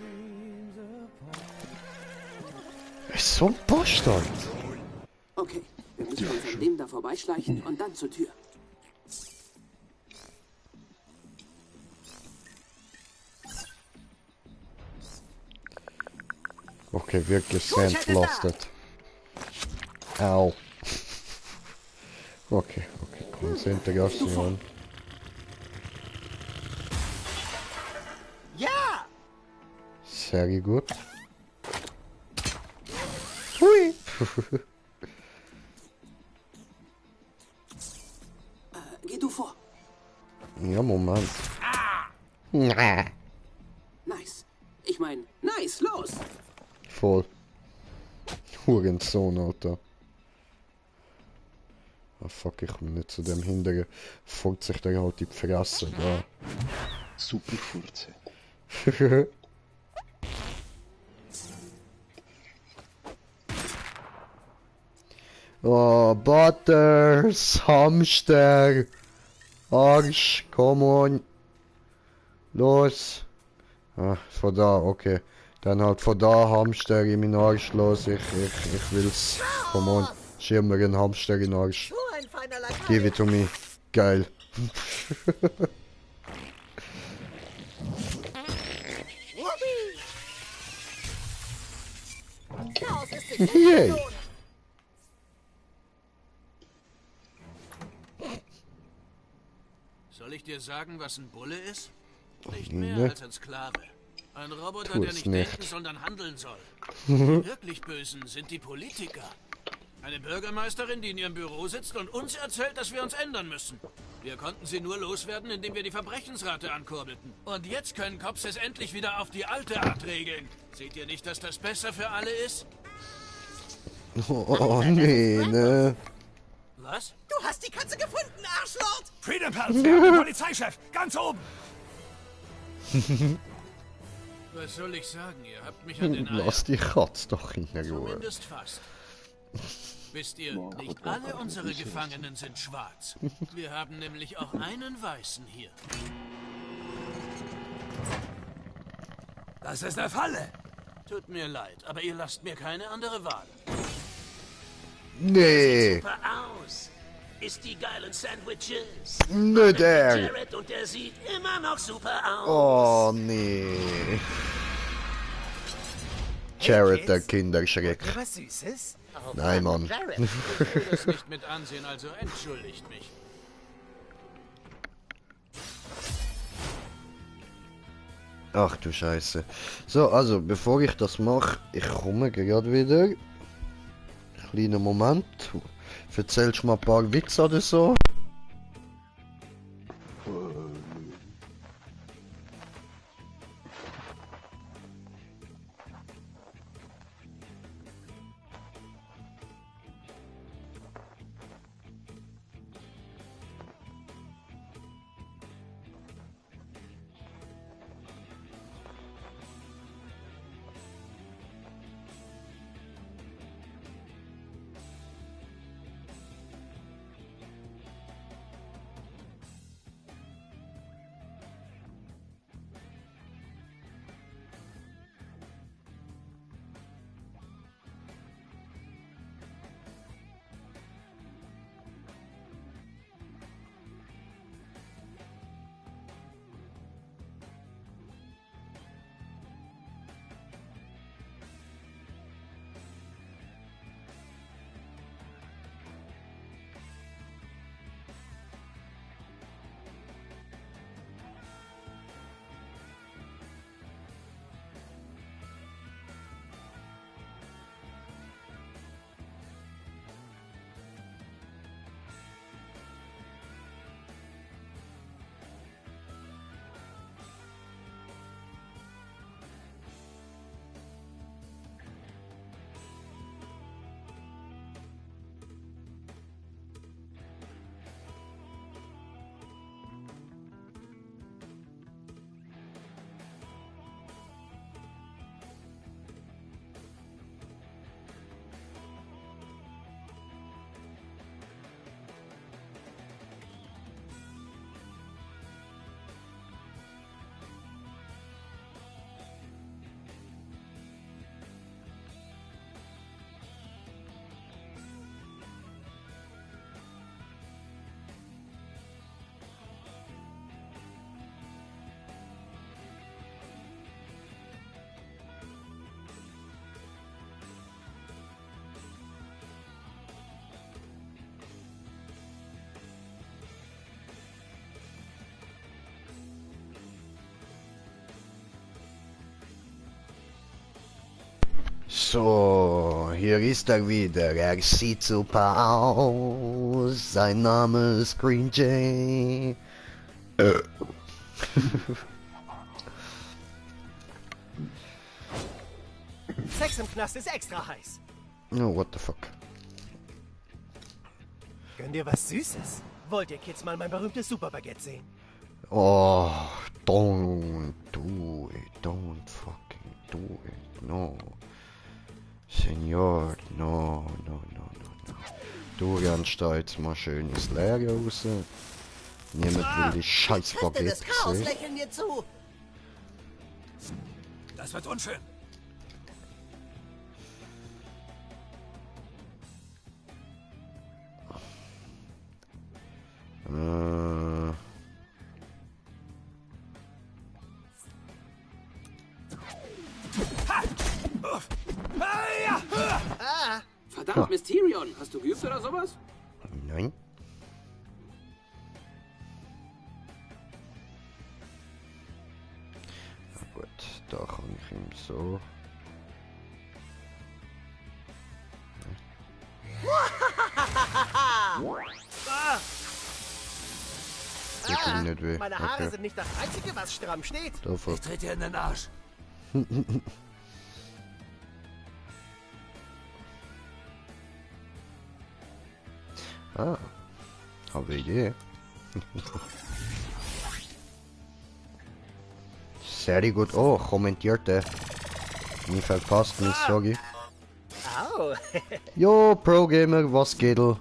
Ist so ein Bastard. Okay, wir müssen uns an dem da vorbeischleichen und dann zur Tür. Okay, wirklich sandblasted. Au. Okay, Konzentration. Ja! Sehr gut. Hui! Geh du vor. Ja, Moment. Nice. Ich meine, nice, los! Voll. Hurensohn, Alter. Ah, fuck, ich komme nicht zu dem hindern. Folgt sich der halt die Fresse, da. Super Furze. Oh, Butters, Hamster. Arsch, come on. Los. Ah, von da, okay. Dann halt von da Hamster in meinen Arsch los. Ich will's. Come on. Schieben wir einen Hamster in den Arsch. Give it to me. Geil. Yay. Soll ich dir sagen, was ein Bulle ist? Nicht mehr als ein Sklave. Ein Roboter, der nicht denken, sondern handeln soll. Die wirklich Bösen sind die Politiker. Eine Bürgermeisterin, die in ihrem Büro sitzt und uns erzählt, dass wir uns ändern müssen. Wir konnten sie nur loswerden, indem wir die Verbrechensrate ankurbelten. Und jetzt können Cops es endlich wieder auf die alte Art regeln. Seht ihr nicht, dass das besser für alle ist? Oh, nee, ne? Was? Du hast die Katze gefunden, Arschlord! Freedom Pals, wir haben den Polizeichef, ganz oben. Was soll ich sagen? Ihr habt mich an den Eiern. Lass die Katze doch in der Ruhe. Zumindest fast. Wisst ihr, nicht alle unsere Gefangenen sind schwarz. Wir haben nämlich auch einen Weißen hier. Das ist eine Falle. Tut mir leid, aber ihr lasst mir keine andere Wahl. Nee. Super aus. Isst die geilen Sandwiches. Nö, der. Jared und der sieht immer noch super aus. Oh, nee. Jared, der Kinderschreck. Was Süßes? Nein, Mann. Ich will das nicht mit ansehen, also entschuldigt mich. Ach du Scheiße. So, also, bevor ich das mache, ich komme gerade wieder. Kleiner Moment. Erzählst du mal ein paar Witze oder so? So, hier ist er wieder. Er sieht super aus. Sein Name ist Green Jay. Sex im Knast ist extra heiß. Oh, what the fuck? Gönn dir was Süßes? Wollt ihr Kids mal mein berühmtes Superbaguette sehen? Oh, don't do it. Don't fucking do it. No. Senor, no. Du rennst da jetzt mal schön ins Leere raus. Niemand will die scheiß Baguette Das Chaos sehen. lächeln dir zu. Das wird unschön. Verdammt, Mysterion, hast du geübt oder sowas? Nein. Na gut, da kann ich ihm so. Tut ihm nicht weh. Meine Haare Okay. sind nicht das Einzige, was stramm steht. Dafür. Ich trete dir in den Arsch. Ah, habe Idee. Sehr gut. Oh, kommentierte. Nie verpasst, mich, sorry. Au. Jo, Pro Gamer, was geht? Oh,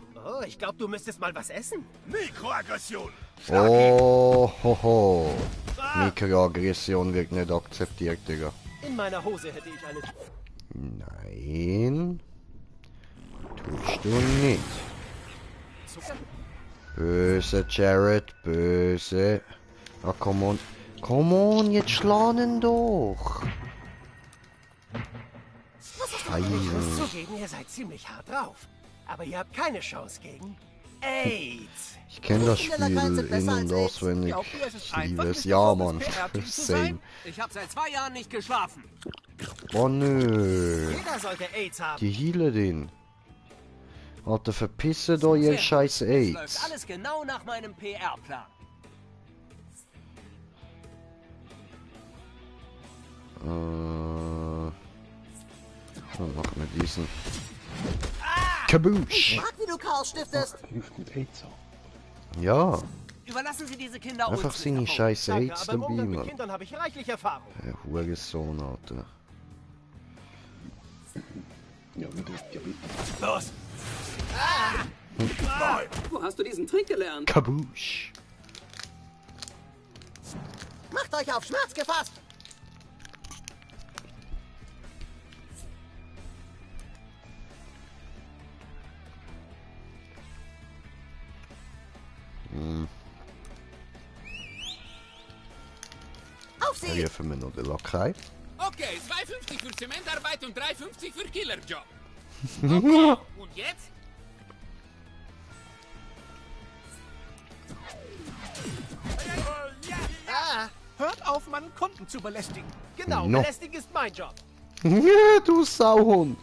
ich glaube, du müsstest mal was essen. Mikroaggression. Oh, hoho. Mikroaggression wird nicht akzeptiert, Digga. In meiner Hose hätte ich eine... Nein. Tust du nicht. Zucker? Böse, Jared, böse. Ah, come on. Come on, jetzt schlagen doch. Ich muss zugeben, ihr seid ziemlich hart drauf. Aber ihr habt keine Chance gegen AIDS. Ich kenne das Spiel in- und auswendig. Ich liebe es. Ja, Mann. Same. Ich habe seit 2 Jahren nicht geschlafen. Oh nö. Jeder sollte AIDS haben. Die heale den. Alter, verpisse doch ihr scheiß Läuft AIDS. alles genau nach meinem PR-Plan. Dann machen wir diesen. Kaboosh! Mag, wie du Chaos stiftest. Hilft mit AIDS auch. Ja, Überlassen Sie diese Kinder uns. einfach seine scheiß Danke, AIDS aber im dabei, Umgang mit Mann. Kindern habe ich reichlich Erfahrung. Der Hurensohn, Alter. Ja, bitte, ja, bitte. Los! Wo hast du diesen Trick gelernt? Kaboosh! Macht euch auf Schmerz gefasst. Auf Ja, sie! hier für mich noch den Lakai. Okay, 2,50 für Zementarbeit und 3,50 für Killerjob. Und jetzt? Hört auf, meinen Kunden zu belästigen. Genau, No. belästigen ist mein Job. Ja, du Sauhund!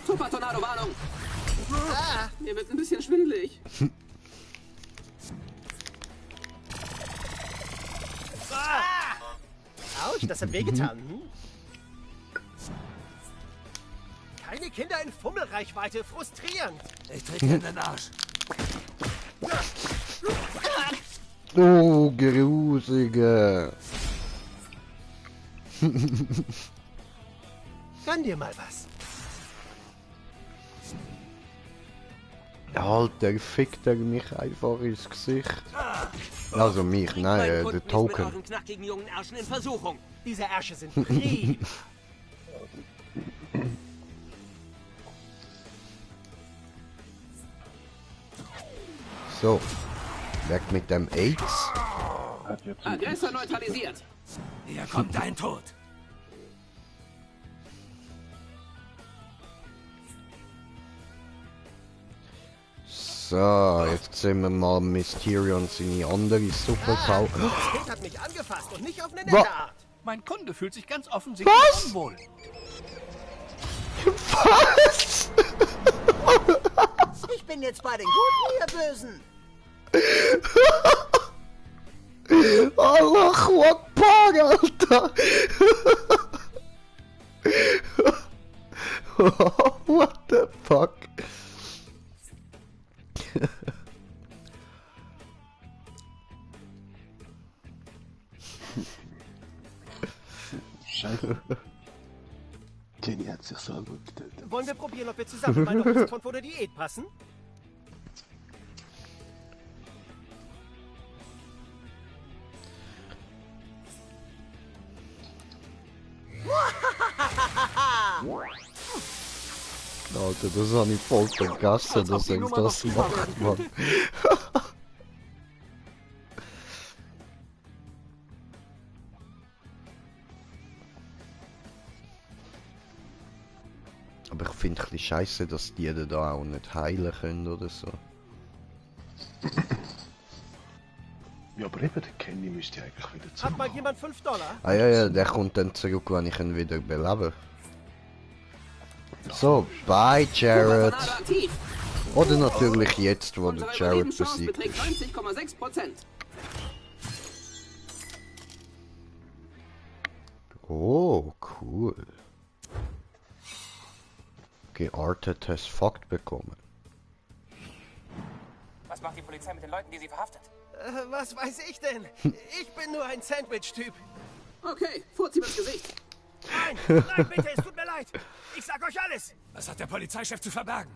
Super Tornado-Warnung. Mir wird ein bisschen schwindelig. Autsch, das hat wehgetan. Keine Kinder in Fummelreichweite, frustrierend. Ich trete dir in den Arsch. Oh, grusige. Gönn dir mal was. Alter, fickt er mich einfach ins Gesicht. Also mich, nein, der Token. Mit euren knackigen jungen Ärschen in Versuchung. Diese Ärsche sind Prie. So, weg mit dem AIDS. Aggressor neutralisiert. Hier kommt dein Tod. So, jetzt sehen wir mal Mysterion seine andere Superpower. Das Kind hat mich angefasst und nicht auf eine nette Art. Mein Kunde fühlt sich ganz offensichtlich unwohl. Was? Ich bin jetzt bei den Guten, ihr Bösen. Allah Akbar, Alter! What the fuck? Scheiße. Jenny hat sich selber getötet. Wollen wir probieren, ob wir zusammen bei einer von vor der Diät passen? Alter, das habe ich voll vergessen, dass ich das macht, Mann. Aber ich finde es scheiße, dass die da auch nicht heilen können oder so. Ja, aber eben, der Kenny müsste eigentlich wieder zurück. Hat mal jemand $5? Ah ja, der kommt dann zurück, wenn ich ihn wieder belebe. So, bye Jared. Oder natürlich jetzt, wo der Jared besiegt ist. 90,6%. Oh, cool. Geartet as fucked bekommen. Was macht die Polizei mit den Leuten, die sie verhaftet? Was weiß ich denn? Ich bin nur ein Sandwich-Typ. Okay, Furzi ins Gesicht. Nein, bitte, es tut mir leid. Ich sag euch alles. Was hat der Polizeichef zu verbergen?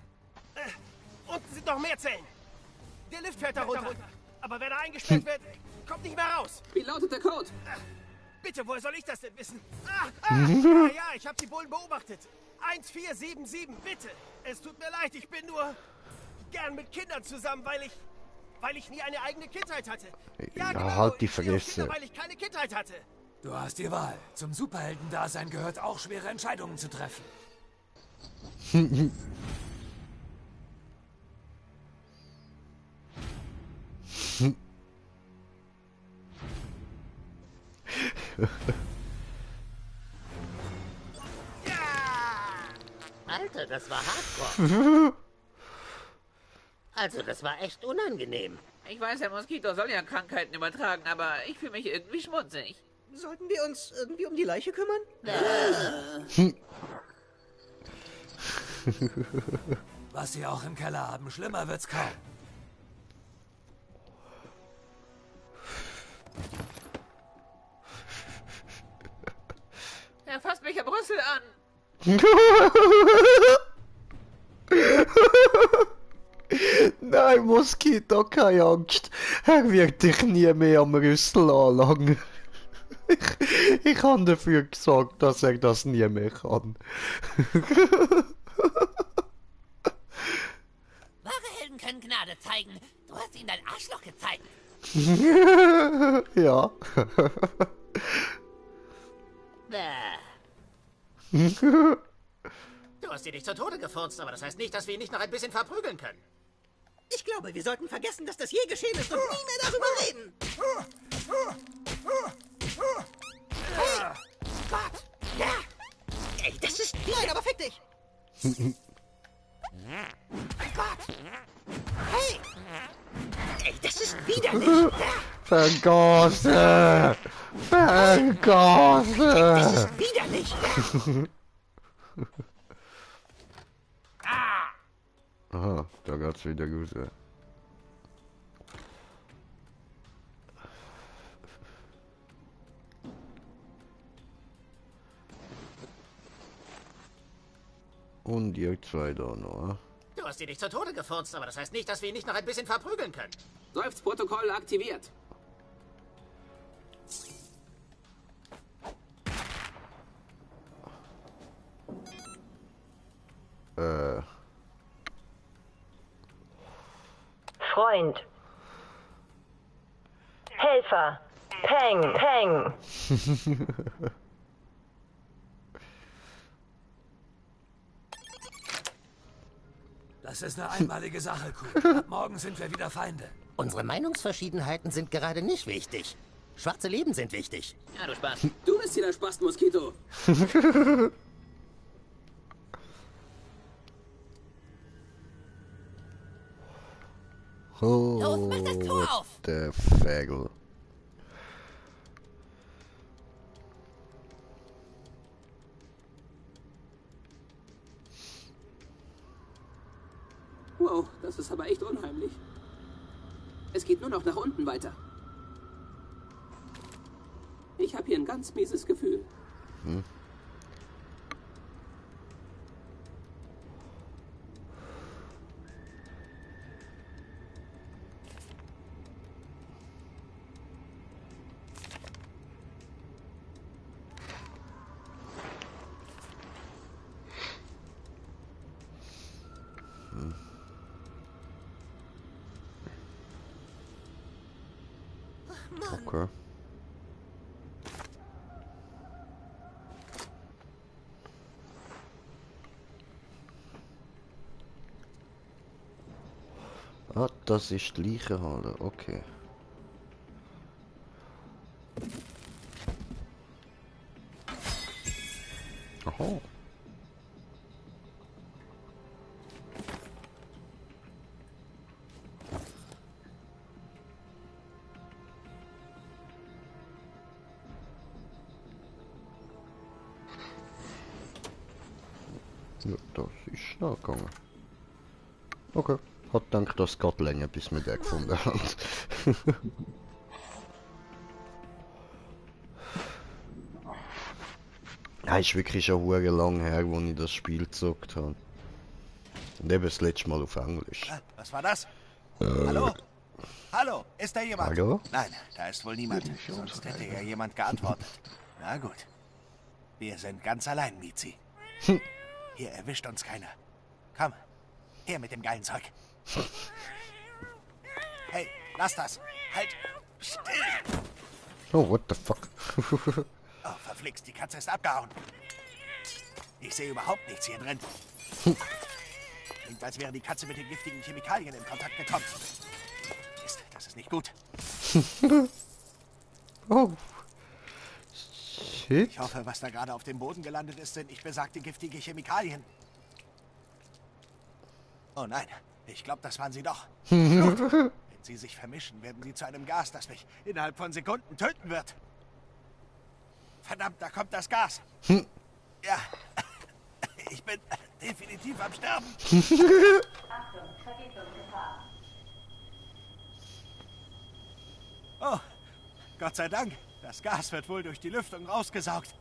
Unten sind noch mehr Zellen. Der Lift fährt da runter. Aber wenn er eingesperrt wird, kommt nicht mehr raus. Wie lautet der Code? Bitte, woher soll ich das denn wissen? Ja, ich habe die Bullen beobachtet. 1477, bitte. Es tut mir leid, ich bin nur gern mit Kindern zusammen, weil ich nie eine eigene Kindheit hatte. Ja, genau, halt die ich stehe auf Fresse. Kinder, weil ich keine Kindheit hatte. Du hast die Wahl. Zum Superheldendasein gehört auch, schwere Entscheidungen zu treffen. Alter, das war hardcore. Also, das war echt unangenehm. Ich weiß, der Moskito soll ja Krankheiten übertragen, aber ich fühle mich irgendwie schmutzig. Sollten wir uns irgendwie um die Leiche kümmern? Was sie auch im Keller haben, schlimmer wird's kaum. Er fasst mich am Rüssel an. Nein, Moskito, keine Angst. Er wird dich nie mehr am Rüssel anlangen. Ich habe dafür gesorgt, dass er das nie mehr kann. Wahre Helden können Gnade zeigen. Du hast ihnen dein Arschloch gezeigt. Ja. Du hast sie dich zu Tode gefurzt, aber das heißt nicht, dass wir ihn nicht noch ein bisschen verprügeln können. Ich glaube, wir sollten vergessen, dass das je geschehen ist und nie mehr darüber reden. Hey! Gott! Ja! Ey, das ist... Nein, aber fick dich! Gott! Hey! Ey, das ist widerlich! Vergosse! Vergosse! Das ist widerlich! Aha, da geht's wieder gut. Und ihr zwei da noch. Du hast sie dich zu Tode gefurzt, aber das heißt nicht, dass wir ihn nicht noch ein bisschen verprügeln können. Seufzprotokoll aktiviert. Freund. Helfer. Peng, Peng. Das ist eine einmalige Sache, Kuh. Ab morgen sind wir wieder Feinde. Unsere Meinungsverschiedenheiten sind gerade nicht wichtig. Schwarze Leben sind wichtig. Ja, du Spaß. Du bist hier der Spaß, Moskito. Oh, Los, mach das Tor auf! der Fägel. Wow, das ist aber echt unheimlich. Es geht nur noch nach unten weiter. Ich habe hier ein ganz mieses Gefühl. Hm. Okay. Ah, das ist die Leichenhalle, okay. Aha. Ja, das ist schnell gegangen. Okay. Hat gedacht, das geht länger, bis wir den gefunden haben. Ja, ist wirklich schon sehr lang her, wo ich das Spiel gezockt habe. Und eben das letzte Mal auf Englisch. Was war das? Hallo? Hallo, ist da jemand? Hallo? Nein, da ist wohl niemand. Sonst hätte ja jemand geantwortet. Na gut. Wir sind ganz allein, Mizi. Hier erwischt uns keiner. Komm, her mit dem geilen Zeug. Hey, lass das. Halt. Still. Oh, what the fuck? Oh, verflixt, die Katze ist abgehauen. Ich sehe überhaupt nichts hier drin. Klingt, als wäre die Katze mit den giftigen Chemikalien in Kontakt gekommen. Mist, das ist nicht gut. Oh. Shit. Ich hoffe, was da gerade auf dem Boden gelandet ist, sind nicht besagte giftige Chemikalien. Oh nein, ich glaube, das waren sie doch. Gut. Wenn sie sich vermischen, werden sie zu einem Gas, das mich innerhalb von Sekunden töten wird. Verdammt, da kommt das Gas. Ja, ich bin definitiv am Sterben. Oh, Gott sei Dank. Das Gas wird wohl durch die Lüftung rausgesaugt.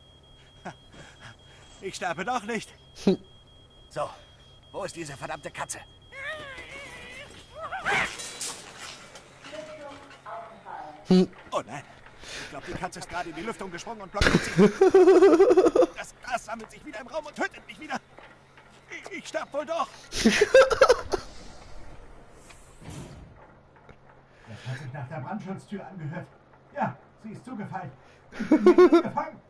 Ich sterbe doch nicht. So, wo ist diese verdammte Katze? Oh nein. Ich glaube, die Katze ist gerade in die Lüftung gesprungen und blockiert sie. Das Gas sammelt sich wieder im Raum und tötet mich wieder. Ich sterbe wohl doch. Das hat sich nach der Brandschutztür angehört. Ja, sie ist zugefallen. Ich bin hier drin gefangen.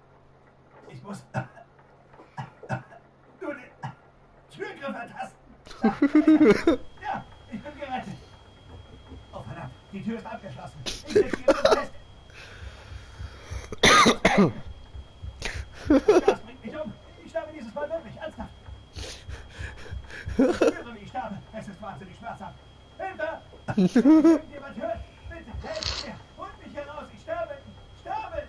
Ich muss nur den Türgriff ertasten. Ja, ich bin gerettet. Oh verdammt, die Tür ist abgeschlossen. Ich sitze hier drin fest. Das bringt mich um. Ich sterbe dieses Mal wirklich, ernsthaft. Ich spüre, wie ich sterbe. Es ist wahnsinnig schmerzhaft. Hilfe! Wenn irgendjemand hört, bitte helft mir. Holt mich heraus. Ich sterbe. Ich sterbe.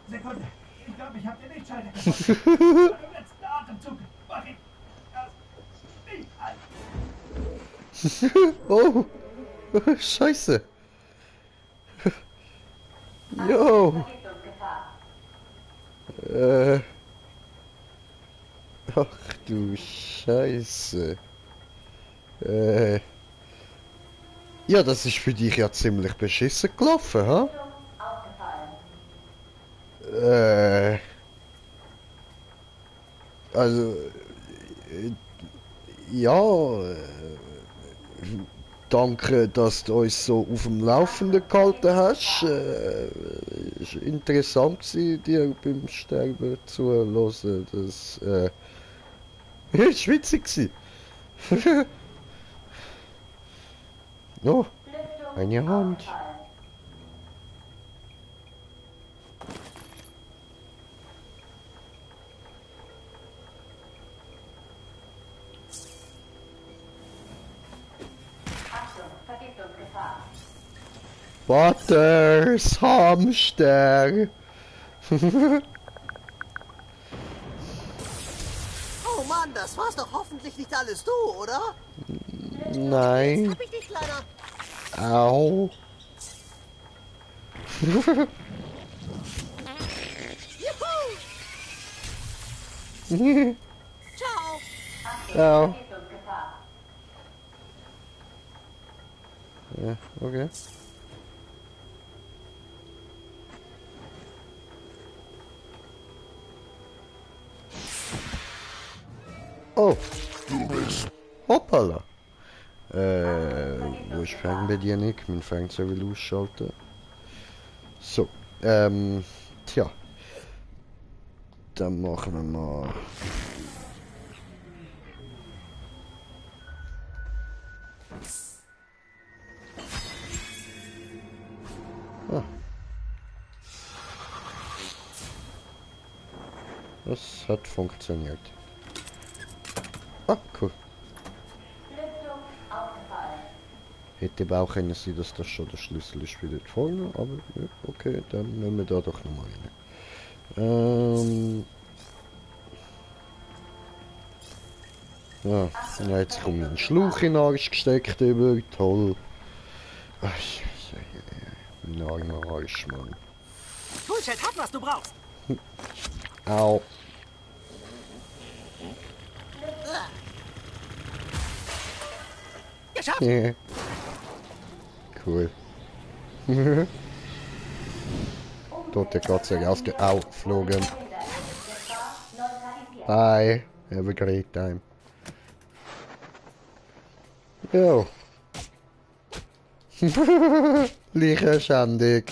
Sekunde. Ich glaube, ich habe den Lichtschalter gefunden. Bei dem letzten Atemzug. Mach ihn. Das Licht an. Oh. Scheiße. Jo. Ach du Scheiße. Ja, das ist für dich ja ziemlich beschissen gelaufen, ha? Also, ja, danke, dass du uns so auf dem Laufenden gehalten hast. Es war interessant, dir beim Sterben zuzuhören. Das war witzig. Oh, eine Hand. Butters, Hamster. Oh Mann, das war's doch hoffentlich nicht alles du, oder? Nein. Jetzt hab ich dich, Kleiner. Au. Juhu. Ciao. Ciao. Ja, okay. Oh. Hoppala. Wo ist Fernbedienung? Mein Fernseher will ausschalten. So, tja. Dann machen wir mal... Ah. Das hat funktioniert. Ah, cool. Hätte aber auch können sein, dass das schon der Schlüssel ist für dort vorne, aber ja, okay, dann nehmen wir da doch nochmal rein. Ja, jetzt kommt ein Schlauch in den Arsch gesteckt über, toll. Mein armer Arsch, Mann. Bullshit hat, was du brauchst. Au. Geschafft! Cool. Tote Katze aufgeflogen. Bye. Have a great time. Jo. Leichenschändig.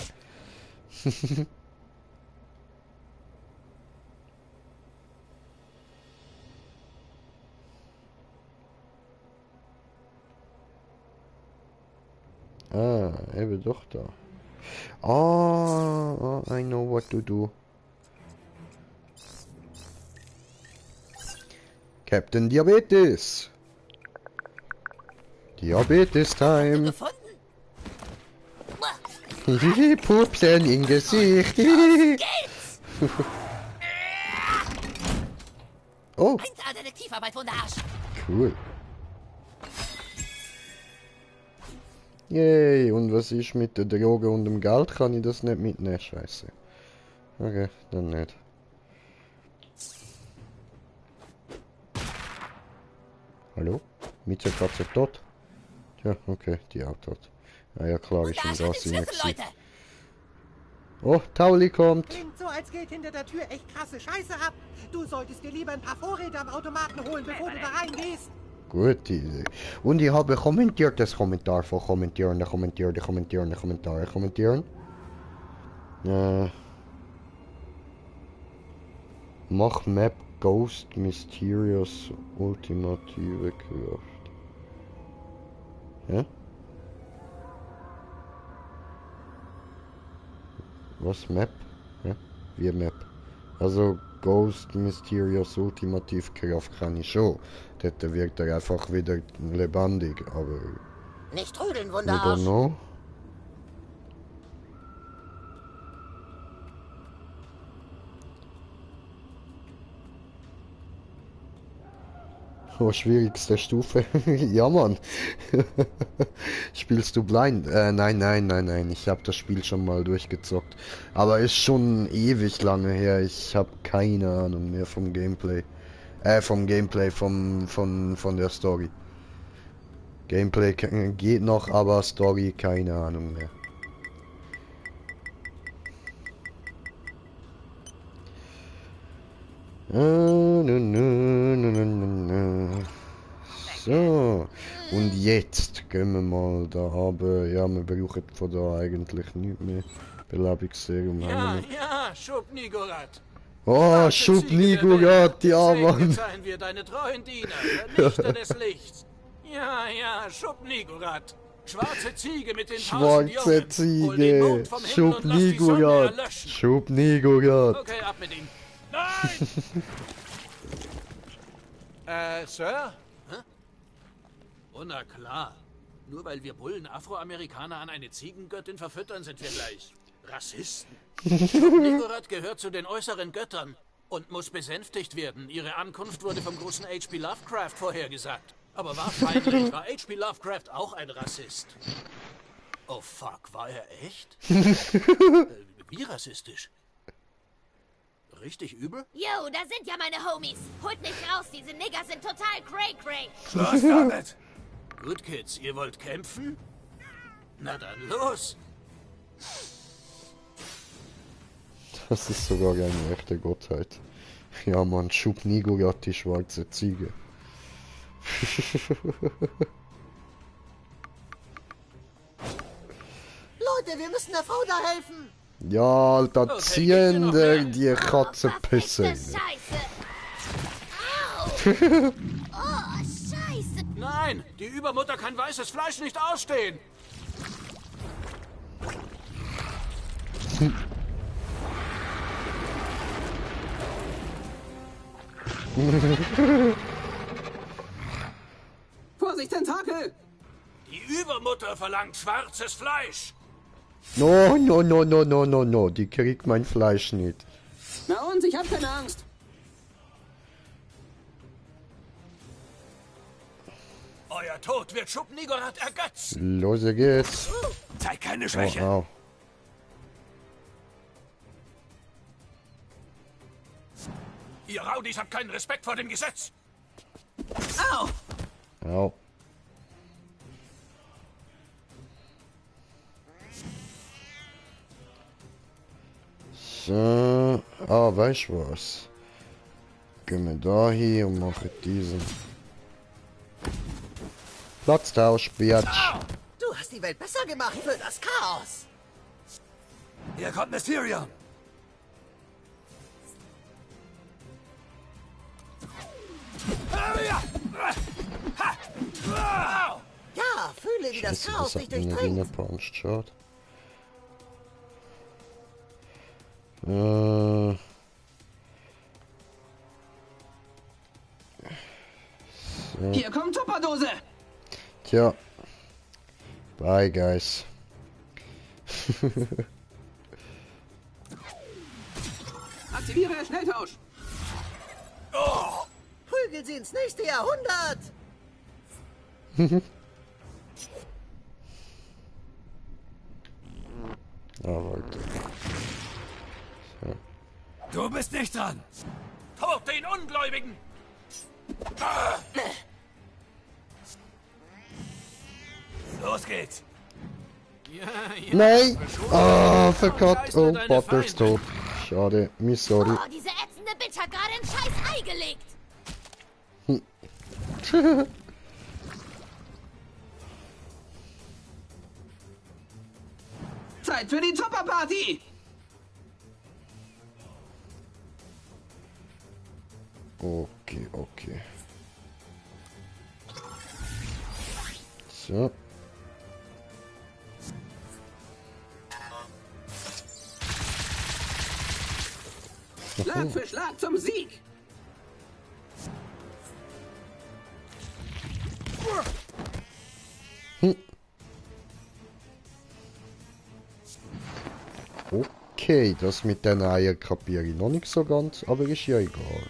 Ah, eben doch da. Ah, I know what to do. Captain Diabetes. Diabetes time. Pupsen im Gesicht. Oh. 1A Detektivarbeit von der Arsch. Cool. Yay, und was ist mit der Droge und dem Geld? Kann ich das nicht mitnehmen? Scheiße. Okay, dann nicht. Hallo? Miezekatze tot? Ja, okay, die auch tot. Ah ja, klar, ist schon Gas in Oh, Tauli kommt. Klingt so, als geht hinter der Tür echt krasse Scheiße ab. Du solltest dir lieber ein paar Vorräte am Automaten holen, bevor du da reingehst. Gut, und ich habe kommentiert das Kommentar von kommentieren. Mach Map Ghost Mysterious ultimative Kraft. Hä? Was Map? Hä? Wie Map? Also Ghost Mysterious ultimative Kraft kann ich schon. Dort wirkt er einfach wieder lebendig, aber... Nicht trödeln, Wunderarsch. I don't know. Oh, schwierigste Stufe. Ja, Mann. Spielst du blind? Nein. Ich habe das Spiel schon mal durchgezockt. Aber ist schon ewig lange her. Ich habe keine Ahnung mehr vom Gameplay. Von der Story. Gameplay geht noch, aber Story keine Ahnung mehr. So, und jetzt gehen wir mal da runter. Ja, wir brauchen von da eigentlich nicht mehr. Belebungsserum haben wir nicht. Ja, Schub-Nigorat. Oh, Schub-Nigorat, ja, Mann. Seien wir deine treuen Diener, Lichter des Lichts. Ja, Schub-Nigorat. Schwarze Ziege mit den 1000 Schwarze Jungen. Hol den Mond Ziege. vom Himmel Schub und lass die Sonne Nigurat. erlöschen. Schub Nigurat. Okay, ab mit ihm. Nein! Sir? Hä? Oh, na klar. Nur weil wir Bullen Afroamerikaner an eine Ziegengöttin verfüttern, sind wir gleich Rassisten. Nigurat gehört zu den äußeren Göttern und muss besänftigt werden. Ihre Ankunft wurde vom großen H.P. Lovecraft vorhergesagt. Aber wahrscheinlich war H.P. Lovecraft auch ein Rassist. Oh fuck, war er echt? Wie rassistisch? Richtig übel? Yo, da sind ja meine Homies. Holt mich raus, diese Nigger sind total cray-cray. Schluss damit! Gut, Kids, ihr wollt kämpfen? Na dann los! Das ist sogar eine echte Gottheit. Ja, man, Schub Nigurat, die schwarze Ziege. Leute, wir müssen der Frau da helfen. Ja, Alter, ziehen die Katze pissen. Oh, Scheiße. Nein, die Übermutter kann weißes Fleisch nicht ausstehen. Vorsicht, Tentakel! Die Übermutter verlangt schwarzes Fleisch. No, no, no, no, no, no, no, die kriegt mein Fleisch nicht. Na und, ich hab keine Angst. Euer Tod wird Schub Nigurat ergötzen. Los geht's. Zeig keine Schwäche. Oh, au. Ihr Raudis habt keinen Respekt vor dem Gesetz. Au! Au. So. Ah, weißt du was? Gehen wir da hin und machen diesen Platztausch, Biatch. Du hast die Welt besser gemacht für das Chaos. Hier kommt Mysterion. Ja, fühle, wie das Chaos dich durchdringt. Punch, schaut. So. Hier kommt Tupperdose. Tja. Bye, guys. Aktiviere Schnelltausch. Oh. Prügel sie ins nächste Jahrhundert. Leute. So. Du bist nicht dran. Tod den Ungläubigen. Los geht's. Ja, ja. Nein! Ah, verkackt. Oh, Potter ist tot. Schade, mir sorry. Oh, diese ätzende Bitch hat gerade ein scheiß Ei gelegt. Zeit für die Tupperparty. Okay, okay. So. Schlag für Schlag zum Sieg. Okay, das mit den Eiern kapiere ich noch nicht so ganz, aber ist ja egal.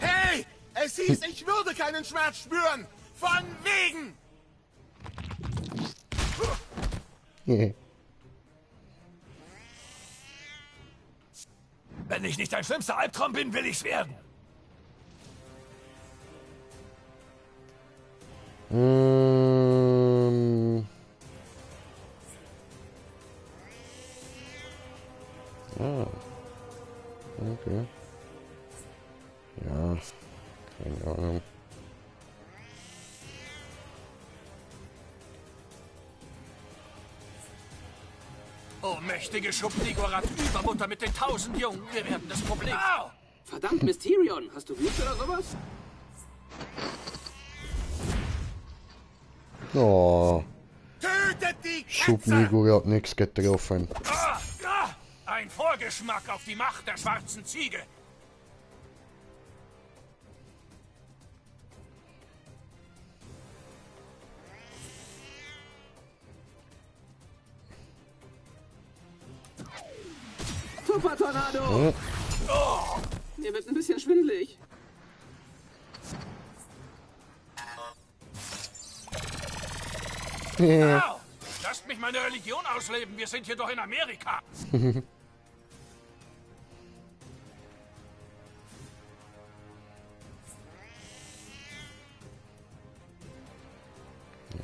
Hey! Es hieß, ich würde keinen Schmerz spüren! Von wegen! Wenn ich nicht dein schlimmster Albtraum bin, will ich's werden. Ah. Okay. Ja, keine Ahnung. Oh, mächtige Schub-Nigurat, Übermutter mit den 1000 Jungen. Wir werden das Problem. Au! Verdammt, Mysterion, hast du Blut oder sowas? Oh. Tötet die Ketzer! Schubnigur hat nichts getroffen. Ein Vorgeschmack auf die Macht der schwarzen Ziege. Super Tornado! Oh, mir wird ein bisschen schwindelig. Au! Lasst mich meine Religion ausleben. Wir sind hier doch in Amerika.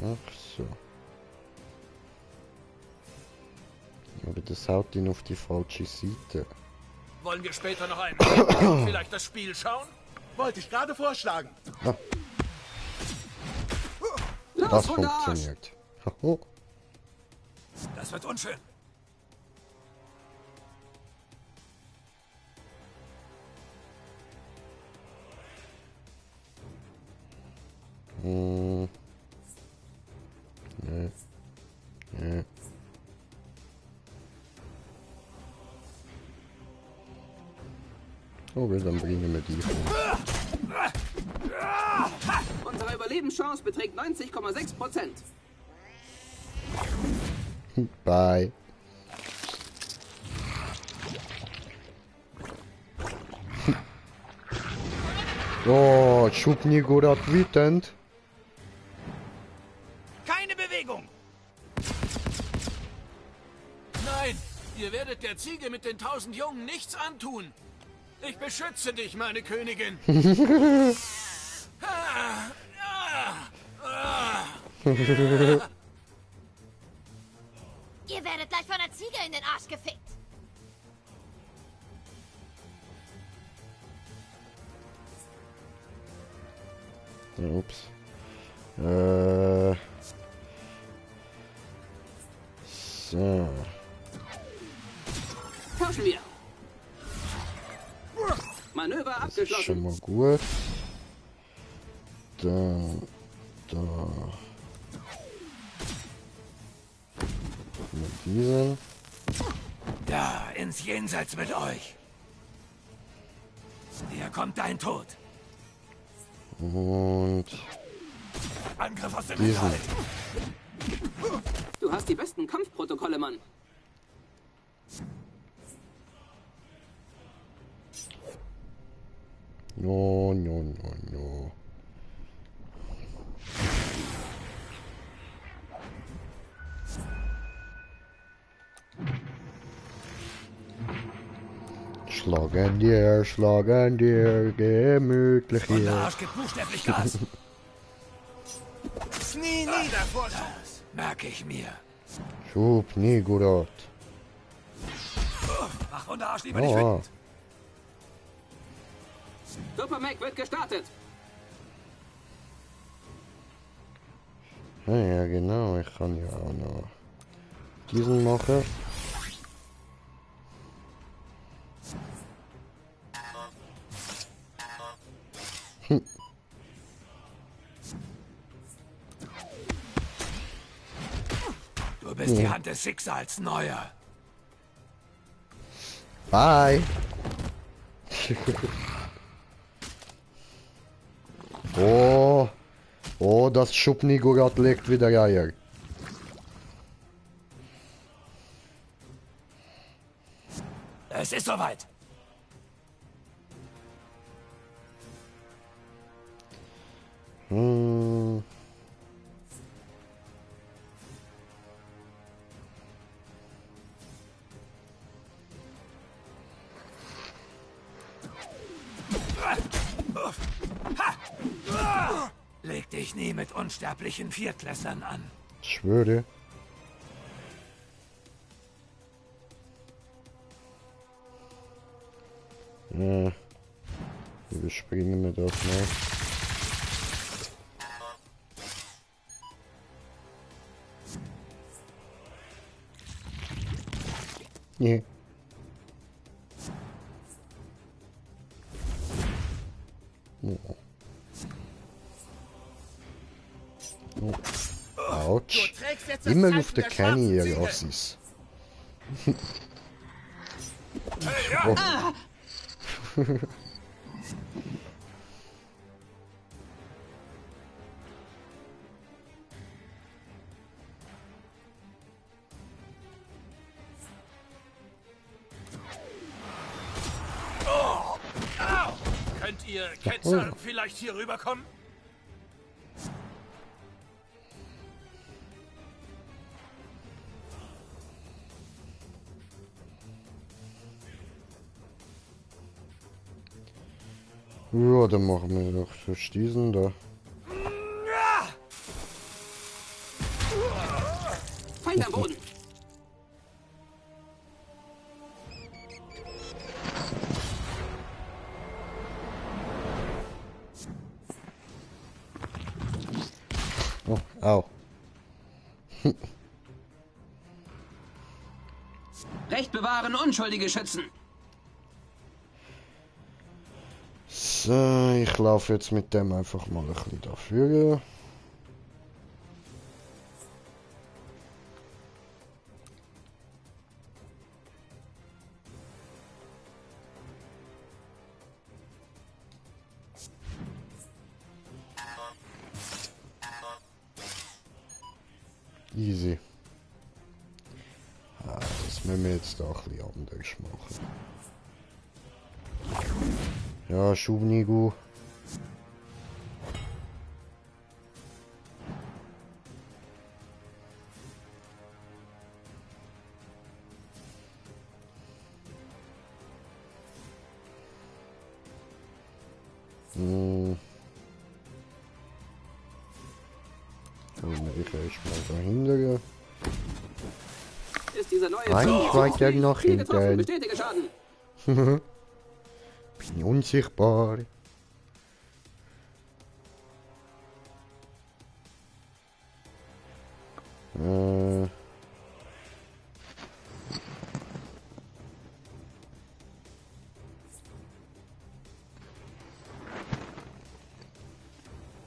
Ach so. Aber das haut ihn auf die falsche Seite. Wollen wir später noch ein vielleicht das Spiel schauen? Wollte ich gerade vorschlagen. Ah. Das funktioniert. Das wird unschön. Nee. Nee. Okay, dann bringen wir die hoch. Unsere Überlebenschance beträgt 90,6%. Bye. Oh, Schubnigur hat wütend. Keine Bewegung! Nein, ihr werdet der Ziege mit den 1000 Jungen nichts antun. Ich beschütze dich, meine Königin. Ihr werdet gleich von der Ziege in den Arsch gefickt. Ups. So. Tauschen wir. Manöver Das ist abgeschlossen. schon mal gut. Da. Mit diesen. Da, ins Jenseits mit euch. Hier kommt dein Tod. Und Angriff aus dem diesen. Hinterhalt. Du hast die besten Kampfprotokolle, Mann. No. Schlagen dir, gemütlich Und der hier. Arsch gibt buchstäblich Gas. Knie nieder vor Das merke ich mir. Schubnigurat. Mach und der Arsch lieber nicht wütend. Super Mac wird gestartet. Ja, genau, ich kann ja auch noch diesen machen. Du bist die Hand des Schicksals, Neuer. Bye. Oh, das Schubnigurat legt wieder Eier. Es ist soweit. Leg dich nie mit unsterblichen Viertklässlern an. Ich schwöre. Ja. Überspringen wir das mal. Nee. Oh. Autsch. Immer auf der Kenny, ihr Assis. Oh. Könnt ihr Ketzer vielleicht hier rüberkommen? Ja, dann machen wir doch so diesen da. Feind am Boden. Oh, au. Recht bewahren, Unschuldige schützen. So, ich laufe jetzt mit dem einfach mal ein bisschen dafür. Easy. Ah, das müssen wir jetzt auch ein bisschen anders machen. Ja, Schubnigu. Ich erstmal dahinter. Ist dieser neue Nein, ich weiter noch hinter. Bestätige Schaden. Bin unsichtbar.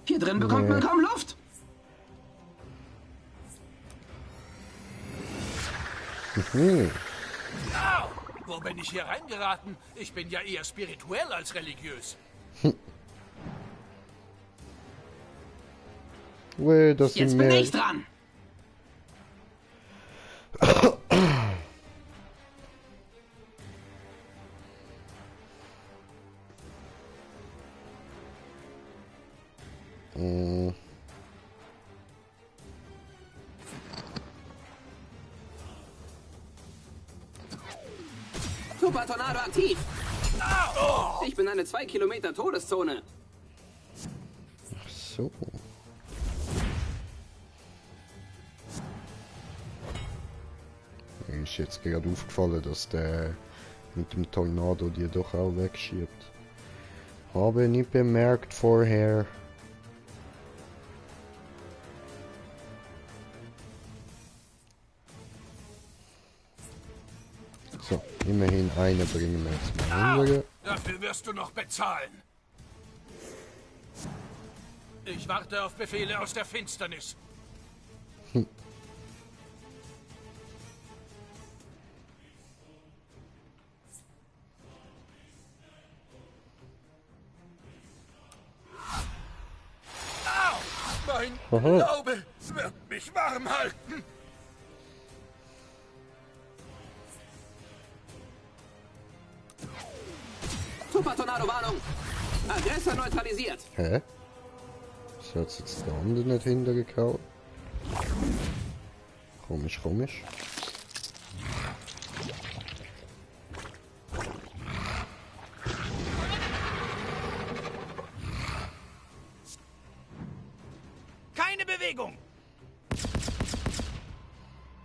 Hier drin bekommt man kaum Luft. Au! Wo bin ich hier reingeraten? Ich bin ja eher spirituell als religiös. Das Jetzt bin ich dran. Super Tornado aktiv. Ich bin eine 2 Kilometer Todeszone. Ach so. Mir ist jetzt gerade aufgefallen, dass der mit dem Tornado die doch auch wegschiebt. Habe nicht bemerkt vorher. So, immerhin eine bringen wir jetzt mal hinterher. Dafür wirst du noch bezahlen. Ich warte auf Befehle aus der Finsternis. Mein Glaube wird mich warm halten. Super Tornado-Warnung. Aggressor neutralisiert. Hä? Das hat jetzt der andere nicht hintergekaut. Komisch, komisch. Keine Bewegung.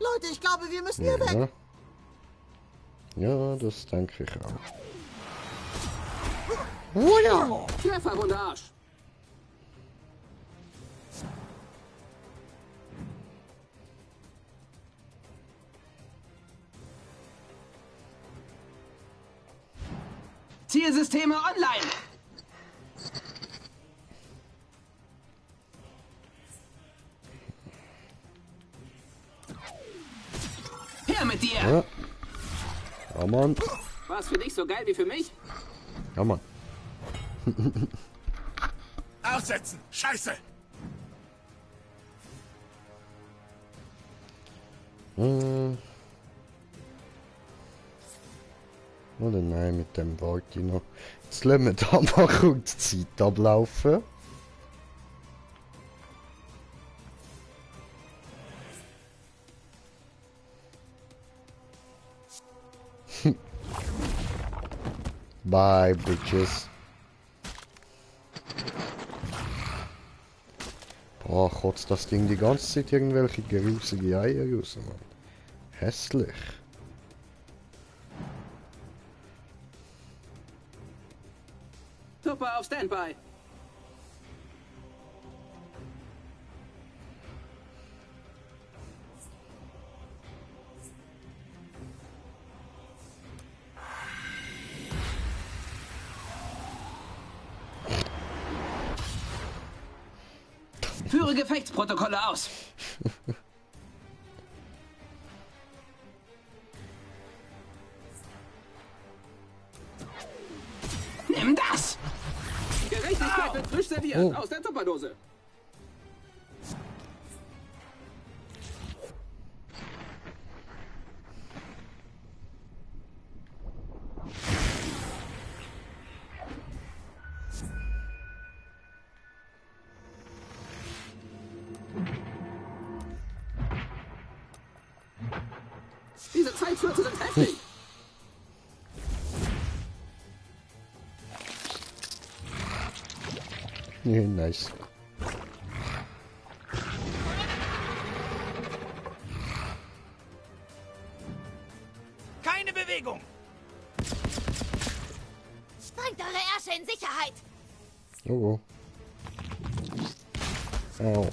Leute, ich glaube, wir müssen hier weg. Ja, das denke ich auch. Trefferwunde Arsch. Zielsysteme online. Her mit dir! Ja. Ja, Mann. War's für dich so geil wie für mich? Ja, Mann. Aussetzen! Scheiße! Oder nein, mit dem wollte ich noch. Jetzt lassen wir da mal kurz die Zeit ablaufen. Bye, bitches. Boah, kotzt das Ding die ganze Zeit irgendwelche grusige Eier raus, Mann. Hässlich. Tupper auf Standby. Führe Gefechtsprotokolle aus. Nimm das! Gerechtigkeit wird frisch serviert aus der Tupperdose. Diese Zeitschürze sind heftig. Yeah, nice. Keine Bewegung. Bringt eure Ärsche in Sicherheit. Oh. Au.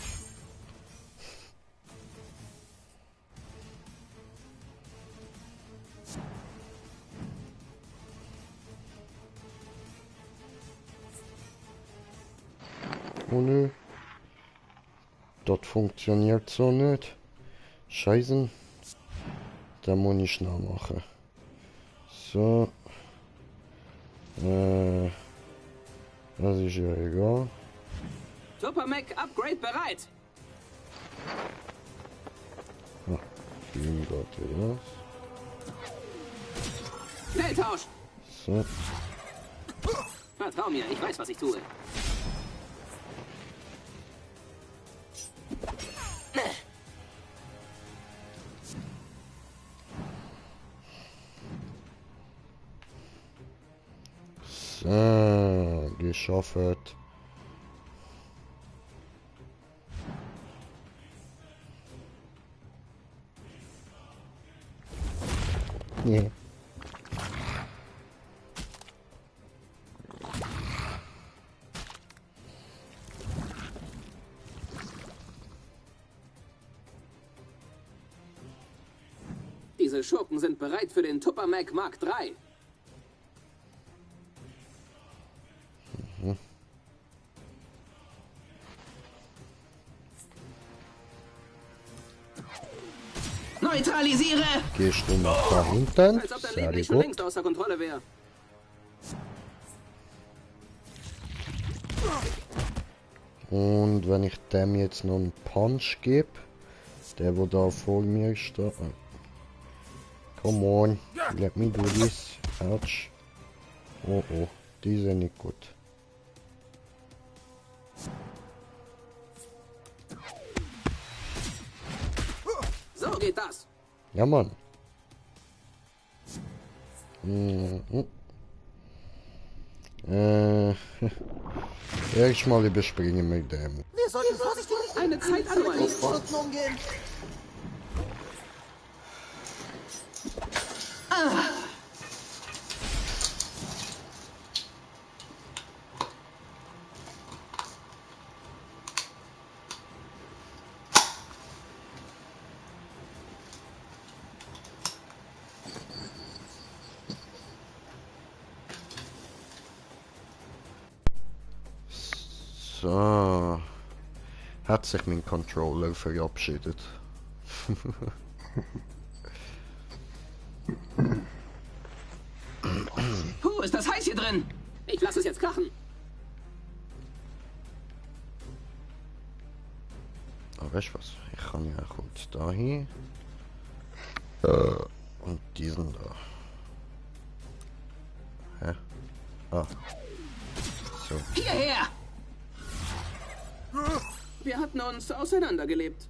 Oh nö. Das funktioniert so nicht. Scheiße. Da muss ich nachmachen. So. Das ist ja egal. Tupper Mac Upgrade bereit. Ah, Film geht hier raus. Schnelltausch. So. Vertrau mir, ich weiß, was ich tue. So, geschafft. Nee. Diese Schurken sind bereit für den Tupper Mac Mark III. Neutralisiere! Gehst du nach da hinten? Als ob dein Sehr Leben nicht schon gut. längst außer Kontrolle wäre. Und wenn ich dem jetzt noch einen Punch gebe, der wo da vor mir steht. Come on, let me do this. Ouch. Oh oh, die sind nicht gut. So geht das. Ja, Mann. Erstmal überspringen mit dem. Wir sollten vorsichtig eine Zeit Produkten umgehen. So. Hat sich mein Controller verabschiedet. ist das heiß hier drin. Ich lasse es jetzt krachen. Oh, weißt du was? Ich kann ja kurz da hin. Und diesen da. Hä? Ah. So. Hierher! Wir hatten uns auseinandergelebt.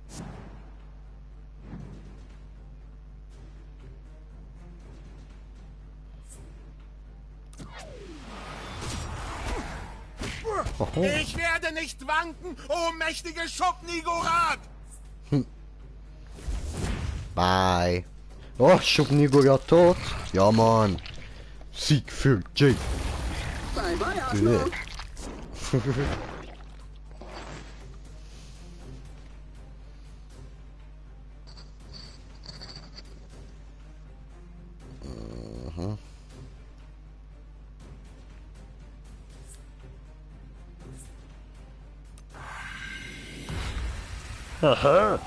Oho. Ich werde nicht wanken, oh mächtige Schubnigorat! Bye. Oh, Schubnigo ja tot. Ja, Mann. Sieg für Jay. Bye bye, Arschloch. Aha.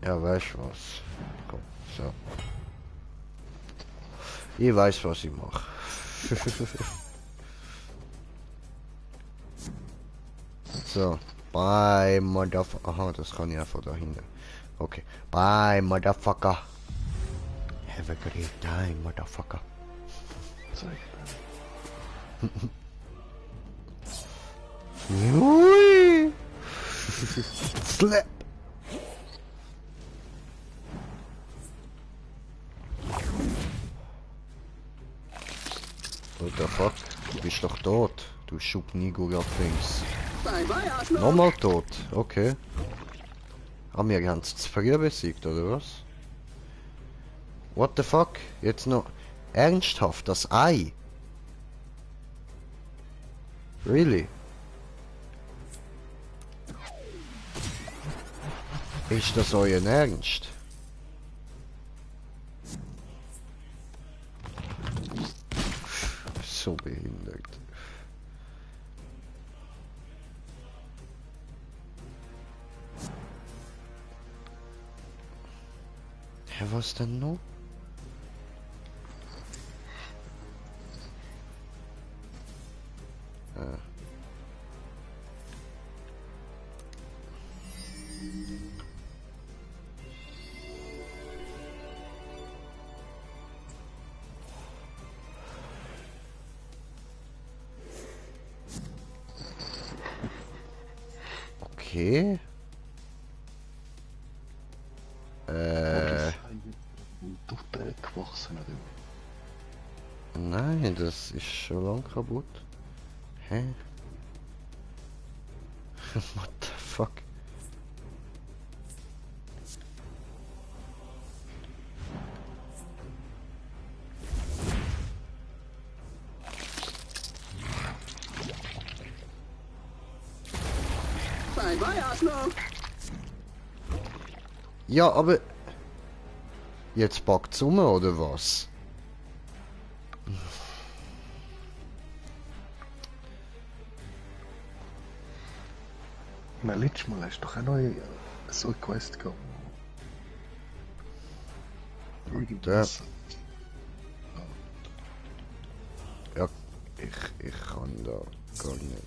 Ja, weißt du was? Komm, so. Ich weiß, was ich mache. So, bye, Motherfucker. Aha, das kann ich einfach da hinten. Okay, bye, Motherfucker. Have a great time, Motherfucker. Ui. Slap. What the fuck? Du bist doch tot. Du Schubnigo-Things. Bye bye, Arschloch. Nochmal tot. Okay. Haben wir ganz zu früh besiegt, oder was? What the fuck? Jetzt noch ernsthaft das Ei. Really? Ist das euer Ernst? So behindert. Hä, was denn noch? Okay. Nein, das ist schon lang kaputt. Hä? What the fuck? Bye bye, Arschloch. Ja, aber jetzt packt's um, oder was? Na, letztes Mal hast du doch auch noch so eine Quest gehabt. Irgendwas. Ja, ich kann da gar nicht.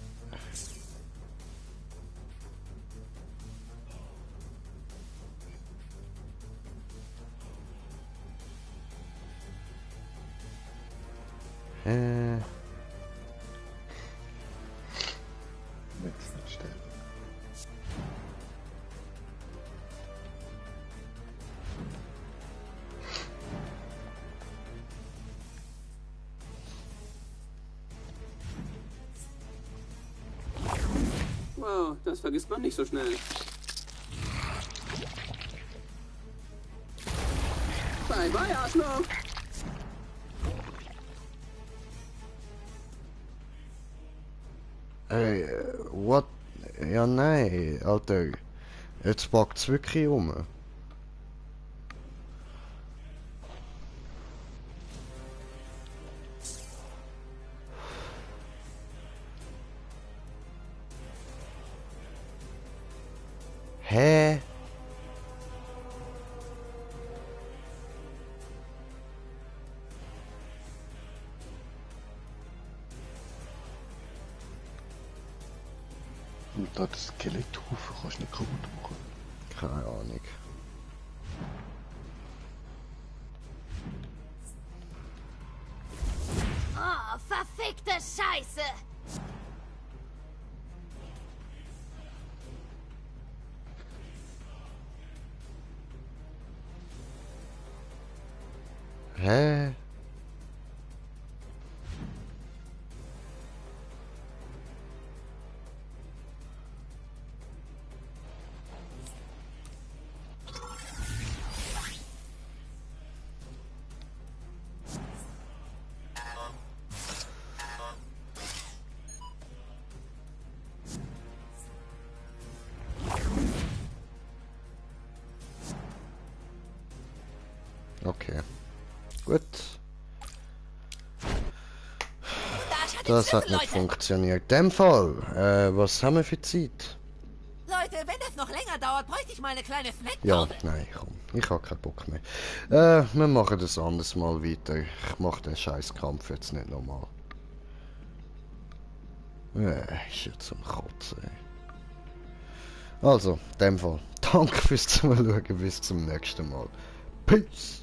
Wow, das vergisst man nicht so schnell. Bye bye, Arschloch. Ey, what? Ja, nein, Alter. Jetzt packt's wirklich um. Und da das Skeletthaufen kannst du nicht kaputt machen. Keine Ahnung. Oh, verfickte Scheiße! Hä? Okay. Gut. Das hat nicht funktioniert. In dem Fall, was haben wir für Zeit? Leute, wenn das noch länger dauert, bräuchte ich mal eine kleine Snackpause. Ja, nein, komm. Ich habe keinen Bock mehr. Wir machen das anders mal weiter. Ich mache den scheiß Kampf jetzt nicht nochmal. Ist jetzt zum Kotzen, ey. Also, in dem Fall. Danke fürs Zuschauen. Bis zum nächsten Mal. Peace!